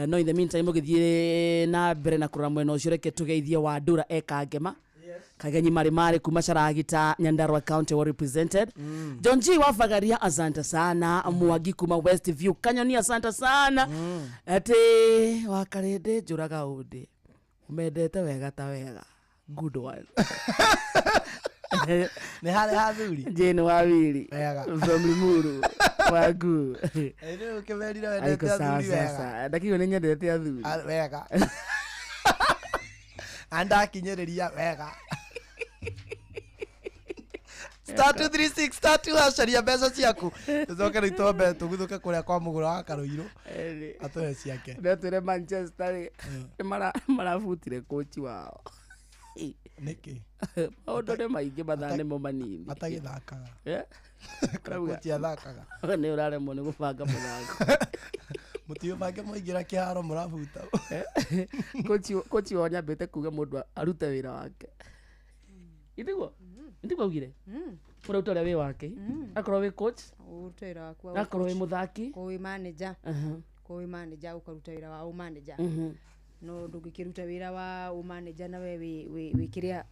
No in the meantime, ũgĩthiĩ na mbere na kũrora mwena ũcio, reke tũgeithie Wandura ekangema Kagenyi marĩ marĩ kuma Caragita, Nyandarua County, well represented. John G Wafagaria, asante sana. Mwangi kuma West View Kanyoni, asante sana. Ati wakarĩndĩ njũraga ũndĩ ũmendete wega ta wega, good one. Nĩ harĩ hathuri. Jane Wawiri Wega. from Limuru wagu. Rĩu ũkĩmerire Aiko wendete sawa. athuri wega. Sasa ndakiuga nĩ nyendete athuri. Ah, wega andakinyĩrĩria wega. Star 236 star 2 hash, caria mbeca ciaku, tũcoke rĩu twambe tũguthũke kũrĩa kwa mũgũra wa Karũirũ atũhe ciake. Ndetwĩre Manchester rĩ nĩ marabutire kochi wao. Nĩkĩ? Maũndũ nĩ maingĩ, mathaa nĩmo manini. Matagĩthakaga. Eh? Kochi athakaga. Nĩ ũraremwo nĩ gũbanga mũthako. Mũtiũbange mũingĩra kĩharo mũrabuta. Kochi wao nĩambĩte kuga mũndũ arute wĩra wake. Itiguo itiguo augire ũrauta ũrĩa wĩ wake, akorwo wĩ coach, Ũrute wĩra waku wa akorwo wĩ coach. mũthaki. Ko wĩ manager, ko wĩ manager ũkaruta wĩra wa ũmanager. No ndũngĩkĩruta wĩra wa ũmanager nawe wĩ kĩrĩa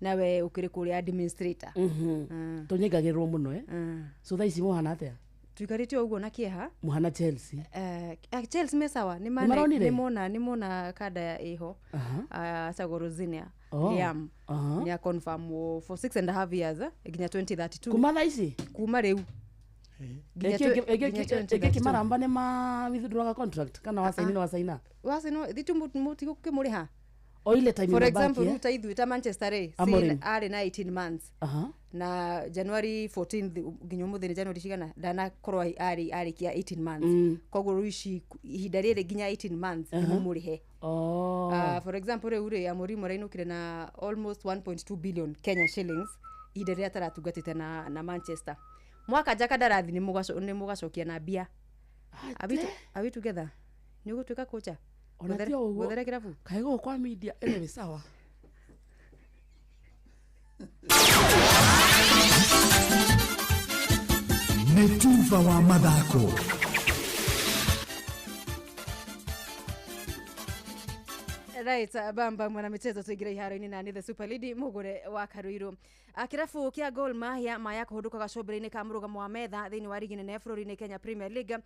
nawe ũkĩrĩ kũrĩa administrator. Tũnyingagĩrĩrwo mũno eh? So thaa ici mũhana atĩa? Tuikarĩte o ũguo na kĩeha. Mũhana Chelsea. Chelsea me sawa. Nĩ Nĩmaronire? nĩmona kanda ĩho. Sagorozinia. Oh. Liam nĩ aconfirm for 6.5 years, nginya 2032. Kuma thaa ici? Kuma rĩu. Nginya nginya Ĩngĩ 2032. kĩmaramba nĩ ma withdraw contract kana wasaini nĩ wasaina? Wasaini thitu mũtigũkĩmũrĩha. O ile time For imebaki, example, eh? rĩu ta ithuĩ ta Manchester rĩ, Amorim. Sale arĩ na 18 months. Na January 14th nginya ũmũthĩ nĩ January cigana ndanakorwo arĩ arĩkia 18 months. Koguo rĩu ici ihinda rĩrĩ nginya 18 months nĩmũmũrĩhe. Oh. For example, rĩu rĩ Amorim arainũkire na almost 1.2 billion Kenya shillings ihinda rĩrĩa ataratungatĩte na Manchester. Mwaka nja kandarathi nĩ mũgacokia na mbia. Are we together? Nĩ ũgũtuĩka kocha? Ona ti o ũguo. Gwethere kĩrabu. Kaĩ gũkũ kwa media, anyway, sawa. Nĩ tuba wa mathako. Right, bamba mwana michezo, tuingira iharo-inĩ na nĩ the super lady mũgũre wa Karuiru. Kĩrabu kĩa Gor Mahia maya kũhũndũka gacũmbĩrĩ-inĩ ka mũrũgamo wa metha thĩinĩ wa rigi nene ya bũrũri-inĩ Kenya Premier League.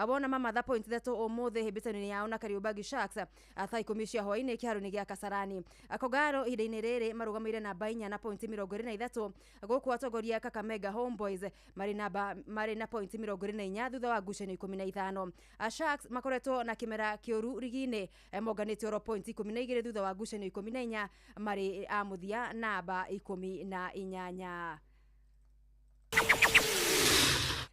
Wona mamatha point 3 ũmũthĩ hĩmbĩtano-inĩ yao na Kariobangi Sharks, thaa 10 cia hwaĩ-inĩ kĩharo-inĩ gĩa Kasarani. Kogaro ihinda-inĩ rĩrĩ marũgamĩire namba 4 na point 23, gũkũ atongoria Kakamega Homeboys marĩ na point 24 thutha wa ngucanio 15. Sharks makoretwo na kĩmera kĩũru rigi-inĩ, monganĩte oro point 12 thutha wa ngucanio 14, marĩ a mũthia namba 18.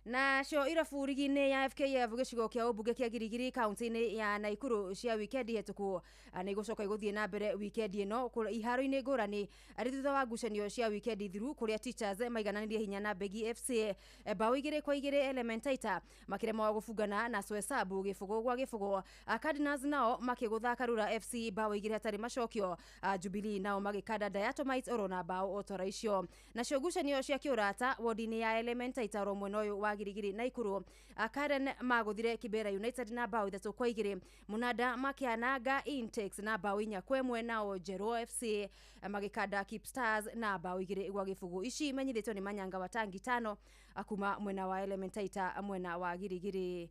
Nacio irabu rigi-inĩ ya FKF gĩcigo kĩa ũmbunge kĩa Girigiri kaunti-inĩ ya Naikuru cia wikendi hetũku nĩ igũcoka igũthiĩ na mbere wikendi ĩno iharo-inĩ ngũrani, arĩ thutha wa ngucanio cia wikendi thiru kũrĩa Teachers maigananirie hinya na Begi FC bao 2-2, Elementaita makĩremwo gũbungana na Swesabu 0-0, Cardinals nao makĩgũtha Karura FC bao 2 hatarĩ macokio, Jubilee nao magĩkanda Diatomites oro na bao otora icio. Nacio ngucanio cia kĩũrata wodi-inĩ ya Elementaita oro mwena ũyũ wa Girigiri Naikuru, Karen magũthire Kibera United na bao 3-2, Munada makĩananga Intex na bao 4-1, nao Jero FC magĩkanda Keep Stars na bao 2-0. Ici menyithĩtio nĩ Manyanga wa Tangi 5 kuma mwena wa Elementaita mwena wa Girigiri.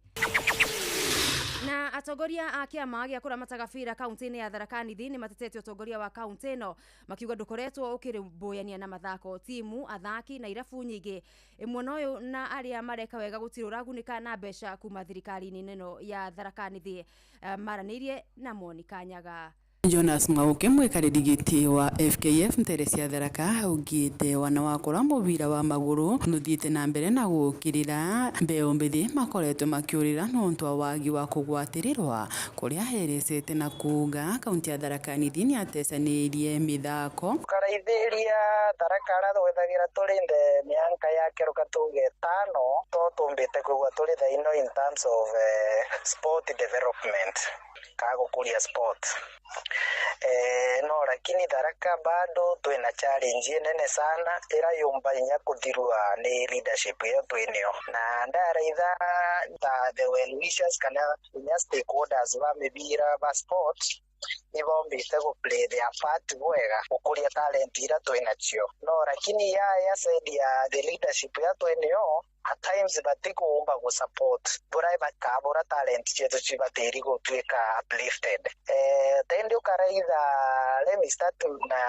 Na atongoria a kĩama gĩa kũramata gabira kaunti-inĩ ya Tharaka Nithi nĩ matetete ũtongoria wa kaunti ĩno makiuga ndũkoretwo ũkĩrũmbũyania na mathako, timu, athaki na irabu nyingĩ. Mwena ũyũ na arĩa mareka wega gũtirĩ ũragunĩka na mbeca kuma thirikari-inĩ ĩno ya Tharaka Nithi. Maranĩirie na Monica Nyaga. Jonas Ng'auke mwikarĩri gĩtĩ wa FKF ntere cia Tharaka augĩte wana wakora mũbira wa magũrũ nũthiĩte na mbere na gũkĩrĩra mbeo mbĩthĩ makoretwo makĩũrĩra nũntũ wa wagi wa kũgwatĩrĩrwa kũrĩa erecete na kuga kaunti ya Tharaka Nithi nĩatecanĩirie mĩthako. Karaithĩria Tharaka aria twethagira tũrĩ nthe mĩanka ya keruka tuge tano to tumbite kuigua tũrĩ thaino in terms of sport development ka gũkũria sport no lakini Tharaka bado twina challenge nene sana irayumba inya kuthirwa ni leadership iyo twinio na ndaraitha ta the well wishers kana inya stakeholders ba mibira ba sport nibombite gu play their part wega gukuria talent ira twinacio no lakini ya side ya the leadership ya twinio at times batikuumba gu support bura bakabura talent chetu chibatiri gutuika uplifted tendi ukaraitha let me start na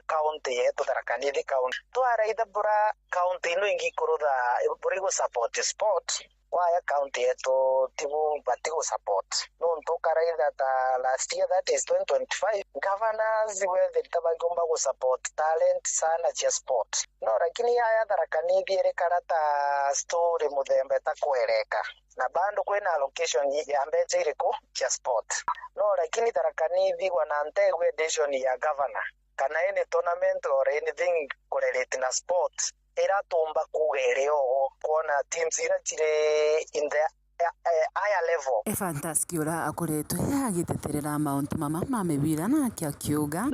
county yetu Tharaka Nithi county twaraitha bura county ino ingi kurutha buri gu support sport kwaya county yetu tibu batigu support no ntukaraitha ta last year that is 2025 governors wethe tabagomba gu support talent sana cha sport no lakini haya Tharaka Nithi iri ta story muthemba ta kwereka na bado kwina allocation ya mbeca iriku cha sport no lakini Tharaka Nithi wana ntegwe decision ya governor kana any tournament or anything correlate na sport iratumba kugere ogo kuona teams ira chire in the higher level. Ephantus Kiura akoretwo agiteterera mauntu mama ma mibira na akiuga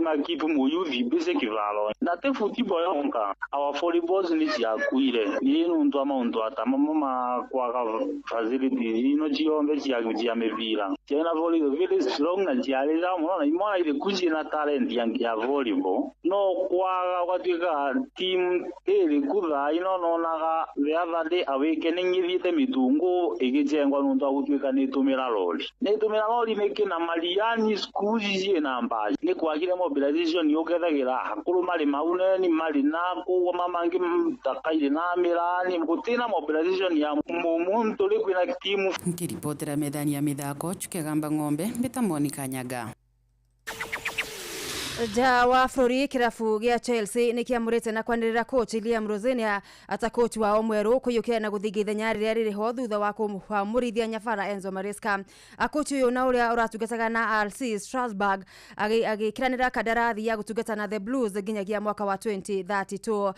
makipu muyuthi mbese kivalo na te football yonka our volleyballs ni ciakuire ni nundu a maundu atama ma kwaga facilities ino ciombe cia mibira ciana volleyball very strong na ciarira muno na imona ile kunji na talent ya volleyball no kwaga gwatuika team iri kutha ino nonaga the other day awakening ithiite mitungu igicengwa nundu agutuika ni tumira lori ni tumira lori niki na mariani schools ciina mbaci ni kwagire mobilization yukethagira hakuru mari mauneni mari na kuwa mamangi takaire na mirani gutina mobilization ya mumuntu ri kwina timu. Nkiripotera methani ya mithako Chukegamba Ng'ombe mbita Monica Nyaga. Ja wa bũrũri kĩrabu gĩa Chelsea nĩ kĩamũrĩte na kwanĩrĩra coach Liam Rosenia ata coach wao mwerũ kũiyũkia na gũthinga ithenya rĩrĩa rĩrĩ ho thutha wa kũmũrithia nyabara Enzo Maresca. Coach ũyũ na ũrĩa ũratungataga na RC Strasbourg agĩkiranĩra kandarathi ya gũtungata na the Blues nginyagia mwaka wa 2032.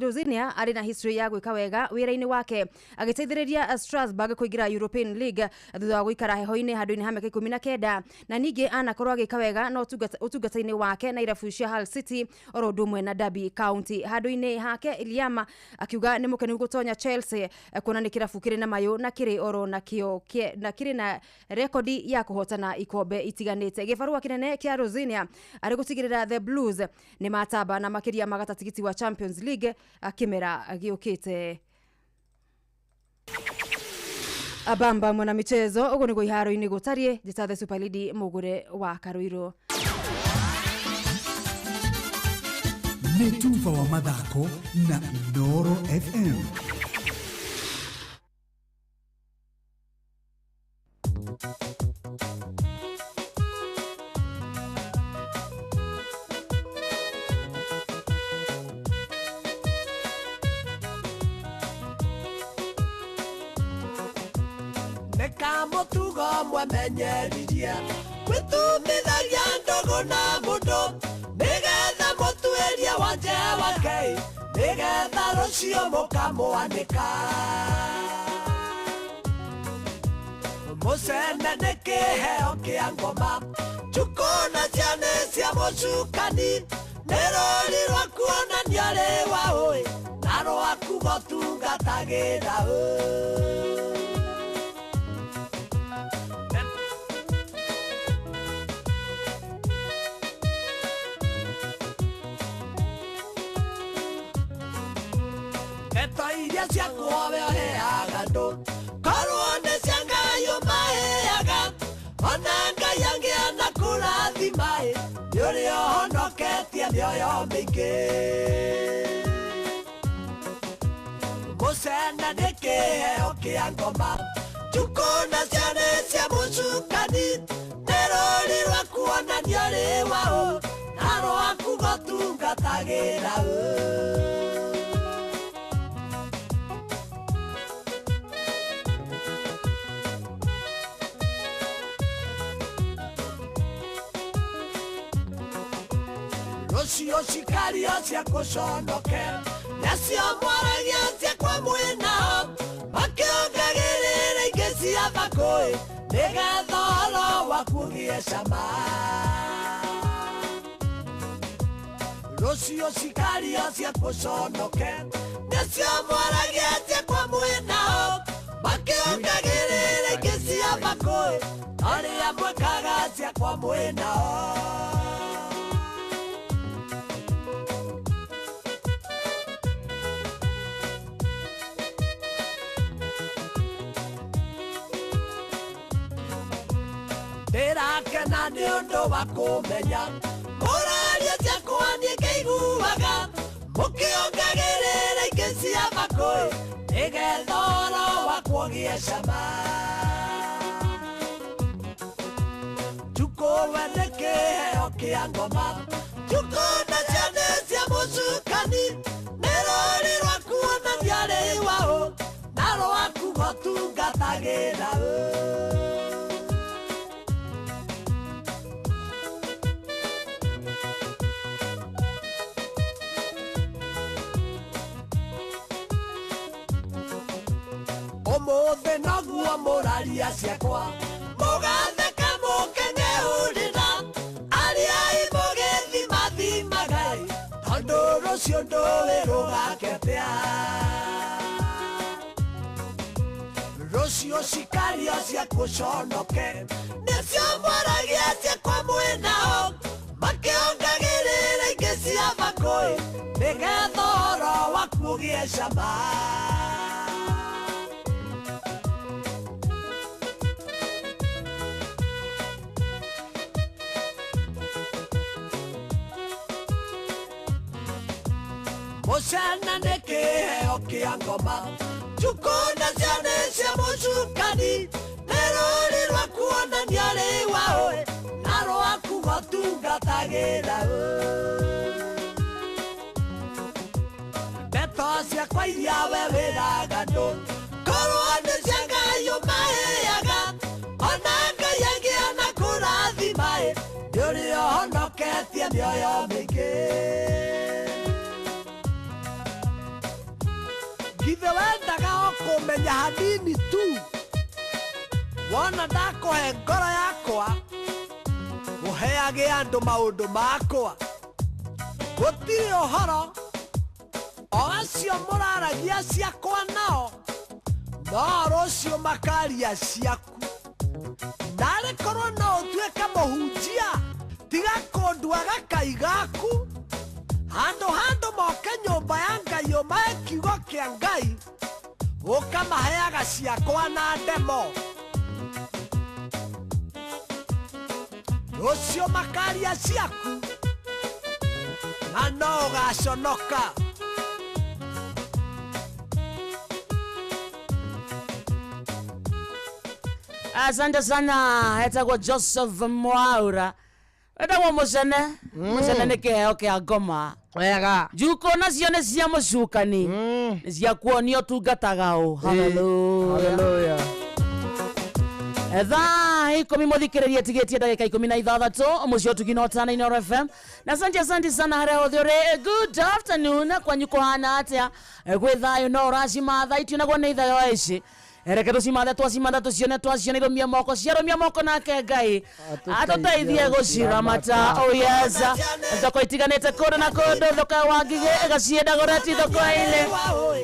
Rosenia arĩ na history ya gwĩka wega wĩra-inĩ wake agĩteithĩrĩria Strasbourg kũingĩra European League thutha wa gũikara heho-inĩ handũ-inĩ ha mĩaka 19 na ningĩ anakorwo agĩka wega na ũtungata-inĩ wake na irabu cia Hull City oro ũndũ ũmwe na Derby County. Handũ-inĩ hake Liam akiuga nĩ mũkenu gũtonya Chelsea kuona nĩ kĩrabu kĩrĩ na mayũ na kĩrĩ oro nakĩo na kĩrĩ na rekodi ya kũhotana ikombe itiganĩte. Gĩbarũa kĩnene kĩa Rosenia arĩ gũtigĩrĩra the Blues nĩ matamba na makĩria magata tigiti wa Champions League kĩmera gĩũkĩte. Abamba mwana michezo ũguo nĩguo iharo-inĩ gũtariĩ. Njĩta the Super Lady Mũgũre wa Karuirũ. Nĩ tuba wa mathako na Inooro FM. Nĩkamũtugo mwemenyeririe gwĩtumithagia ndũgũ na mũndũ nĩgetha mũtuĩrie wanje wake nĩgetha rũciũ mũkamwanĩka. Mũcene nĩ kĩheo kĩa ngoma njukũ na ciana cia mũcukani nĩ rũri rwa kuonania ũrĩ wa ũĩ na rwaku gũtungatagĩra ũ. Iria ciakwa we ũheaga andũ korwo nĩ cia Ngai ũmaheaga ona Ngai angĩana kũrathima ĩ nĩ ũrĩa ũhonoketie mĩoyo mĩingĩ. Mũcene nĩ kĩheo kĩa ngoma njukũ na ciana cia mũcukani nĩ rũri rwa gũtungatagĩra Rũciũ cikario cia kũconoke nacio mwaragia ciakwa mwĩnao makĩongagĩrĩra ingĩ cia bakũĩ nĩgetha ũhoro waku ũgĩe cama. Rũciũ cikario cia kũconoke nacio mwaragia ciakwa mwĩnao makĩongagĩrĩra ingĩ cia bakũĩ arĩa mwĩkaga ciakwa mwĩnao. Ndĩrakena nĩ ũndũ wa kũmenya mũraria ciakwa niĩ ngĩiguaga mũkĩongagĩrĩra ingĩ cia bakũĩ nĩgetha ũhoro wakwa ũgĩe cama. Njukũ we nĩ kĩheo kĩa ngoma, njukũ nacio nĩ cia mũcukani, nĩ rũũri rwa kuonania rĩ waũ na rwaku gũtungatagĩra Ũmũthĩ noguo mũraria ciakwa mũgatheka mũkeng'eũrĩra ariai mũgĩthimathimagai tondũ rũciũ ndũĩ rũgakĩatĩa. Rũciũ cikario cia kũconoke nĩcio mwaragia ciakwa mwĩnao makĩongagĩrĩra ingĩ cia bakũĩ nĩgetha ũhoro waku ũgĩe cama. Mũcana nĩ kĩheo kĩa ngoma, njukũ nacio nĩ cia mũcukani, nĩ rũũri rwa kuonania rĩ waũ na rwaku gũtungatagĩra Ndeto ciakwa iria we wĩraga andũ korwo nĩ cia Ngai ũmaheaga ona Ngai angĩona kũrathima ĩ nĩ ũrĩa ũhonoketie mĩoyo mĩingĩ. Githĩ wendaga o kũmenya hanini tu wona ndakũhe ngoro yakwa ũheage andũ maũndũ makwa gũtirĩ ũhoro o acio mũraragia ciakwa nao no rũciũ makaria ciaku. Narĩ korwo no ũtuĩke mũhunjia tiga kũnduaga kai gaku handũ handũ moke nyũmba ya Ngai ũmahe kiugo kĩa Ngai ũkamaheaga ciakwa na ndemo. Rũciũ makaria ciaku na no ũgaconoka. Asante sana etagwo Joseph Mwaura etagwo Mũcene. Mũcene nĩ kĩheo kĩa ngoma wega njukũ nacio nĩ cia mũcukani nĩ cia kuonio ũtungataga ũ. Hallelujah. Thaa 10 mũthikĩrĩria tigĩtie ndagĩka 16 mũciĩ ũtugi na ũtana Inooro FM na asante asante sana harĩa hothe ũrĩ. Good afternoon kwanyu kũhana atĩa? Gwĩ thayũ no ũracimatha itiunagwo nĩ ithayo ici reke tũcimathe twacimatha tũcione twaciona irũmie moko ciarũmia moko nake Ngai atũteithie gũciramata. Oh yes, thoko itiganĩte kũndũ na kũndũ, thoko ya Wangigĩ ĩgaciendagũreti thoko-inĩ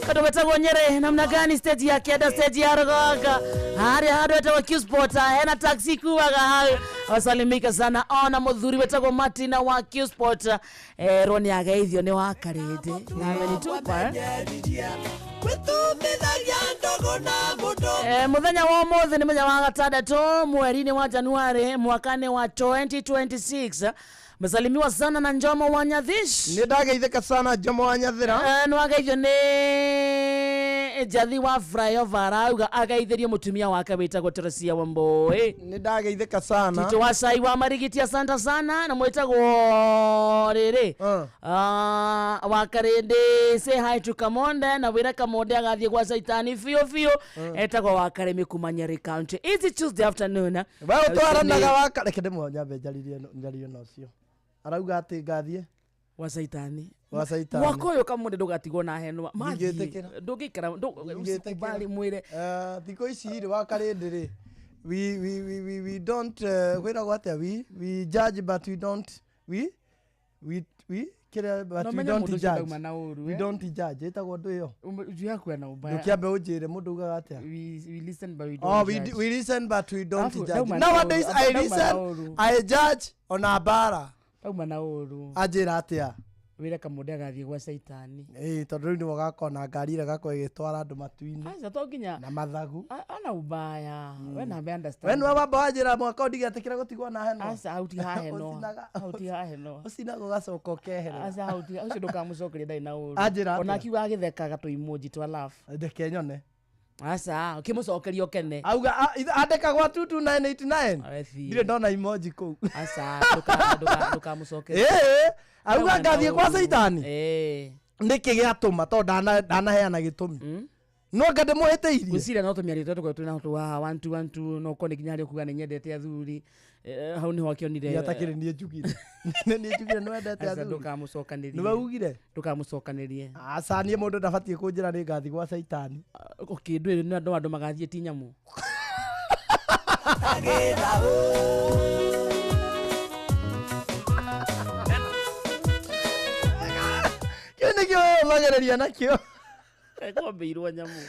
kũndũ gwĩtagwo Nyĩrĩ namna gani, stage ya kĩanda, stage ya Rũgongo harĩa handũ hetagwo Q Sport hena taxi kuaga hau. Wasalimika sana ona mũthuri wĩtagwo Martina wa Q Sport erwo nĩ ageithio nĩ wa Karĩndĩ na amenitupa Muthenya wa ũmũthĩ nĩ mũthenya wa gatandatũ mweri-inĩ wa Januari mwaka-inĩ wa 2026. Msalimiwa sana na Njomo wa Nyathish. Nĩ ndageithĩka sana Njomo wa Nyathira. Nĩ wageithio nĩ Njathi wa flyover arauga ageithĩrie mũtumia wake wĩtagwo Teresia Wambui. Nĩ ndageithĩka sana. Tito wa cai wa marigiti asante sana na mwĩtagwo rĩrĩ wa Karĩndĩ say hi to Kamonde na wĩra Kamonde agathiĩ gwa Caitani biũ biũ etagwo wa Karĩmĩ kuma Nyeri County. It's Tuesday afternoon. We ũtwaranaga wa reke ndĩmwe nyambe njarĩrie na ũcio arauga atĩ ngathiĩ wa Caitani. Wa Caitani. Mwaka ũyũ Kamonde ndũgatigwo na henwa. Ndingĩtĩkĩra. Ndũngĩikara ndũkubali mwĩre. Thikũ ici rĩ wa Karĩndĩ rĩ we don't kwĩragwo atĩa we judge but we don't we kĩrĩa but we don't mũndũ ũcio judge ndauma na ũru, we eh? don't judge ĩtagwo ndũ ĩyo Njuyakuwa na ubaya. ndũkĩambe ũnjĩre mũndũ ugaga atĩa We listen but we don't Oh, judge. we listen but we don't Alafu, judge. ndauma na Nowadays ũru, I ndauma na listen, ũru. I judge ona mbara. Ndauma na ũru. Anjĩra atĩa? Wĩra Kamonde agathiĩ gwa Caitani. Ĩĩ tondũ rĩu nĩwe ũgakorwo na ngari ĩrĩa ĩgakorwo ĩgĩtwara andũ matu-inĩ. Aca to nginya na mathagu. Ana ubaya. We nambe understand. We nĩwe wamba wanjĩra mwaka ũyũ ndigetĩkĩra gũtigwo na heno. Aca hau ti haheno. Ũcinaga- Hau ti haheno. Ũcinaga ũgacoka ũkeherera. Aca hau ti ũcio ndũkamũcokeria ndarĩ na ũru. Anjĩra atĩa? Ona akiuga agĩthekaga tũ emoji twa laugh. Ndeke nyone. Aca ũkĩmũcokeria ũkene. Auga andĩka gwa 22989. Ndirĩ Ndirĩ ndona emoji kũu. Aca ndũkamũcokerie. Ĩĩ auga Ndauma na ngathiĩ kwa ũru. Caitani. Ĩĩ. Nĩkĩ gĩatũma tondũ ndanaheana gĩtũmi. No anga ndĩmũhĩtĩirie. Gwĩciria no tũmĩario tũrĩa tũkoragwo twĩna twa 1 2 1 2 no ũkorwo nĩ nginya harĩa ũkuga nĩ nyendete athuri. Hau nĩho akĩonire. Niĩ atakĩrĩ niĩ njugire. Nĩ niĩ njugire nĩ wendete Aca athuri. ndũkamũcokanĩrie. Nĩwe ugire? Ndũkamũcokanĩrie. Aca niĩ mũndũ ndabatiĩ kũnjĩra nĩ ngathiĩ gwa Caitani. Okay, ndũĩ nĩ andũ magathiĩ ti nyamũ. Kĩu nĩkĩo wĩyũmagĩrĩria nakĩo. Kwambĩirwo nyamũ.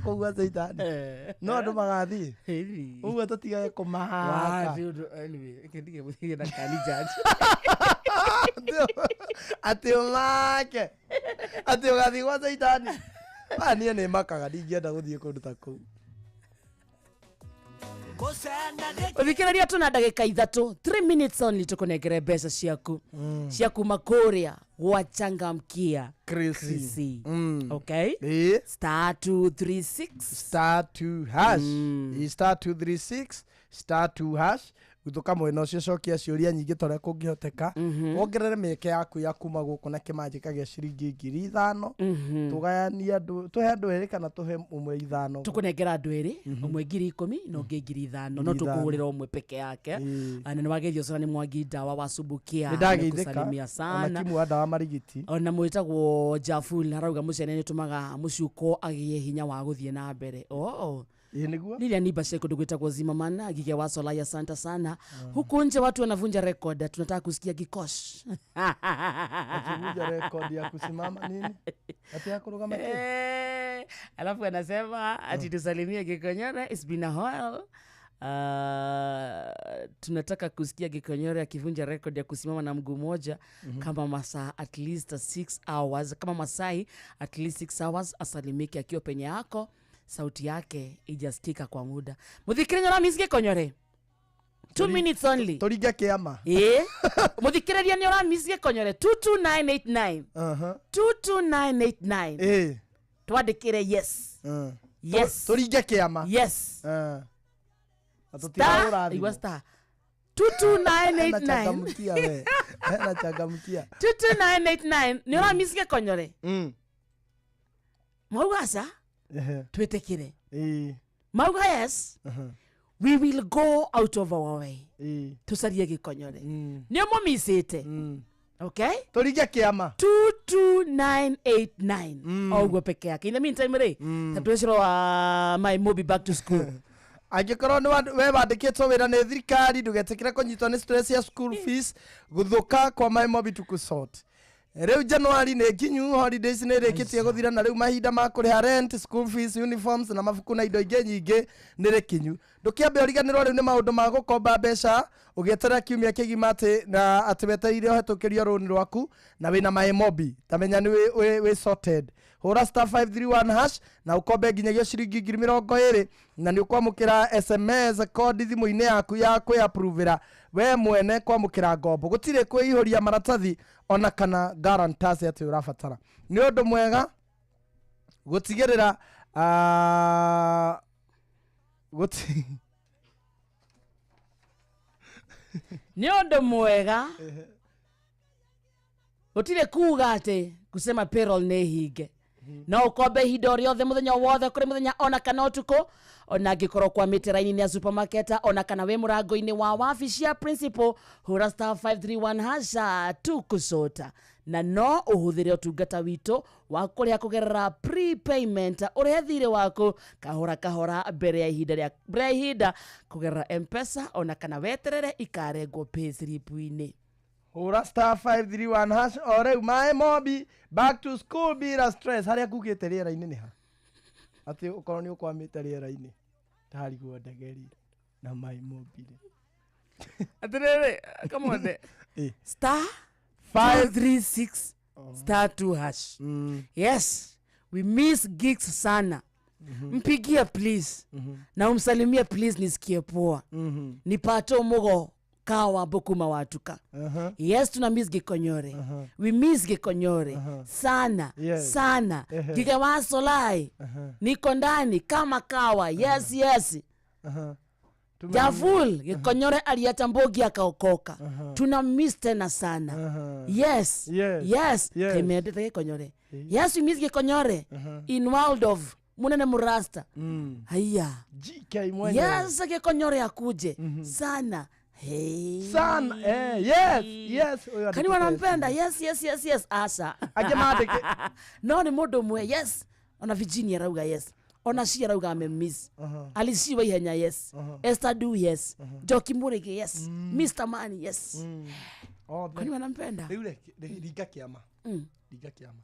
Kũu gwa Caitani. No andũ magathiĩ. Ũguo tũtigage kũmahaka. Atĩ ũmake. Atĩ ũgathiĩ gwa Caitani. Niĩ nĩ makaga ndingĩenda gũthiĩ kũndũ ta kũu. Ũthikĩrĩria tũna ndagĩka 3 3 minutes only tũkũnengere mbeca ciaku cia kuma kũrĩa gwa Changamkia Krisi. Okay? Star 236 star 2 hash. Star 236 star 2 hash. Guthũka mwena ũcio cokia ciũria nyingĩ ta ũrĩa kũngĩhoteka wongerere mĩeke yaku ya kuma gũkũ na kĩmanjĩka gĩa ciringi 5,000 tũgayanie andũ tũhe andũ erĩ kana tũhe ũmwe 5 tũkũnengera andũ erĩ ũmwe 10,000 na ũngĩ 5,000 no tũkũhũrĩra ũmwe peke yake na nĩ wageithio sana nĩ Mwangi Ndawa wa Subukia Nĩ ndageithĩka amekusalimia ona sana Kimu wa ndawa marigiti ona mwĩtagwo Jaful arauga mũcene nĩ ũtũmaga mũcuko agĩe hinya wa gũthiĩ na mbere oh. Ĩĩ nĩguo Lilian Ibashe kundu gwitagwo Zimmerman Gige wa Solaya asante sana. Huku nje watu wanavunja record, tunataka kusikia Gikosh. Akivunja record ya kusimama nini? Ati ya kũrũgama kĩ? Alafu anasema ati tusalimie Gikonyore, it's been a while. Tunataka kusikia Gikonyore akivunja record ya kusimama na mguu moja kama masaa at least 6 hours, kama Masai at least 6 hours, asalimike akiwa penye yako. Sauti yake ijasikika kwa muda. Muthikiriria nĩ ũramisi Gikonyore? 2 minutes only. Tũringe kĩama. Ĩĩ. Muthikiriria nĩ ũramisi Gikonyore 22989. 22989. Ĩĩ. Twandĩkĩre yes. Yes. Tũringe kĩama. Yes. Na tũtirahũra Igua thimũ. star. 22989. Changamkia we. Hena changamkia. 22989. Nĩ ũramisi Gikonyore? Mauga aca? Twĩtĩkĩre. Mauga yes. We will go out of our way. Tũcarie Gikonyore. Nĩ ũmũmicĩte. Okay? Tũringe kĩama. 22989. O ũguo peke yake. In the meantime rĩ, ta twĩcoro wa my Mobi back to school. Angĩkorwo nĩ we wandĩkĩtwo wĩra nĩ thirikari ndũgetĩkĩre kũnyitwo nĩ stress ya school fees gũthũka kwa my Mobi tũkũsort. Rĩu January nĩ nginyu, holidays nĩ ĩrĩkĩtie gũthira na rĩu mahinda ma kũrĩha rent, school fees, uniforms na mabuku na indo ingĩ nyingĩ nĩ rĩkinyu. Ndũkĩambe ũriganĩrwo rĩu nĩ maũndũ ma gũkomba mbeca ũgĩeterera kiumia kĩgima atĩ na atĩ wetereire ũhetũkĩrio rũni rwaku na wĩna my Mobi ta menya nĩ wĩ sorted. Hũra star 531 hash na ũkombe nginyagia ciringi 20,000 na nĩ ũkwamũkĩra SMS code thimũ-inĩ yaku ya kwĩappruvĩra we mwene kwamũkĩra ngombo. Gũtirĩ kwĩihũria maratathi ona kana guarantors atĩ ũrabatara. Nĩ ũndũ mwega gũtigĩrĩra Guti Nĩ ũndũ mwega gũtirĩ kuga atĩ kusema payroll nĩ hinge no ũkombe ihinda o rĩothe mũthenya wothe kũrĩ mũthenya ona kana ũtukũ ona angĩkorwo kwamĩte raini-inĩ ya supermarket ona kana wĩ mũrango-inĩ wa wabici ya principal hũra star 531 hasha tukusota na no ũhũthĩre ũtungata witũ wa kũrĩha kũgerera prepayment ũrĩhe thirĩ waku kahora kahora mbere ya ihinda rĩa mbere ya ihinda kũgerera mpesa ona kana weterere ikarengwo payslip-inĩ. Hũra star 531 hash o rĩu maĩ mobi back to school bila stress harĩa kugĩte rĩera-inĩ nĩ ha atĩ ũkorwo nĩ ũkwamĩte rĩera-inĩ ndarigwo ndegeri na maĩ mobire Atĩrĩrĩ kamothe star 536 star 2 hash. Yes, we miss gigs sana. Mpigie please na umsalimie please nisikie poa. Nipato mugo kawa bokuma watuka. Yes, tuna miss Gikonyore. We miss Gikonyore sana. Yes. Sana. Gige wa Solai. Niko ndani kama kawa. Yes, yes. Javul Gikonyore aliacha mbogi akaokoka. Tuna miss tena sana. Yes. Yes. Yes. Yes. Kimendete Gikonyore. Yes, we miss Gikonyore in world of munene murasta. Haya. GK mwenyewe. Yes, Gikonyore akuje sana. Hey. Sana yes, yes. Ũyũ Kani wanampenda? Yes, yes, yes, yes. Asa. Angĩ No ni mũndũ ũmwe. Yes. Ona Virginia arauga yes. Ona she arauga amemiss. Alice Waihenya yes. Esther Du yes. Joki Murigi yes. Mr. Mani yes. Kwani wanampenda? Rĩu rĩ ringa kĩama. Ringa kĩama.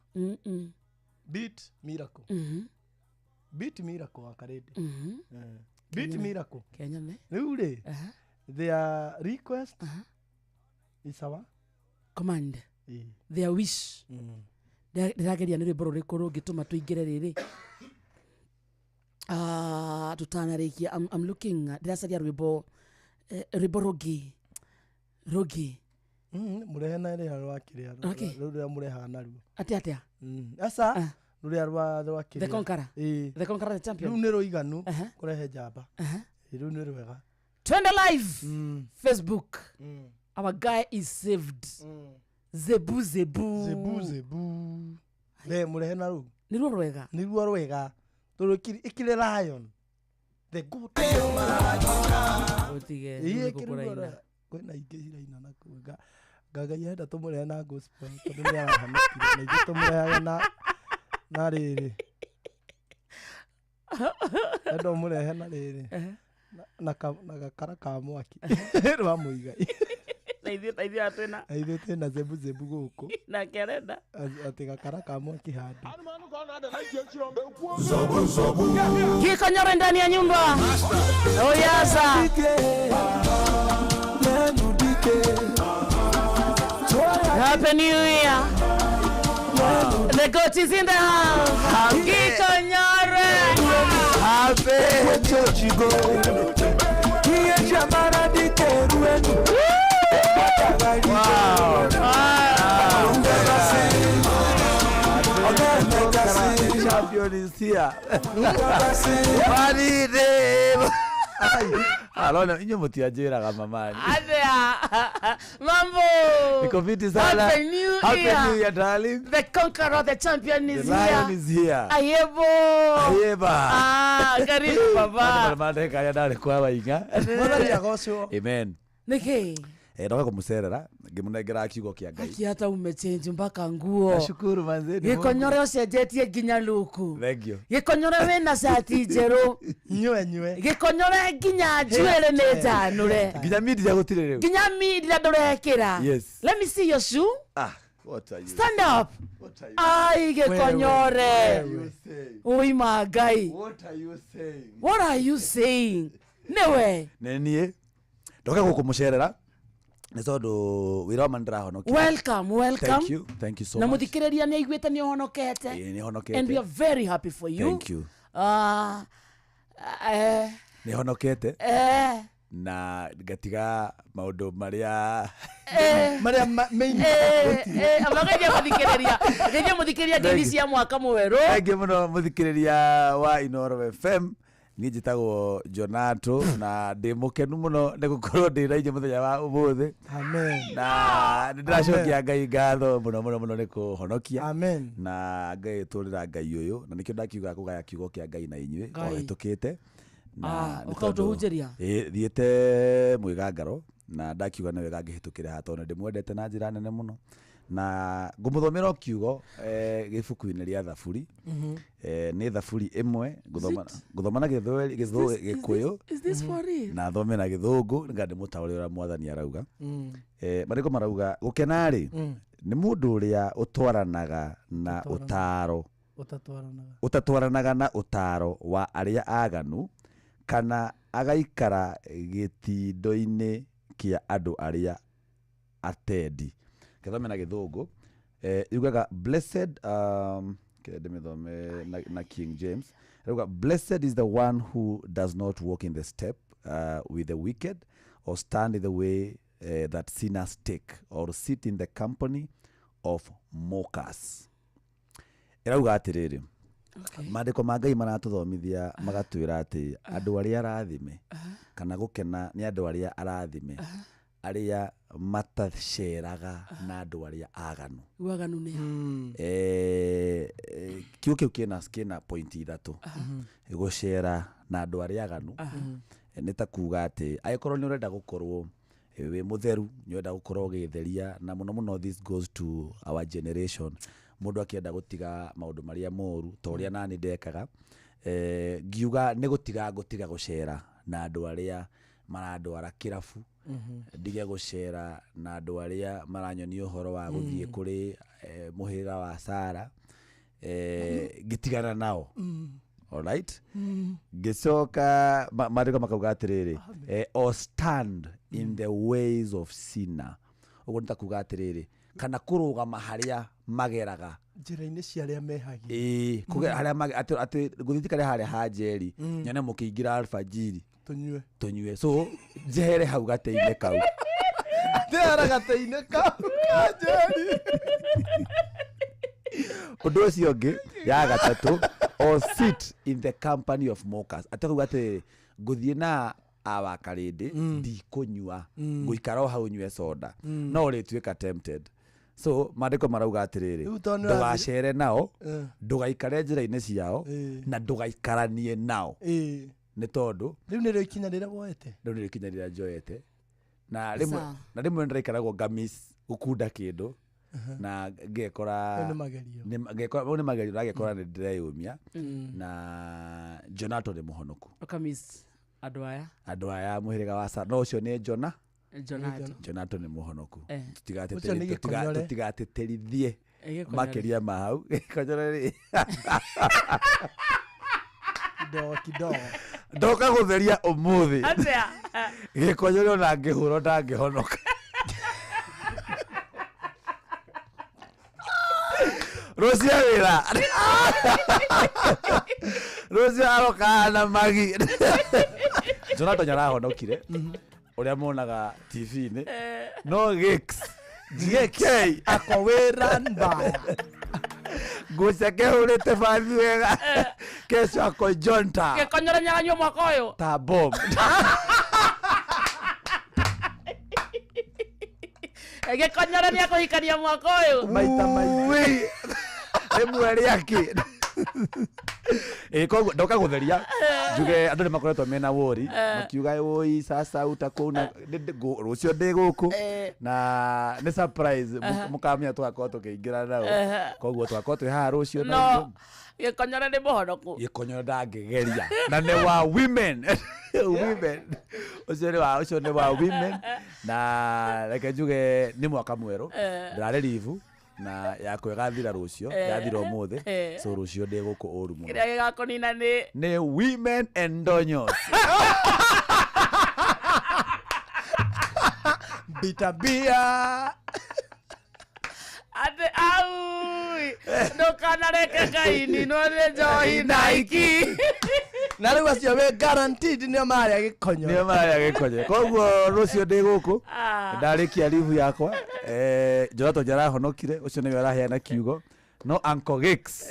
Beat Miracle. Beat Miracle wa Karede. Beat Miracle. Kenya ne? Rĩu rĩ their request is our command. Their wish. Ndĩrageria nĩ rwĩmbo rũrĩkũ rũngĩtũma tũingĩre rĩrĩ tũtanarĩkia. I'm looking ndĩracaria rwĩmbo rwĩmbo rũngĩ rũngĩ. Mũrehe na rĩrĩa rwa kĩrĩa rũrĩa mũrehaga naruo atĩa atĩa aca rũrĩa rwa kĩrĩa The Conqueror. The Conqueror the champion. Rĩu nĩ rũiganu kũrehe njamba. Rĩu nĩ rwega. Twende live Facebook. Our guy is saved. Zebu zebu. Zebu zebu. Le murehe na rũu. Nĩ ruo rwega. Nĩ ruo rwega. Tondũ ikire lion. The good. Utige. Ĩĩ kwĩna ingĩ ciraina na kũu. Ngai enda tũmũrehe na gospel tondũ nĩ arahonokire na ithuĩ tũmũrehage na rĩrĩ. Enda ũmũrehe na rĩrĩ. Na gakara ka mwaki rwa mũigai. Na ithuĩ twĩna na ithuĩ twĩna zebu zebu gũkũ na kerenda atĩ gakara ka mwaki handũ. Gikonyore ndani ya nyumba. Oh yes. Happy New Year. The goat is in the house. Gikonyore. Happy. Wow. Champion is here. Alona inyo mutiajiraga mamani. Adea. Mambo. Niko fiti sana. Happy New Year. Happy New Year darling. The conqueror, the champion is the here. Lion is here. Ayebo. Ayeba. Ah, karibu baba. Mama ndeka ndari kwa wainga. Mwathani agocwo. Amen. Niki. Ndoka kumucerera ngimunengera kiugo kia Ngai. Aki hata umechange mpaka nguo. Nashukuru manze. Gikonyore ucenjetie nginya luku. Thank you. Gikonyore wina cati njeru. Nyue nyue. Gikonyore nginya njuere ni njanure. Nginya media gutire riu. Nginya media ndurekira. Yes. Let me see your shoe. Ah, what are you? Stand up. What are you? Ai Gikonyore. Oi ma Ngai. What are you saying? What are you saying? Newe. Nenie. Ndoka gukumucerera. Nĩ tondũ wĩra wa ma nĩndĩrahonokia. Welcome, welcome. Thank you, thank you so na much. Mũthikĩrĩria nĩ aiguĩte nĩ ũhonokete. Ĩĩ, nĩ honokete. And we are very happy for you. Thank you. Nĩ honokete. Na ngatiga maũndũ marĩa marĩa main amageria gũthikĩrĩria geria mũthikĩrĩria ngeithi cia mwaka mwerũ. Thengiũ mũno mũthikĩrĩria wa Inooro FM. Niĩ njĩtagwo Jonato na ndĩ mũkenu mũno nĩ gũkorwo ndĩ na inyuĩ mũthenya wa ũmũthĩ. Amen. Na nĩ ndĩracokia Ngai ngatho mũno mũno mũno nĩ kũhonokia. Amen. Na ngagĩtũrĩra Ngai ũyũ, na nĩkĩo ndakiuga kũgaya kiugo kĩa Ngai na inyuĩ o Ngai. hĩtũkĩte. Ah, nĩ ũka tondũ- ũtũhunjĩria? Ĩĩ, thiĩte mwĩgangaro na ndakiuga nĩ wega ngĩhĩtũkĩre haha tondũ ndĩmwendete na njĩra nene mũno, na ngũmũthomera o kiugo gĩbuku-inĩ rĩa Thaburi. Nĩ Thaburi ĩmwe ngũthoma ngũthoma na Gĩthweri, Gĩkũyũ Is this for real? na thome na Gĩthũngũ nĩgetha ndĩmũtaũre ũrĩa mwathani arauga. Marĩko marauga gũkena-rĩ nĩ mũndũ ũrĩa ũtwaranaga na ũtaaro ũtatwaranaga ũtatwaranaga na ũtaaro wa arĩa aganu, kana agaikara gĩtindo-inĩ kĩa andũ arĩa atendi. Gĩthome na Gĩthũngũ yugaga blessed, kĩrĩa ndĩmĩthome na King James yugaga blessed is the one who does not walk in the step with the wicked, or stand in the way that sinners take, or sit in the company of mockers. Ĩrauga atĩrĩrĩ, maandĩko ma Ngai maratũthomithia magatwĩra atĩ andũ arĩa arathime, kana gũkena nĩ andũ arĩa arathime, arĩa mataceraga na andũ arĩa aganu. Waganu nĩ a? Kiugo kĩu kĩna point ithatũ. Gũcera na andũ arĩa aganu nĩ ta kuga atĩ angĩkorwo nĩ ũrenda gũkorwo wĩ mũtheru, nĩ ũrenda gũkorwo ũgĩtheria, na mũno mũno this goes to our generation, mũndũ akĩenda gũtiga maũndũ marĩa moru ta ũrĩa nani ndekaga, ngiuga nĩ gũtiga ngũtiga gũcera na andũ arĩa marandwara kĩrabu, ndige gũcera na andũ arĩa maranyonia ũhoro wa gũthiĩ kũrĩ mũhĩrĩga wa Sara, ngĩtigana nao. Alright? Ngĩcoka maandĩko makauga atĩrĩrĩ, or stand in the ways of sinner. Ũguo nĩ ta kuga atĩrĩrĩ, kana kũrũgama harĩa mageraga, njĩra-inĩ cia arĩa mehagia. Ĩĩ, kũgera harĩa atĩ ngũthiĩ njikare harĩa ha Njeri, nyone mũkĩingĩra alfajiri tũnyue tũnyue, so njehere hau gatĩ-inĩ kau. Ndĩara gatĩ-inĩ kau ka Njeri. Ũndũ ũcio ũngĩ ya gatatũ, or sit in the company of mockers, atĩ kuga atĩrĩrĩ, ngũthiĩ na awa karĩndĩ, ndikũnyua, ngũikara o hau nyue soda, no ũrĩtuĩka tempted. So maandĩko marauga atĩrĩrĩ, Rĩu tondũ nĩ ndũgacere nao, ndũgaikare njĩra-inĩ ciao, na ndũgaikaranie nao, nĩ tondũ rĩu nĩrĩo ikinya rĩrĩa woete. Rĩu nĩrĩo ikinya rĩrĩa njoete, na rĩmwe Sawa. na rĩmwe nĩndĩraikaragwo ngamis gũkunda kĩndũ, na ngekora Rĩu nĩ magerio. Ngekora mau nĩ magerio, na ngekora nĩ ndĩreyũmia. Na Jonato nĩ mũhonoku. Ũkamis andũ aya. Andũ aya mũhĩrĩga wa Sara, no ũcio nĩ Jona. Jonato. Jonato nĩ mũhonoku. Ũcio nĩ gĩkonyore. Tũtigateterithie Gĩkonyore. makĩria ma hau. Gĩkonyore rĩ. Kidogo kidogo. Ndoka gũtheria ũmũthĩ. Atĩa? Gĩkonyore ona ngĩhũrwo ndangĩhonoka. Rũciũ wĩra. Rũciũ aroka na magi. Jonato nĩarahonokire ũrĩa monaga TV-inĩ, no Gix GK ako wĩra mbaya. Nguo ciake hũrĩte bathi wega, kesho ako jonta. Gĩkonyore nĩaranyua mwaka ũyũ. Ta bomb. Gĩkonyore nĩekũhikania mwaka ũyũ. Maita maingĩ rĩmwe rĩake. Koguo ndoka gũtheria njuge andũ nĩ makoretwo mena wori, makiuga oi sasa utakuwa una rũciũ ndĩ gũkũ, na nĩ surprise mũkamenya tũgakorwo tũkĩingĩra nao, koguo tũgakorwo twĩ haha rũciũ na No gĩkonyore nĩ mũhonoku. Gĩkonyore ndangĩgeria, na nĩ wa women. Women ũcio nĩ wa, ũcio nĩ wa women. Na reke njuge nĩ mwaka mwerũ, ndĩrarĩ leave na yakwa ĩgathira rũciũ, yathira ũmũthĩ, so rũciũ ndĩ gũkũ ũru mũno. Kĩrĩa gĩgakũnina nĩ nĩ women and donyos. Bitabia. Atĩ aui, ndũkanareke Ngai ninwo nĩ njohi na iki. Na rĩu acio wĩ guaranteed nĩo marĩa gĩkonyo. Nĩo marĩa gĩkonyo. Koguo rũciũ ndĩ gũkũ ndarĩkia leave yakwa. Jonato njarahonokire ũcio nĩwe araheana kiugo. No Uncle Gix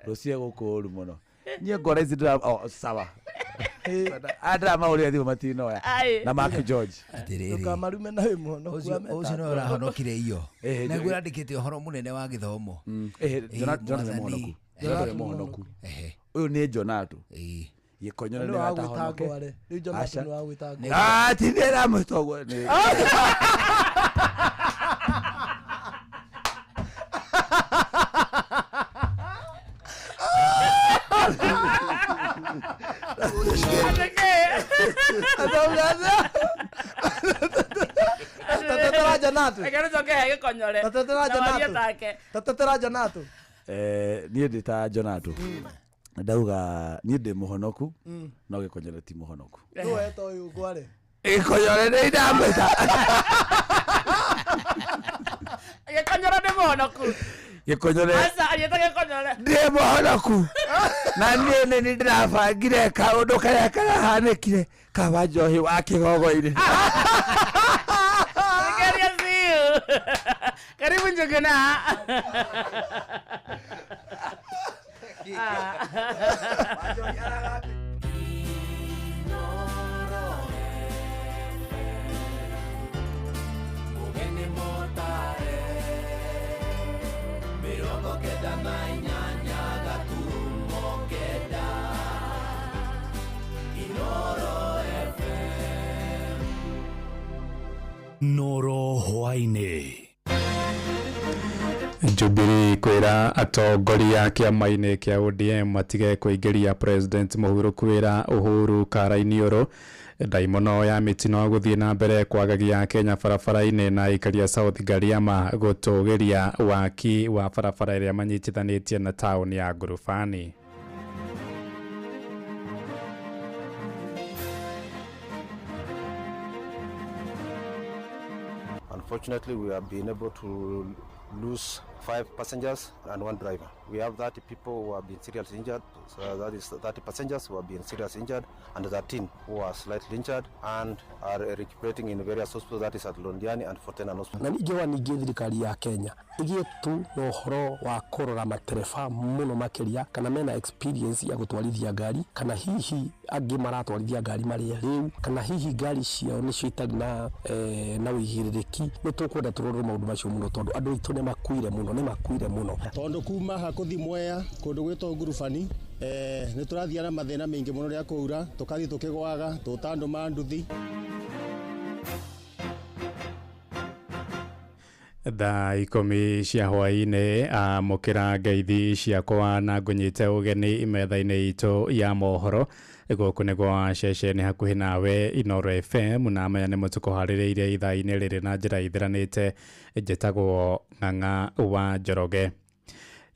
rũciũ gũkũ ũru mũno. Niĩ ngora ici ndĩra oh, sawa. Andĩramahũrĩra thimũ matinoya. Na Mark George. Atĩrĩrĩ. Ndũkamarume na wĩ mũhonoku. Ũcio nĩwe ũrahonokire iyo. Na guo ũrandĩkĩte ũhoro mũnene wa gĩthomo. Jonato nĩ mũhonoku. Jonato nĩ mũhonoku. Ũyũ nĩ Jonato. Gĩkonyo nĩ watahonoke. Rĩu Jonato nĩ wagwĩta ngware. Ah, ti nĩ ramwĩta ũguo. Tatetera Jonato. Tatetera Jonato. Tatetera Jonato. Niĩ ndĩ ta Jonato. Ndauga niĩ ndĩ mũhonoku no gĩkonyore ti mũhonoku. Nũ weta ũyũ ngware? Gĩkonyore nĩ ndamwĩta. Gĩkonyore nĩ mũhonoku. Gĩkonyore. Aca anyita gĩkonyore. Ndĩ mũhonoku. Na niĩ nĩ nĩ ndĩrabangire kaũndũ karĩa karahanĩkire kawa njohi wa kĩgogo-inĩ. Karibu Njuguna. Noro hwaini. Jubilee kwira atongoria kĩama-inĩ kĩa ODM matige kũingĩria President Mũhuru kwĩra Uhuru Karainiũrũ. Ndaimono ya mĩtino gũthiĩ na mbere kwagagia Kenya barabara-inĩ na aikaria South Gariama gũtũgĩria waki wa barabara ĩrĩa manyitithanĩtie na taũni ya Ngurubani. Unfortunately, we have been able to lose 5 passengers and 1 driver. We have 30 people who have been seriously injured, so that is 30 passengers who have been seriously injured and 13 who are slightly injured and are recuperating in various hospitals, that is at Londiani and Fort Tenan Hospital. Na ningĩ ningĩ thirikari ya Kenya ĩgĩe tu na ũhoro wa kũrora matereba mũno makĩria kana mena experience ya gũtwarithia ngari kana hihi angĩ maratwarithia ngari marĩa rĩu kana hihi ngari ciao nĩcio itarĩ na na ũigĩrĩrĩki. Nĩ tũkwenda tũrorwo maũndũ macio mũno tondũ andũ aitũ nĩ makuire mũno, nĩ makuire mũno. Tondũ kuma ha kũthi Mwea kũndũ gwĩtwo Ngurubani nĩ tũrathiĩ na mathĩna maingĩ mũno rĩa kũura tũkathiĩ tũkĩgwaga tũta andũ ma nduthi. Thaa 10 cia hwaĩ-inĩ amũkĩra ngeithi ciakwa na ngũnyite ũgeni metha-inĩ itũ ya mohoro. Gũkũ nĩ gwa ceceni hakuhĩ nawe Inoro FM na maya nĩmo tũkũharĩrĩirie ithaa-inĩ rĩrĩ na njĩra ithiranĩte. Njĩtagwo Ng'ang'a wa Njoroge.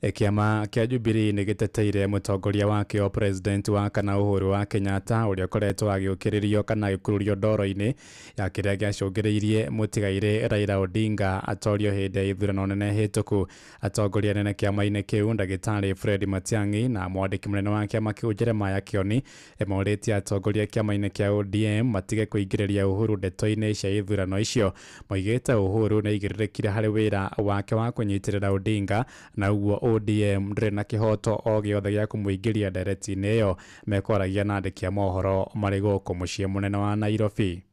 Kĩama kĩa Jubilee nĩ gĩteteire mũtongoria wakĩo President wa kana Uhuru wa Kenyatta ũrĩa ũkoretwo agĩũkĩrĩrio kana agĩkururio ndoro-inĩ ya kĩrĩa gĩacũngĩrĩirie mũtigairĩ Raila Odinga atorio hĩndĩ ya ithurano nene hĩtũku. Atongoria anene kĩama-inĩ kĩu ndagĩtarĩ Fred Matiang'i na mwandĩki mũnene wa kĩama kĩu Jeremiah Kioni morĩtie atongoria kĩama-inĩ kĩa ODM matige kũingĩrĩria Uhuru ndeto-inĩ cia ithurano icio. Moigĩte Uhuru nĩ aigĩrĩrĩkire harĩ wĩra wake wa kũnyitĩrĩra Odinga na ũguo ODM ndĩrĩ na kĩhoto o gĩothe gĩa kũmũingĩria ndereti-inĩ ĩyo. Mekwaragia na andĩki a mohoro marĩ gũkũ mũciĩ mũnene wa Nairobi.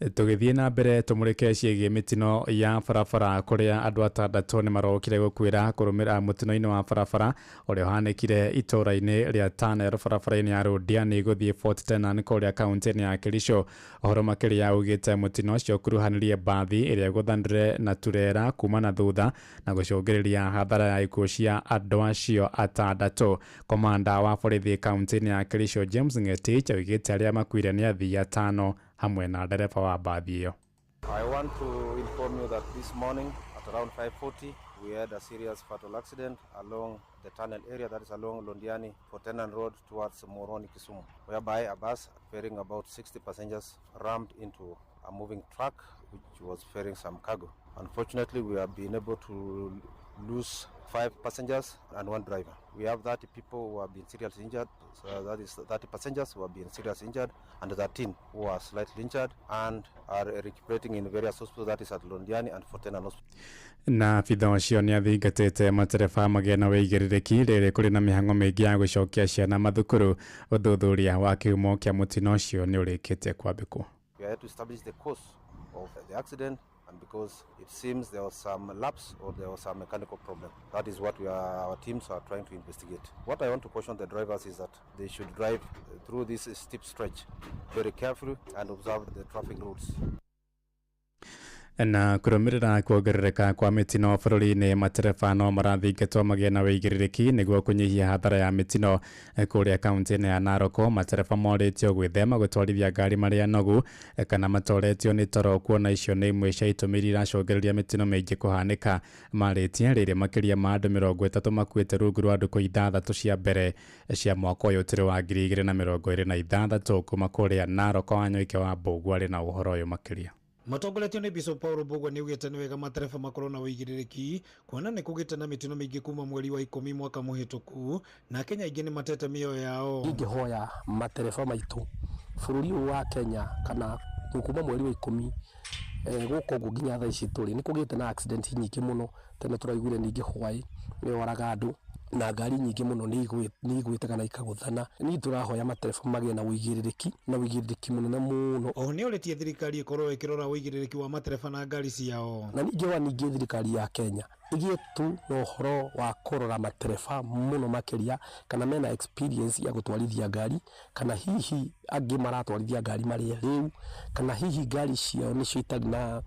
Tũgĩthiĩ na mbere tũmũrĩke ciĩgiĩ mĩtino ya barabara kũrĩa andũ atandatũ nĩ marokire gũkuĩra kũrũmĩrĩra mũtino-inĩ wa barabara ũrĩa ũhanĩkire itũũra-inĩ rĩa Tanel barabara-inĩ ya Londiani gũthiĩ Fort Tenan kũrĩa kaunti-inĩ ya Kericho. Ũhoro makĩria augĩte mũtino ũcio ũkuruhanirie mbathi ĩrĩa ĩgũthanire na turera kuma na thutha na gũcũngĩrĩria hathara ya ikuũ cia andũ acio atandatũ. Komanda wa borithi kaunti-inĩ ya Kericho James Ngetich oigĩte arĩa makuire nĩ athii atano hamwe na ndereba wa mbathi ĩyo. I want to inform you that this morning at around 5:40 we had a serious fatal accident along the tunnel area, that is along Londiani Fort Tenan Road towards Moroni, Kisumu, whereby a bus ferrying about 60 passengers rammed into a moving truck which was ferrying some cargo. Unfortunately, we have been able to lose 5 passengers and 1 driver. We have 30 people who have been seriously injured, so that is 30 passengers who have been seriously injured and 13 who are slightly injured and are recuperating in various hospitals, that is at Londiani and Fortena Hospital. Na abitha ũcio nĩ athingatĩte matereba magĩe na wĩigĩrĩrĩki rĩrĩ kũrĩ na mĩhang'o mĩingĩ ya gũcokia ciana mathukuru. Ũthuthuria wa kĩhumo kĩa mũtino ũcio nĩ ũrĩkĩtie kwambĩkwo. We are to establish the cause of the accident, and because it seems there was some lapse or there was some mechanical problem. That is what our teams are trying to investigate. What I want to caution the drivers is that they should drive through this steep stretch very carefully and observe the traffic rules. Na kũrũmĩrĩra kuongerereka kwa mĩtino bũrũri-inĩ, matereba no marathingatwo magĩe na wĩigĩrĩrĩki nĩguo kũnyihia hathara ya mĩtino. Kũrĩa kaunti-inĩ ya Narok, matereba morĩtio gwĩthema gũtwarithia ngari marĩ anogu kana matoretio nĩ toro, kuona icio nĩ imwe cia itũmi iria iracũngĩrĩria mĩtino mĩingĩ kũhanĩka. Marĩtie rĩrĩ makĩria ma andũ 30 makuĩte rungu rwa ndukũ 6 cia mbere cia mwaka ũyũ tũrĩ wa 2026. Kuma kũrĩa Narok, Wanyoike wa Mbũgũ arĩ na ũhoro ũyũ makĩria. Matongoretio nĩ Bishop Paul Mbũgua nĩ augĩte nĩ wega matereba makorwo na ũigĩrĩrĩki kuona nĩ kũgĩte na mĩtino mĩingĩ kuma mweri wa 10 mwaka mũhĩtũku, na Kenya aingĩ nĩ matete mĩoyo yao. Ingĩhoya matereba maitũ bũrũri ũyũ wa Kenya kana kuma mweri wa 10 gũkũ ũguo nginya thaa ici tũrĩ nĩ kũgĩte na accident nyingĩ mũno. Tene tũraiguire ningĩ hwaĩ nĩ yoraga andũ na ngari nyingĩ mũno nĩ igwĩte kana ikagũthana. Niĩ tũrahoya matereba magĩe na ũigĩrĩrĩki na ũigĩrĩrĩki mũnene mũno. Oho nĩ ũrĩtie thirikari ĩkorwo ĩkĩrora ũigĩrĩrĩki wa matereba na ngari ciao. Na ningĩ ningĩ thirikari ya Kenya ĩgĩe tu na ũhoro wa kũrora matereba mũno makĩria kana mena experience ya gũtwarithia ngari, kana hihi angĩ maratwarithia ngari marĩ rĩu, kana hihi ngari ciao nĩcio itarĩ na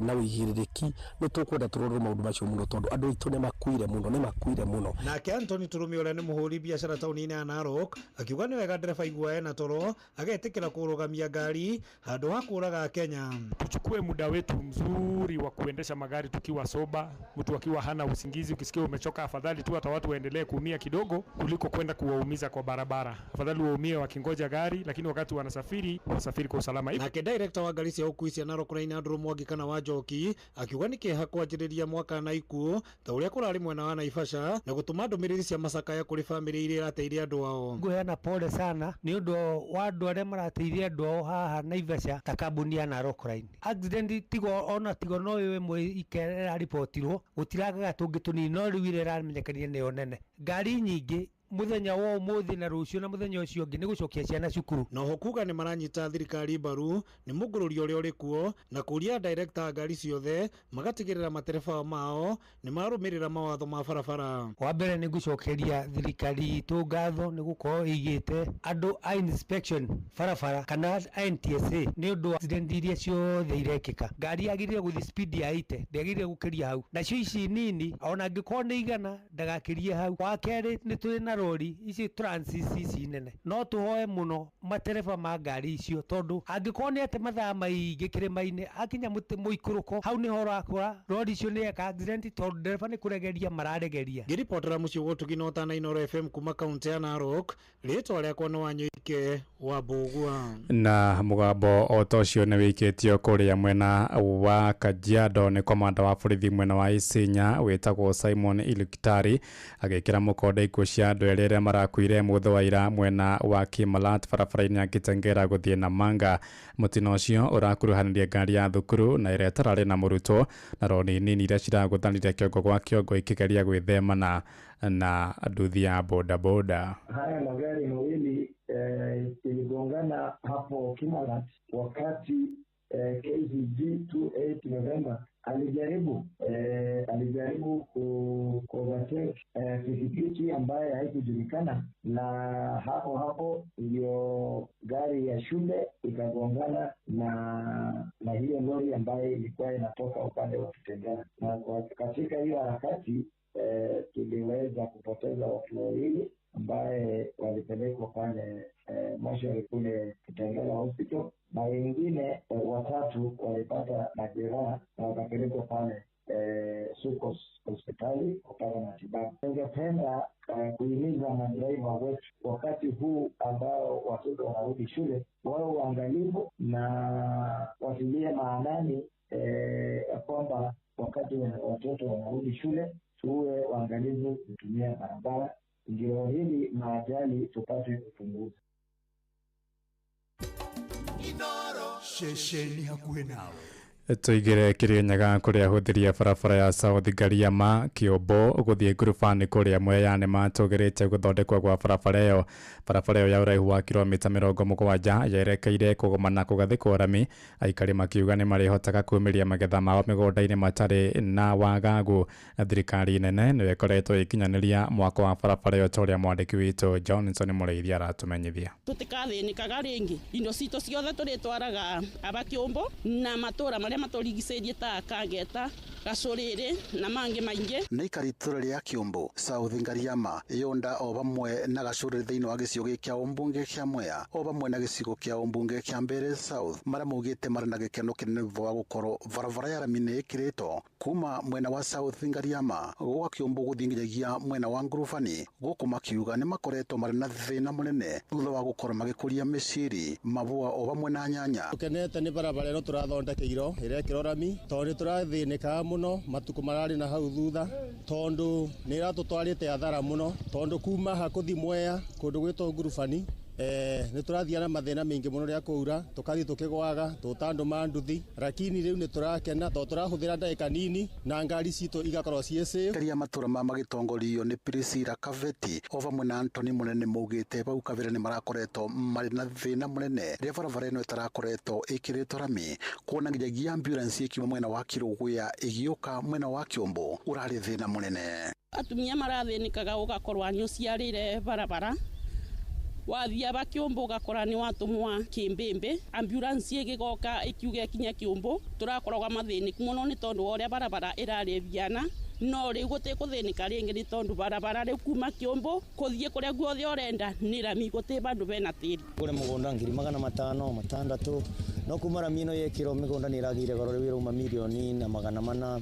na ũigĩrĩrĩki. Nĩ tũkwenda tũrorwo maũndũ macio mũno tondũ andũ aitũ nĩ makuire mũno, nĩ makuire mũno. Nake Anthony Tũrũmi ũrĩa nĩ mũhũri biacara taũni-inĩ ya Narok akiuga nĩ wega ndereba igua ena toro agetĩkĩra kũrũgamia ngari handũ ha kũraga Kenya. Tuchukue muda wetu mzuri wa kuendesha magari tukiwa soba, mtu akiwa hana usingizi. Ukisikia umechoka, afadhali tu hata watu waendelee kuumia kidogo kuliko kwenda kuwaumiza kwa barabara. Afadhali waumie wakingoja gari, lakini wakati wanasafiri wasafiri kwa usalama. Nake director wa ngari cia ũkuui cia Narok Raina Andrew Mwangi kana wa Njoki akiuga nĩ kĩeha kwanjĩrĩria mwaka na ikuũ ta ũrĩa kũrarĩ mwena wa Naivasha na gũtũma ndũmĩrĩri cia macakaya kũrĩ bamĩrĩ iria irateithia andũ ao. Ngũheana pole sana nĩ ũndũ wa andũ arĩa marateithia andũ ao haha Naivasha ta kambuni ya Narok Line. Accident tigo ona tigo no ĩmwe ikerera ripotirwo gũtiragaga tũngĩ tũnini, no rĩu iria ĩramenyekanire nĩyo nene. Ngari nyingĩ muthenya wa umuthi na rucio na muthenya ucio ungi ni gucokia ciana cukuru. Noho kuga ni maranyita thirikari mbaru ni mugururi uria uri kuo na kuria director ngari ciothe magatigirira matereba mao ni marumirira mawatho ma barabara. Wa mbere ni gucokeria thirikari itu ngatho ni gukorwo igite andu a inspection barabara kana NTSA ni undu accident iria ciothe irekika. Ngari yagirire guthi speed ya 80 ndiagirire gukiria hau, nacio ici nini ona angikorwo ni igana ndagakirie hau. Wa keri ni turi na rori ici transit ici nene, no tuhoe muno matereba ma ngari icio tondu angikorwo ni ate mathaa maingi kirima-ini akinya muikuruko hau niho urakora rori icio ni eka accident tondu ndereba ni kuregeria mararegeria. Ngiripotera muciĩ wa Ũtugi na Ũtana Inooro FM kuma kaunti ya Narok, rĩtwa rĩakwa nĩ Wanyoike wa Mbũgua. Na mũgambo o ta ũcio nĩ wĩkĩtio kũrĩa mwena wa Kajiado nĩ komanda wa borithi mwena wa Isinya wĩtagwo Simon Ilukitari agĩkĩra mũkonde ikuũ cia andũ erĩ arĩa marakuire mũthĩ wa ira mwena wa Kimalat barabara-inĩ ya Kitengela gũthiĩ Namanga. Mũtino ũcio ũrakuruhanirie ngari ya thukuru na ĩrĩa ĩtararĩ na mũrutwo na rori nini iria ciragũthanire kĩongo gwa kĩongo ikĩgeria gwĩthemana na nduthi ya bodaboda. Haya magari mawili iligongana hapo Kimalat wakati KCG 28 November alijaribu ku overtake pikipiki ambaye haikujulikana, na hapo hapo ndio gari ya shule ikagongana na hiyo lori ambaye ilikuwa inatoka upande wa Kitengela. Na katika hiyo harakati tuliweza kupoteza watu wawili ambaye walipelekwa pale moshari kule Kitengela Hospital, na wengine watatu walipata majeraha na wakapelekwa pale Sukos hospitali kupata matibabu. Ningependa kuhimiza madereva wetu wakati huu ambao watoto wanarudi shule wawe waangalifu na watilie maanani kwamba Wakati watoto wanarudi shule, tuwe waangalizi kutumia barabara, ndio hili maajali tupate kupunguza. Ceceni hakuhĩ nawe. Tuigire Kirinyaga kuria ahũthĩri a barabara ya South Ngariama Kĩũmbũ gũthiĩ ngurubani kũrĩa Mwea nĩmatũgĩrĩtie gũthondekwo gwa barabara ĩyo. Barabara ĩyo ya ũraihu wa kilomita 70 yerekeire kũgomana kũgathĩkwo rami, aikari makiuga nĩmarĩhotaga kumĩria magetha mao mĩgũnda-inĩ matarĩ na wagagu. Thirikari nene nĩyo ĩkoretwo ĩkinyanĩria mwako wa barabara ĩyo ta ũrĩa mwandĩki witũ Johnson Mũrĩithi aratũmenyithia. Tũtikathĩnĩkaga rĩngĩ, indo citũ ciothe tũrĩtwaraga aba Kĩũmbũ na matũra marĩa matũrigicĩirie ta Kangeta, Gacũrĩrĩ na mangĩ maingĩ. Nĩ aikari itũra rĩa Kĩũmbũ, South Ngariama, Yonda o vamwe na Gacũrĩrĩ thĩinĩ wa gĩcigo gĩkĩ kĩa ũmbunge kĩa Mwea o vamwe na gĩcigo kĩa ũmbunge kĩa Mbere South marĩa maugĩte marĩ na gĩkeno kĩnene thutha wa gũkorwo barabara ya rami nĩ ĩkĩrĩtwo kuma mwena wa South Ngariama gũka Kĩũmbũ gũthiĩ nginyagia mwena wa Ngurubani. Gũkũ makiuga nĩ makoretwo marĩ na thĩna mũnene thutha wa gũkorwo magĩkũria mĩciri, mabũa o vamwe na nyanya. Tũkenete nĩ barabara ĩno tũrathondekeirwo ĩrekĩrwo rami tondũ nĩ tũrathĩnĩkaga mũno matukũ mararĩ na hau thutha tondũ nĩ ĩratũtwarĩte athara mũno tondũ kuma haha kũthiĩ Mwea kũndũ gwĩtwo Ngurubani nĩ tũrathiĩ na mathĩna maingĩ mũno rĩa kũura, tũkathiĩ tũkĩgwaga tũta andũ ma nduthi, lakini rĩu nĩ tũrakena tondũ tũrahũthĩra ndagĩka nini na ngari citũ igakorwo ciĩ safe. Karia matũra ma magĩtongorio nĩ Priscilla Kaveti o vamwe na Anthony Mũnene maugĩte bau kabere nĩ marakoretwo marĩ na thĩna mũnene rĩrĩa barabara ĩno ĩtarakoretwo ĩkĩrĩtwo rami, kuona nginyagia ambulance ĩkiuma mwena wa Kĩrũgũya ĩgĩũka mwena wa Kĩũmbũ ũrarĩ thĩna mũnene. Atumia marathĩnĩkaga ũgakorwo nĩũciarĩre barabara, wathiĩ aba Kĩũmbũ ũgakora nĩ watũmwa Kĩmbĩmbĩ, ambulance ĩgĩgoka ĩkiuga ĩkinye Kĩũmbũ. Tũrakoragwo mathĩnĩku mũno nĩ tondũ wa ũrĩa barabara ĩrarĩ thiana, no rĩu gũtikũthĩnĩka rĩngĩ nĩ tondũ barabara rĩu kuma Kĩũmbũ kũthiĩ kũrĩa guothe ũrenda nĩ rami, gũtĩ bandũ bena tĩri. Kũrĩ mũgũnda 500,000 600 no kuma rami ĩno yekĩrwo mĩgũnda nĩ ĩragĩire goro, rĩu ĩrauma 1,400,000 1.5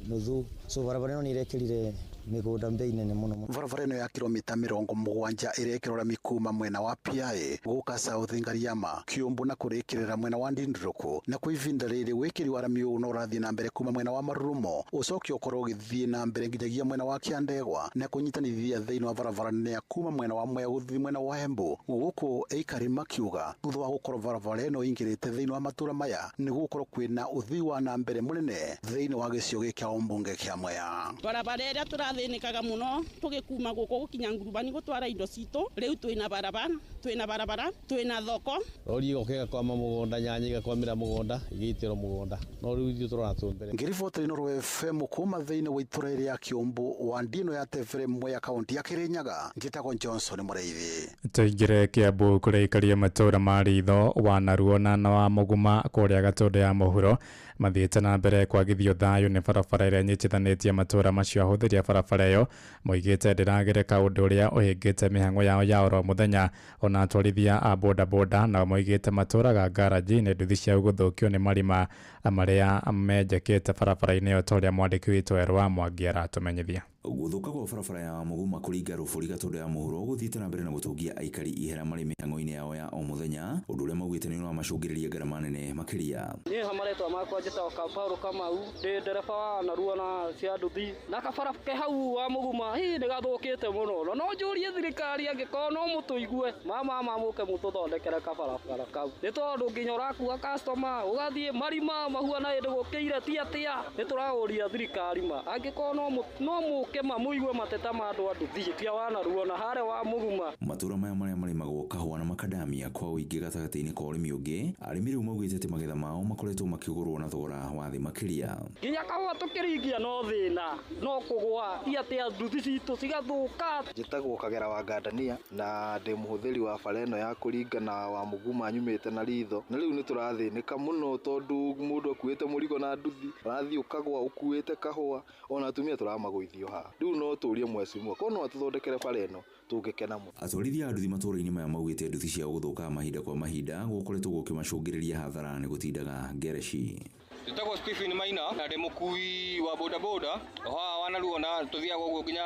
million, so barabara ĩno nĩ ĩrekĩrire mĩgũnda mbei nene mũno. Barabara ĩno ya kilomita 70 ĩrekĩrwo rami kuma mwena wa Piaĩ gũka South Ngariama, Kĩũmbũ na kũrĩkĩrĩra mwena wa Ndindũrũkũ, na kwa ihinda rĩrĩ wĩkĩri wa rami ũyũ no ũrathiĩ na mbere kuma mwena wa Marurumo ũcoke ũkorwo ũgĩthiĩ na mbere nginyagia mwena wa Kĩandegwa na kũnyitanithia thĩinĩ wa barabara nene ya kuma mwena wa Mwea gũthiĩ mwena wa Embu. Gũkũ aikari makiuga thutha wa gũkorwo barabara ĩno ĩingĩrĩte thĩinĩ wa matũra maya nĩ gũgũkorwo kwĩna ũthii wa na mbere mũnene thĩinĩ wa gĩcigo gĩkĩ kĩa ũmbunge kĩa Mwea. Barabara ĩrĩa tũrathĩnĩkaga mũno tũgĩkuma gũkũ gũkinya Ngurubani gũtwara indo citũ, rĩu twĩna barabara, twĩna barabara, twĩna thoko. Rori ĩgoka ĩgakwama mũgũnda, nyanya igakwamĩra mũgũnda, igĩitĩrwo mũgũnda, no rĩu ithuĩ tũrona twĩ mbere. Ngĩribotera Inooro FM kuma thĩinĩ wa itũra rĩa Kĩũmbũ wa ndino ya Tebere Mwea kaunti ya Kĩrĩnyaga, njĩtagwo Johnson Mũrĩithi. Tũingĩre Kĩambu kũrĩa aikaria matũra ma Ritho wa Naruona na wa Mũguma kũrĩa Gatũndũ ya mũhuro mathiĩte na mbere kwagithio thayũ nĩ barabara ĩrĩa ĩnyitithanĩtie matũra macio. Ahũthĩri a barabara ĩyo moigĩte ndĩragereka ũndũ ũrĩa ũhĩngĩte mĩhang'o yao ya oro mũthenya. Ona atwarithia a bodaboda nao moigĩte matũraga ngaraji-inĩ nduthi ciao gũthũkio nĩ marima marĩa menjekete barabara-inĩ ĩyo, ta ũrĩa mwandĩki witũ Erwa Mwangi aratũmenyithia. Gũthũka kwa barabara ya Mũguma kũringa rũbũri Gatũndũ ya mũhuro gũthiĩte na mbere na gũtũngia aikari ihera marĩ mĩhang'o-inĩ yao ya o mũthenya, ũndũ ũrĩa maugĩte nĩ ũramacũngĩrĩria ngarama nene makĩria. Niĩ ha marĩtwa makwa njĩtagwo Paul Kamau, ndĩ ndereba wa Narua na cia nduthi, na kabara ke hau wa Mũguma hihi nĩ gathũkĩte mũno, no njũrie thirikari angĩkorwo no mũtũigue mama mũke mũtũthondekere kabarabara kau, nĩ tondũ nginya ũrakua customer ũgathiĩ marima mahuana hĩndĩ gũkĩire ti atĩa. Nĩ tũraũria thirikari ma angĩkorwo no mũke mũigue mateta ma andũ a nduthi tia wa Narua na harĩa wa Mũguma. Matũra maya marĩa marĩmagwo kahũa na makadamia kwa ũingĩ gatagatĩ-inĩ ka ũrĩmi ũngĩ, arĩmi rĩu maugĩte atĩ magetha mao makoretwo makĩgũrwo na thogora wa thĩ makĩria. Nginya kahũa tũkĩringia no thĩna no kũgũa ti atĩa, nduthi citũ cigathũka. Njĩtagwo Kagera wa Ngandania na ndĩ mũhũthĩri wa bara ĩno ya kũringa na wa Mũguma nyumĩte na Ritho, na rĩu nĩ tũrathĩnĩka mũno tondũ mũndũ akuĩte mũrigo na nduthi arathiĩ ũkagũa ũkuĩte kahũa, ona atumia tũramagũithio haha. Rĩu no tũrie mwecimu korwo no atũthondekere bara ĩno tũngĩkena mũno. Atwarithia a nduthi matũra-inĩ maya maugĩte nduthi ciao gũthũkaga mahinda kwa mahinda gũkoretwo gũkĩmacũngĩrĩria hathara nĩ gũtindaga ngereci. Njĩtagwo Stephen Maina na ndĩ mũkui wa bodaboda o haha wa Naruona, tũthiaga ũguo nginya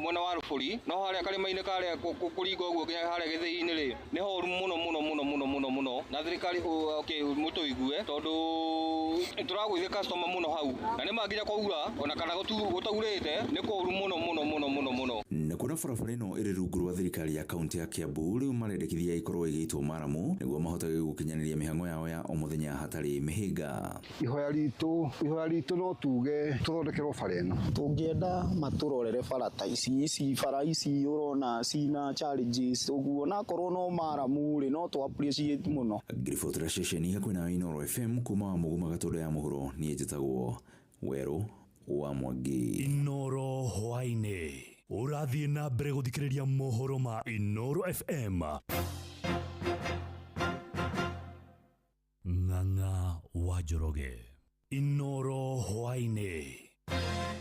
mwena wa Rũbũri, no harĩa karĩma-inĩ karĩa kũringa ũguo nginya harĩa gĩthĩi-inĩ rĩ nĩ horu mũno mũno mũno mũno mũno mũno, na thirikari okay mũtũigue tondũ Tũragũithia customer mũno hau na nĩ ma nginya kwaura ona kana gũtaurĩte nĩ kũũru mũno mũno mũno mũno mũno. Na kuona barabara ĩno ĩrĩ rungu rwa thirikari ya kaunti ya Kiambu, rĩu marendekithia ĩkorwo ĩgĩitwo maramu nĩguo mahotage gũkinyanĩria mĩhang'o yao ya o mũthenya hatarĩ mĩhĩnga. Ihoya ritũ no tuge tũthondekerwo bara ĩno. Tũngĩenda matũrorere bara ta ici bara ici ũrona cina challenges ũguo, na akorwo no maramu rĩ, no tũ appreciate mũno. Ngiribotera ceceni hakuhĩ na Inooro FM kuma wa Mũguma Gatũndũ ya mũhuro, niĩ njĩtagwo Werũ wa Mwangi. Inooro hwaĩ-inĩ ũrathiĩ na mbere gũthikĩrĩria mohoro ma Inooro FM. Ng'ang'a wa Njoroge. Inooro hwaĩ-inĩ.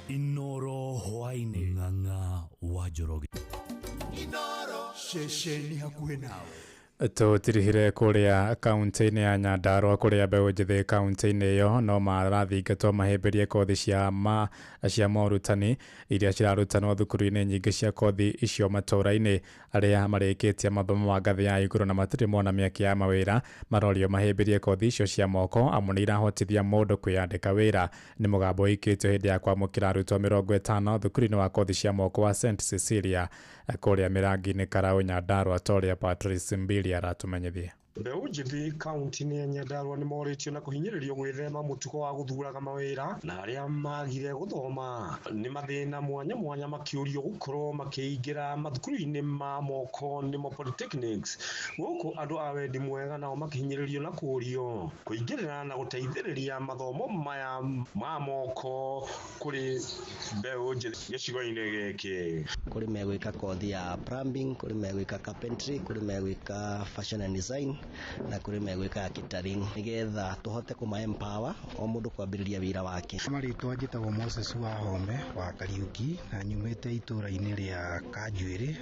Inooro hwaĩ-inĩ. Ng'ang'a wa Njoroge. Inooro ceceni hakuhĩ nawe. Tũtirihire kũrĩa kaunti-inĩ ya Nyandarua kũrĩa mbeũ njĩthĩ kaunti-inĩ ĩyo no marathingatwo mahĩmbĩrie kothi cia morutani iria cirarutanwo thukuru-inĩ nyingĩ cia kothi icio matũũra-inĩ. Arĩa marĩkĩtie mathomo ma ngathĩ ya igũrũ na matirĩ mona mĩeke ya mawĩra marorio mahĩmbĩrie kothi icio cia moko amu nĩ irahotithia mũndũ kwĩyandĩka wĩra. Nĩ mũgambo ũikĩtio hĩndĩ ya kwamũkĩra arutwo 50 thukuru-inĩ wa kothi cia moko wa St Cecilia kũrĩa Mĩrangi-inĩ Karaũ Nyandarua, Toria Patrice Mbili aratumenyithia. Mbeũ njĩthĩ kaunti-inĩ ya Nyandarua nĩ morĩtio na kũhinyĩrĩrio gwĩthema mũtugo wa gũthuraga mawĩra na arĩa magire gũthoma nĩ mathĩna mwanya mwanya makĩũrio gũkorwo makĩingĩra mathukuru-inĩ ma moko nĩmo polytechnics, gũkũ andũ a wendi mwega nao makĩhinyĩrĩrio na kũũrio kũingĩrĩra na gũteithĩrĩria mathomo maya ma moko kũrĩ mbeũ njĩthĩ gĩcigo-inĩ gĩkĩ. Kũrĩ megwĩka kothi ya plumbing, kũrĩ megwĩka carpentry, kũrĩ megwĩka fashion and design na kũrĩ megwĩka catering, nĩgetha tũhote kũma empower o mũndũ kwambĩrĩria wĩra wake. Marĩtwa njĩtagwo Moses Wahome wa Kariuki na nyumĩte itũũra-inĩ rĩa Kanjuĩrĩ.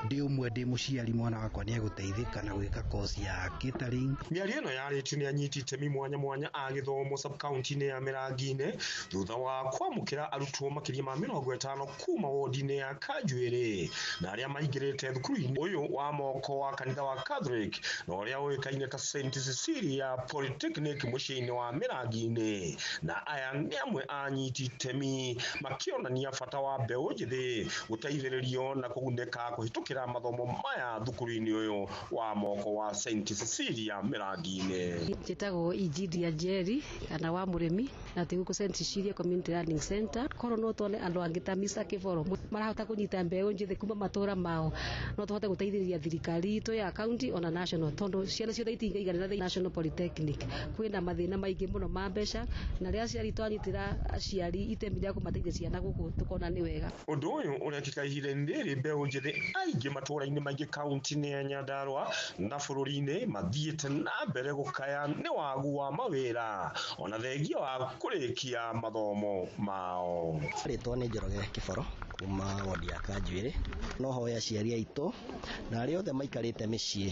Ndĩ ũmwe ndĩ mũciari, mwana wakwa nĩ egũteithĩka na gwĩka kosi ya catering. Mĩario ĩno yarĩtio nĩ anyiti itemi mwanya mwanya a gĩthomo sub-county-inĩ ya Mĩrangi-inĩ thutha wa kwamũkĩra arutwo makĩria ma 50 kuma wodi-inĩ ya Kanjuĩrĩ na arĩa maingĩrĩte thukuru-inĩ ũyũ wa moko wa kanitha wa Catholic na ũrĩa ũĩkaine ta St Cecilia Polytechnic mũciĩ-inĩ wa Mĩrangi-inĩ. Na aya nĩ amwe a anyiti itemi makĩonania bata wa mbeũ njĩthĩ gũteithĩrĩrio na kũgunĩka kũhĩtũkĩra mathomo maya thukuru-inĩ ũyũ wa moko wa St Cecilia Mĩrangi-inĩ. Njĩtagwo Ijidia Njeri kana wa mũrĩmi na twĩ gũkũ St Cecilia Community Learning Center. Korwo no tuone andũ angĩ ta Mr. Kĩboro marahota kũnyita mbeũ njĩthĩ kuma matũũra mao, no tũhote gũteithĩrĩria thirikari itũ ya county ona national, tondũ ciana ciothe itingĩiganĩra thĩinĩ National Polytechnic. Kwĩna mathĩna maingĩ mũno ma mbeca, na rĩrĩa aciari twanyitĩra aciari itemi rĩa kũmateithia ciana gũkũ tũkona nĩ wega. Ũndũ ũyũ ũrekĩka ihinda-inĩ rĩrĩ mbeũ njĩthĩ aingĩ matũũra-inĩ maingĩ kaunti-inĩ ya Nyandarua na bũrũri-inĩ mathiĩte na mbere gũkaya nĩ wagu wa mawĩra ona thengia wa kũrĩkia mathomo mao. Rĩtwa nĩ Njoroge Kĩboro kuma wodi ya Kanjuĩrĩ. No hoya aciari aitũ na arĩa othe maikarĩte mĩciĩ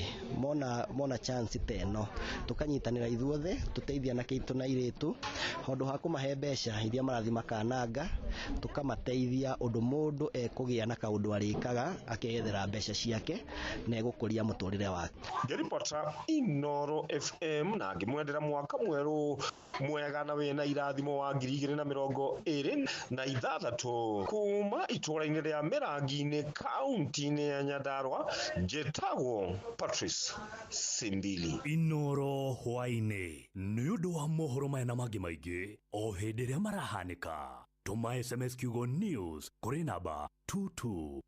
mona chance ta ĩno tũkanyitanĩra ithuothe tũteithie anake aitũ na airĩtu handũ ha kũmahe mbeca iria marathiĩ makananga, tũkamateithia ũndũ mũndũ ekũgĩa na kaũndũ arĩkaga akeyethera mbeca ciake na egũkũria mũtũrĩre wake. Ngĩribota Inooro FM na ngĩmwendera mwaka mwerũ mwega na wĩna irathimo wa 2026 kuma itũũra-inĩ rĩa Mĩrangi-inĩ kaunti-inĩ ya Nyandarua, njĩtagwo Patrice Simbili. Inooro hwaĩ-inĩ nĩ ũndũ wa mohoro maya na mangĩ maingĩ o hĩndĩ ĩrĩa marahanĩka. Tũma SMS kiugo news kũrĩ namba 222.